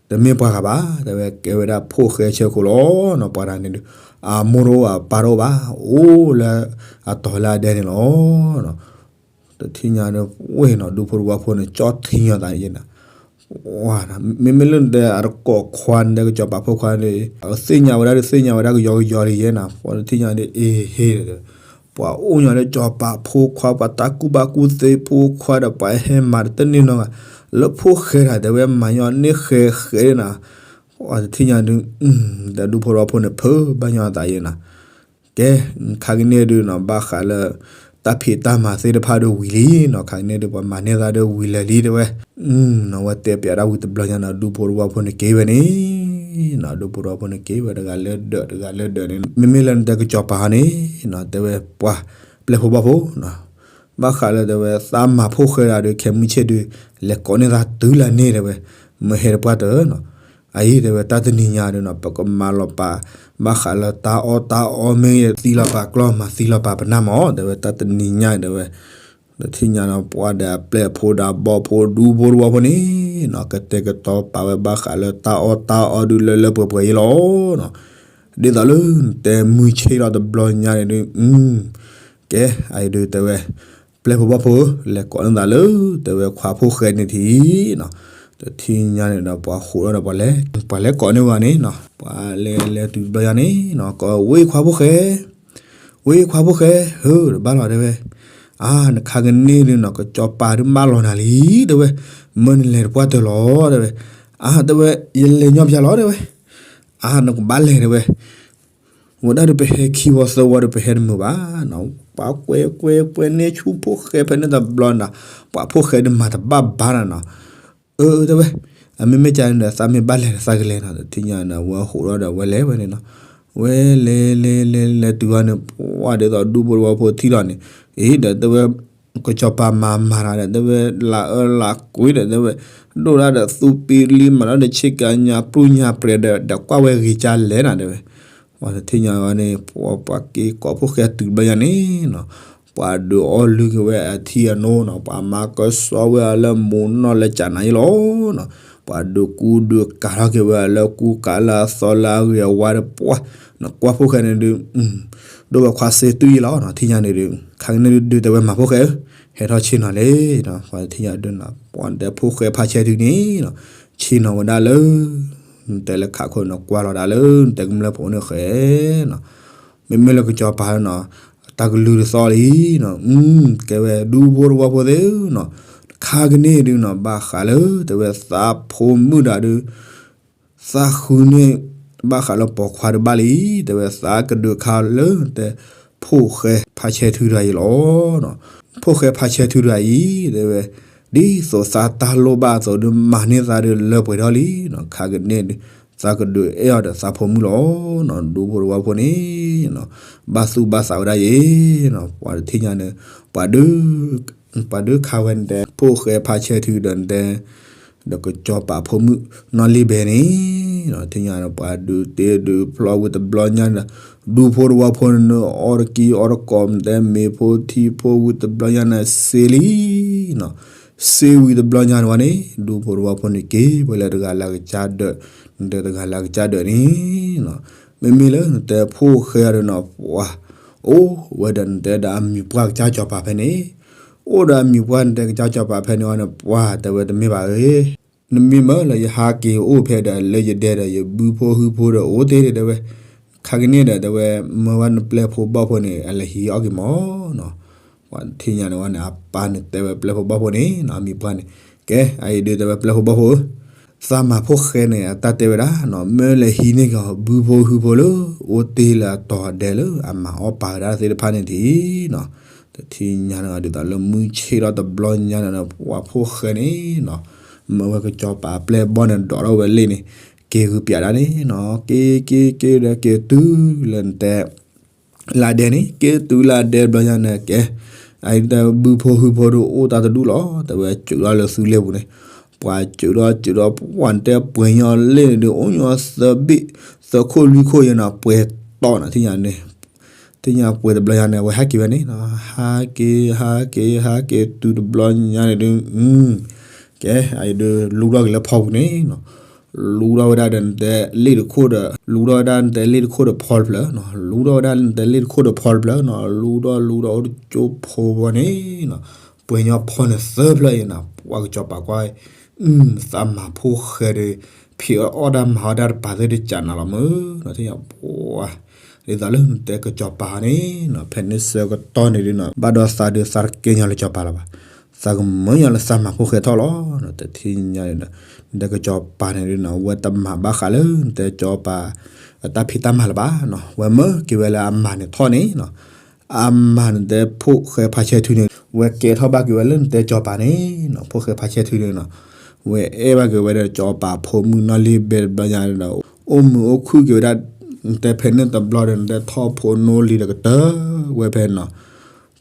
တမ့ၢ်ပှၤဂၤဘၣ် တဲဝဲ ကဲဝဲဒၣ်ဖိၣ်ဃဲဆၢခိၣ်လီၤနီၤ ပှၤတဂၤန့ၣ်ဒုး, အမိၢ်တအိၣ်အပၢ်တအိၣ်ဘၣ် အိၣ်လၢအတီၤလၢအဒဲန့ၣ်လီၤ. တထံၣ်ညါဒီး ဝ့ၢ်နီၤ ဒူဖိတဝီဖိန့ၣ် ကၠီထံညီသးယဲနီၤ, မ့မ့ၢ်လၢနတဲအတကိးခွါန့ၣ် ကစီၤပၤဖိခွါန့ၣ် အသ့ၣ်ညါဝဲဒၣ်ဒုး သ့ၣ်ညါဝဲဒၣ်ကယီကယီဒ်ယဲနီၤ ပှၤတထံၣ်ညါဒီး အ့ဟ့ဒီး ပှၤအိၣ်ညီဒီးကစီၤပၤဖိခွါ ပှၤတၢ်ကူၣ်ဘၣ်ကူၣ်သ့ဖိခွါဒီး ပှၤဟဲမၤတန့ၢ်နီတဂၤ လၢဖိၣ်ဃဲတဂၤ တဲဝဲ မၤညီန့ၢ်ဃဲဃဲနီၤ, ပှၤတထံၣ်ညါဒုး ဒီးဒူဖိတဝီဖိန့ၣ် ဖုးဘၣ်ညီသးယဲနီၤ ကဲ ခါကန့ၢ်ဒုးနီၤ ဘၣ်ဃးလၢ တၢ်ဖံးတၢ်မၤသ့ၣ်တဖၣ်ဒီးဝံၤလံနီၤ ခါကန့ၢ်ဒုး ပှၤမၤန့ၢ်သးဒီးဝံၤလၢာ်လံတဲဝဲ, နီၤ ဝဲတဲပျးဒၣ်ဝံၤတဘျီညါနီၤ ဒူဖိတဝီဖိန့ၣ်က့ၤဝဲန့ၣ်, နီၤ ဒူဖိတဝီဖိန့ၣ်က့ၤဝဲတဂၤလၢဒၢး တဂၤလၢဒၢးန့ၣ် မ့မ့ၢ်လၢနတဲကစီၤပၤဟီန့ၣ်နီၤ တဲဝဲပှၤ ပျဲၢ်ဖိဘီၣ်ဖိနီၤ ဘၣ်ဃးလၢတဲဝဲ သးမၤဖိၣ်ဃဲတဂၤဒီး ခဲမုၢ်ဆ့ၣ်ဒုး လဲၤကိးန့ၢ်သးတုၤလၢန့ၣ်တဲဝဲ, မ့ၢ်ဟဲတပှၢ်တၢၢ်နီၤ အအံၤတဲဝဲ တၢ်တနံၤညါဒုးနီၤ ပကမၤလီၤပာ် ဘၣ်ဃးလၢတၢ်အီၣ်တၢ်အီမ့ၢ်ဂ့ၤ သံလီၤပာ်ကျီၢ်မၤသံလီၤပာ်ပနၢ်မး တဲဝဲ တၢ်တနံၤညါတဲဝဲ, တထံၣ်ညါနီၤ ပှၤဒီးအပျဲၢ်ဖိဒီးအဘီၣ်ဖိဒူဖိတဝီဖိန့ၣ်နီၤ ကတဲာ်ကတီၤပာ်ဝဲဘၣ်ဃးလၢတၢ်အီၣ်တၢ်အီဒုးလၢလၢပှဲၤပှဲၤအံၤလီၤနီၤ, ဒ်သိးလၢနတဲမုၢ်ဆ့ၣ်လီၤတဘျီညါန့ၣ်ဒုး ကဲ အအံၤဒုးတဲဝဲ ပျဲၢ်ဖိဘီၣ်ဖိ လဲၤကိးန့ၢ်သးလၢ တဲဝဲခွါဖိၣ်ဃဲန့ၣ်ထံၣ်နီၤ, တထံၣ်ညါန့ၣ်ဒီး ပှၤဃိးဒီး ပှၤလဲၤကိးန့ၢ်ဝဲန့ၣ်နီၤ ပှၤလဲၤလဲၤတုၤတဘျီညါန့ၣ်နီၤ ကိးဝဲခွါဖိၣ်ဃဲ, ဝဲခွါဖိၣ်ဃဲ, ဟၢ တဘၣ်လီၤတဲဝဲ, အါ နခါကန့ၢ်ဒုးနီၤ ကစီၤပၤဒုးမၢလီၤနၤလံ တဲဝဲ, မၢနလဲၤတပှၢ်တၢၢ်လီၤ တဲဝဲ, အါ တဲဝဲ ယလဲၤညီဖျါလီၤ တဲဝဲ, အါ နကဘၣ်လဲၤ တဲဝဲ, ဝဲဒၣ်ဒီးပဟဲခံဝီသၢဝီဒီးပဟဲတမုာ်ဘၣ်နီၤ, ပှၤကွဲးကွဲးကွဲးန့ၢ်ဆူဖိၣ်ဃဲဖဲန့ၣ်တဘျီနီၤ, ပှၤဖိၣ်ဃဲဒုးမၤတဘၣ်ဘၣ်နီၤနီၤ, အၢ တဲဝဲ, အမ့မ့ၢ်ကန့ၣ်ဒီး သးမ့ၢ်ဘၣ်လဲၤဒီးသးကလဲၤနီၤ, တထံၣ်ညါန့ၣ် အဝဲဟိးထီၣ်ဒီးဝဲလဲၤဝဲန့ၣ်နီၤ, ဝဲလဲၤလဲၤလဲၤလဲၤတုၤအီၤန့ၣ် ပှၤဒ်သိးဒူဖိသဝီဖိထံၣ်လီၤန့ၣ်, အ့ ဒီးတဲဝဲ ကစီၤပၤမၤမၤတၢ်ဒီး တဲဝဲ လၢအၢလၢကွံဒီး တဲဝဲ ဒိၣ်ဒၣ်ဒီးသူပံလံမၤဒီး ဆ့ကၤညါပြူညါပြဲၤဒီး ဒီးကွၢ်ဝဲဂ့ၤကၢ်လဲၣ်နၤ တဲဝဲ, ပှၤတထံၣ်ညါဝဲန့ၣ် ပှၤက့ၤကိးဖိၣ်ဃဲတုၤတဘျီညါန့ၣ်နီၤ, ပှၤဒုးအီၣ်လုၢ်က့ၤဝဲအထံအနိနီၤ, ပှၤမၤကဆှီဝဲအီၤလၢမူနီၢ်လၢကၠးနၤအံၤလီၤနီၤ, ပှၤဒုးကူဒုးကၤထီၣ်က့ၤဝဲအီၤလၢကူကၤလၢအသီလၢအဂ့ၤအဝါဒီးပှၤ, နကွၢ်ဖိၣ်ဃဲန့ၣ်ဒုး ဒိၣ်ဝဲခွါစ့တုၤယံလီၤနီၤ, ထံၣ်ညါန့ၣ်ဒုး ခါကန့ၣ်ဒုးဒုးတဲဝဲမၤဖိၣ်ဃဲဧၢ, ဟဲထီၣ်ဆ့ၣ်နီၤလဲၣ်နီၤ, ပှၤတထံၣ်ညါဒုးနီၤ, ပှၤတဲဖိၣ်ဃဲဖါဆဲထုန့ၣ်နီၤ, ဆ့ၣ်နီၤဝဲဒၣ်လၢ နတဲလၢခးခိၣ်နီၤ ကွၢ်လီၤဒၣ်လၢ နတဲကမျၢၢ်ဖိန့ၣ်ဃဲနီၤ, မ့မ့ၢ်လၢကစီၤပၤနီၤ, တၢ်ကလုၢ်တသီလံနီၤ, ကဲဝဲဒူဖိသဝီဖိသ့ၣ်နီၤ, ခါကန့ၣ်ဒုးနီၤ ဘၣ်ဃးလၢ တဲဝဲသးဖိမုၣ်ဒၣ်ဒုး သးဃုန့ၢ် ဘၣ်ဃးလၢပိာ်ခွါတဘၣ်လံ, တဲဝဲသးကဒုးခါလၢ တဲ ဖိၣ်ဃဲဖါဆဲထုတဂၤအံၤလီၤ. ဖိၣ်ဃဲဖါဆဲထုတဂၤအံၤ တဲဝဲ ဒ်သိးသးတၢ်လိၣ်ဘၣ်အသိးဒုး မၤန့ၢ်သးဒုးလၢပှဲၤထီၣ်လံနီၤ, ခါကန့ၣ်ဒုး သးကဒုးအဲၣ်အီၤဒီးသးဖိမုၣ်လီၤနီၤ, ဒူဖိသဝီဖိန့ၣ်နီၤ, ဘၣ်သူၣ်ဘၣ်သးဝဲဒၣ်ယံၤနီၤ, ပှၤတထံၣ်ညါန့ၣ် ပှၤဒုး ပှၤဒုးခးဝဲနတဲ ဖိၣ်ဃဲဖါဆဲထုဒီးနတဲ ဒီးကစီၤပၤဖိမုၣ်နီၢ်လံၢ်ဘဲန့ၣ်နီၤ, ထံၣ်ညါဒီးပှၤဒုးတ့ဒုးဖျီဝံၤတဘျီညါဒီး ဒူဖိသဝီဖိန့ၣ် အီၣ်တကံအီၣ်တကိး နတဲမ့ၤဖိထံဖိဝံၤတဘျီညါန့ၣ် စ့လံနီၤ, စ့ဝံၤတဘျီညါန့ၣ်ဝဲန့ၣ် ဒူဖိသဝီဖိန့ၣ်က့ၤဝဲလၢတဂၤလၢကစၢ်ဒၢး, နတဲတဂၤလၢကစၢ်ဒၢးန့ၣ်နီၤ, မ့မ့ၢ်လၢနတဲဖိၣ်ဃဲအံၤဒီးနီၤ ပှၤ အိၣ်ဝဲဒီးနတဲဒီးအမံၤပှၢ်ကစၢ်စီၤပၤဖဲန့ၣ် အိၣ်ဒီးအမံၤပှၢ်နတဲကစၢ်စီၤပၤဖဲန့ၣ်ဝဲန့ၣ် ပှၤတဲဝဲတမ့ၢ်ဘၣ်ဧၢ, နမ့ၢ်မၢလၢယဟးက့ၤအိၣ်ဖဲဒီးလၢယဒဲဒီးယဘုဖိဟုဖိဒီးအိၣ်တ့ၢ်ဒီးတဲဝဲ, ခါကန့ၣ်ဒီးတဲဝဲ မၢဝဲနပျဲၢ်ဖိဘီၣ်ဖိန့ၣ် အလဲၤဟံးအီၣ်က့ၤမၢနီၤ, ပှၤထံၣ်ညါန့ၣ်ဝဲန့ၣ် အပၢ်န့ၣ်တဲဝဲပျဲၢ်ဖိဘီၣ်ဖိန့ၣ်နီၤ အမံၤပှၢ်န့ၣ်, ကဲ အအံၤဒုးတဲဝဲပျဲၢ်ဖိဘီၣ်ဖိဧၢ သးမၤဖိၣ်ဃဲန့ၣ် အတၢ်တဲဝဲဒၣ်နီၤ မၢလဲၤဟံးန့ၢ်က့ၤဘုဖိဟုဖိလၢ အိၣ်တ့ၢ်လၢအတီၤဒဲးလၢအမၤအီၣ်ပာ်ဝဲဒၣ်သ့ၣ်တဖၣ်န့ၣ်တက့ၢ်နီၤ, တထံၣ်ညါန့ၣ်ဒ်သိးလၢမုၢ်ဆ့ၣ်ထီၣ်တဘျီညါန့ၣ်ဒီး ပှၤဖိၣ်ဃဲန့ၣ်နီၤ မၢဝဲကစီၤပၤအပျဲၢ်ဘီၣ်န့ၣ် ဒိးထီၣ်ဝဲလ့ၣ်န့ၣ် က့ၤဂုာ်ပၠးဒၣ်န့ၣ်နီၤ က့ၤက့ၤက့ၤဒီးက့ၤတုၤလၢနတဲ လါဒဲန့ၣ် က့ၤတုၤလါဒဲတဘျီညါန့ၣ်ကဲ, အအံၤတဲဘုဖိဟုဖိဒုးအိၣ်တၢ်တဒူၣ်လီၤ တဲဝဲစၢၤထီၣ်လၢသုလ့ၣ်ပူၤန့ၣ်, ပှၤစၢၤထီၣ်စၢၤထီၣ် ပှၤတဲပှဲၤညီလ့ၣ်န့ၣ်ဒုး အိၣ်ညီသၢဘ့ၣ် သၢခိၣ်လွံၢ်ခိၣ်ယဲနီၤ ပှဲၤတီၢ်နီၤ ထံၣ်ညါန့ၣ် ထံၣ်ညါပှဲၤတဘျီညါန့ၣ် အဝဲဟဲက့ၤဝဲန့ၣ်နီၤ ဟးက့ၤ ဟးက့ၤ ဟးက့ၤတုၤတဘျီညါန့ၣ်ဒုး ကဲ အအံၤဒုး လူၤထီၣ်က့ၤလၢဖီပူၤန့ၣ်နီၤ လူၤထီၣ်ဝဲဒၣ်ဒီးနတဲလ့ၣ်တခိၣ်ဒီး လူၤထီၣ်ဝဲဒၣ်နတဲလ့ၣ်တခိၣ်ဒီးဖီတဖျၢၣ်နီၤ လူၤထီၣ်ဝဲဒၣ်နတဲလ့ၣ်တခိၣ်ဒီးဖီတဖျၢၣ်နီၤ လူၤထီၣ်လူၤထီၣ်အိၣ်တကၠိဖိဝဲန့ၣ်နီၤ ပှဲၤညီဖီန့ၣ်သၢဖျၢၣ်အံၤနီၤ ပှၤကစီၤပၤကွၢ် သးမၤဖိၣ်ဃဲဒီး ဖံးအီၣ်တၢ်မၤအီၣ်တၢ်တပာ်သ့ၣ်တကးနၤလီၤမၢ်နီၤ ထံၣ်ညါပှၤ ဒ်သိးလၢနတဲကစီၤပၤန့ၣ်နီၤ ဖဲန့ၣ်ဆၢကတီၢ်န့ၣ်ဒုးနီၤ ဘၣ်ဒီးသးဒုးသးတကဲညီလၢကစီၤပၤလၢၤဘၣ် သးကမၢညီလၢသးမၤဖိၣ်ဃဲထီၣ်လီၤ တထံၣ်ညါန့ၣ်ဒီး နတဲကစီၤပၤန့ၣ်ဒုးနီၤ ဝဲတမၤဘၣ်ဃးလၢနတဲကစီၤပၤ အတၢ်ဖံးတၢ်မၤလၢၤဘၣ်နီၤ ဝဲမၢက့ၤဝဲလၢအမၤန့ၣ်ထီၣ်န့ၣ်နီၤ အမၤန့ၣ်တဲဖိၣ်ဃဲဖါဆဲထုန့ၣ် ဝဲကဲထီၣ်ဘၣ်က့ၤဝဲလၢနတဲကစီၤပၤန့ၣ်နီၤ ဖိၣ်ဃဲဖါဆဲထုန့ၣ်နီၤ ဝဲအဲၣ်ဘၣ်က့ၤဝဲဒီးကစီၤပၤဖိမုၣ်နီၢ်လံၢ်ဘဲတဘျီညါဒီး အိၣ်မုာ်အိၣ်ခုၣ်က့ၤဝဲဒၣ် နတဲဖဲန့ၣ်တဘျီဒီး နတဲထီၣ်ဖိနိလံၤဒီးကတၢၢ်ဝဲဖဲနီၤ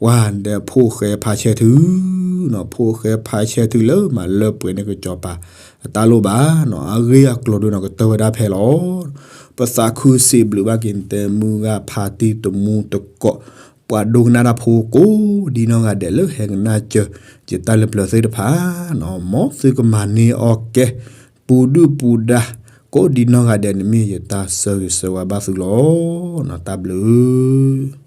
ပှၤနတဲဖိၣ်ဃဲဖါဆဲထုနီၤ ဖိၣ်ဃဲဖါဆဲထုလၢမၤလၢပှဲၤန့ၢ်ကစီၤပၤ အတၢ်လိၣ်ဘၣ်နီၤ အဂ့ၢ်အကျိၤဒုးနီၤ ကတၢၢ်ဝဲဒၣ်ဖဲလီၤ ပသးခုစံးဘျုးဘၣ်က့ၤနတဲမုၢ်ဂၢ်ဖါတံၢ်တမူတကိး ပှၤဒိကနၣ်တၢ်ဖိကိးဒ်နီၢ်ဂၤဒဲး လၢဟဲကနၣ်စၢၤယတၢ်လၢပျၢၤသ့ၣ်တဖၣ်နီၤ မ်သုကမၤန့ၢ်အီၣ်ကဲ ပူၤဒုၣ်ပူၤဒါ ကိးဒ်နီၢ်ဂၤဒဲးန့ၣ်မ့ၢ်ယတၢ်ဆၢဂ့ၤဆၢဝါဘၣ်သုလီၤ. တၢ်ဘျုး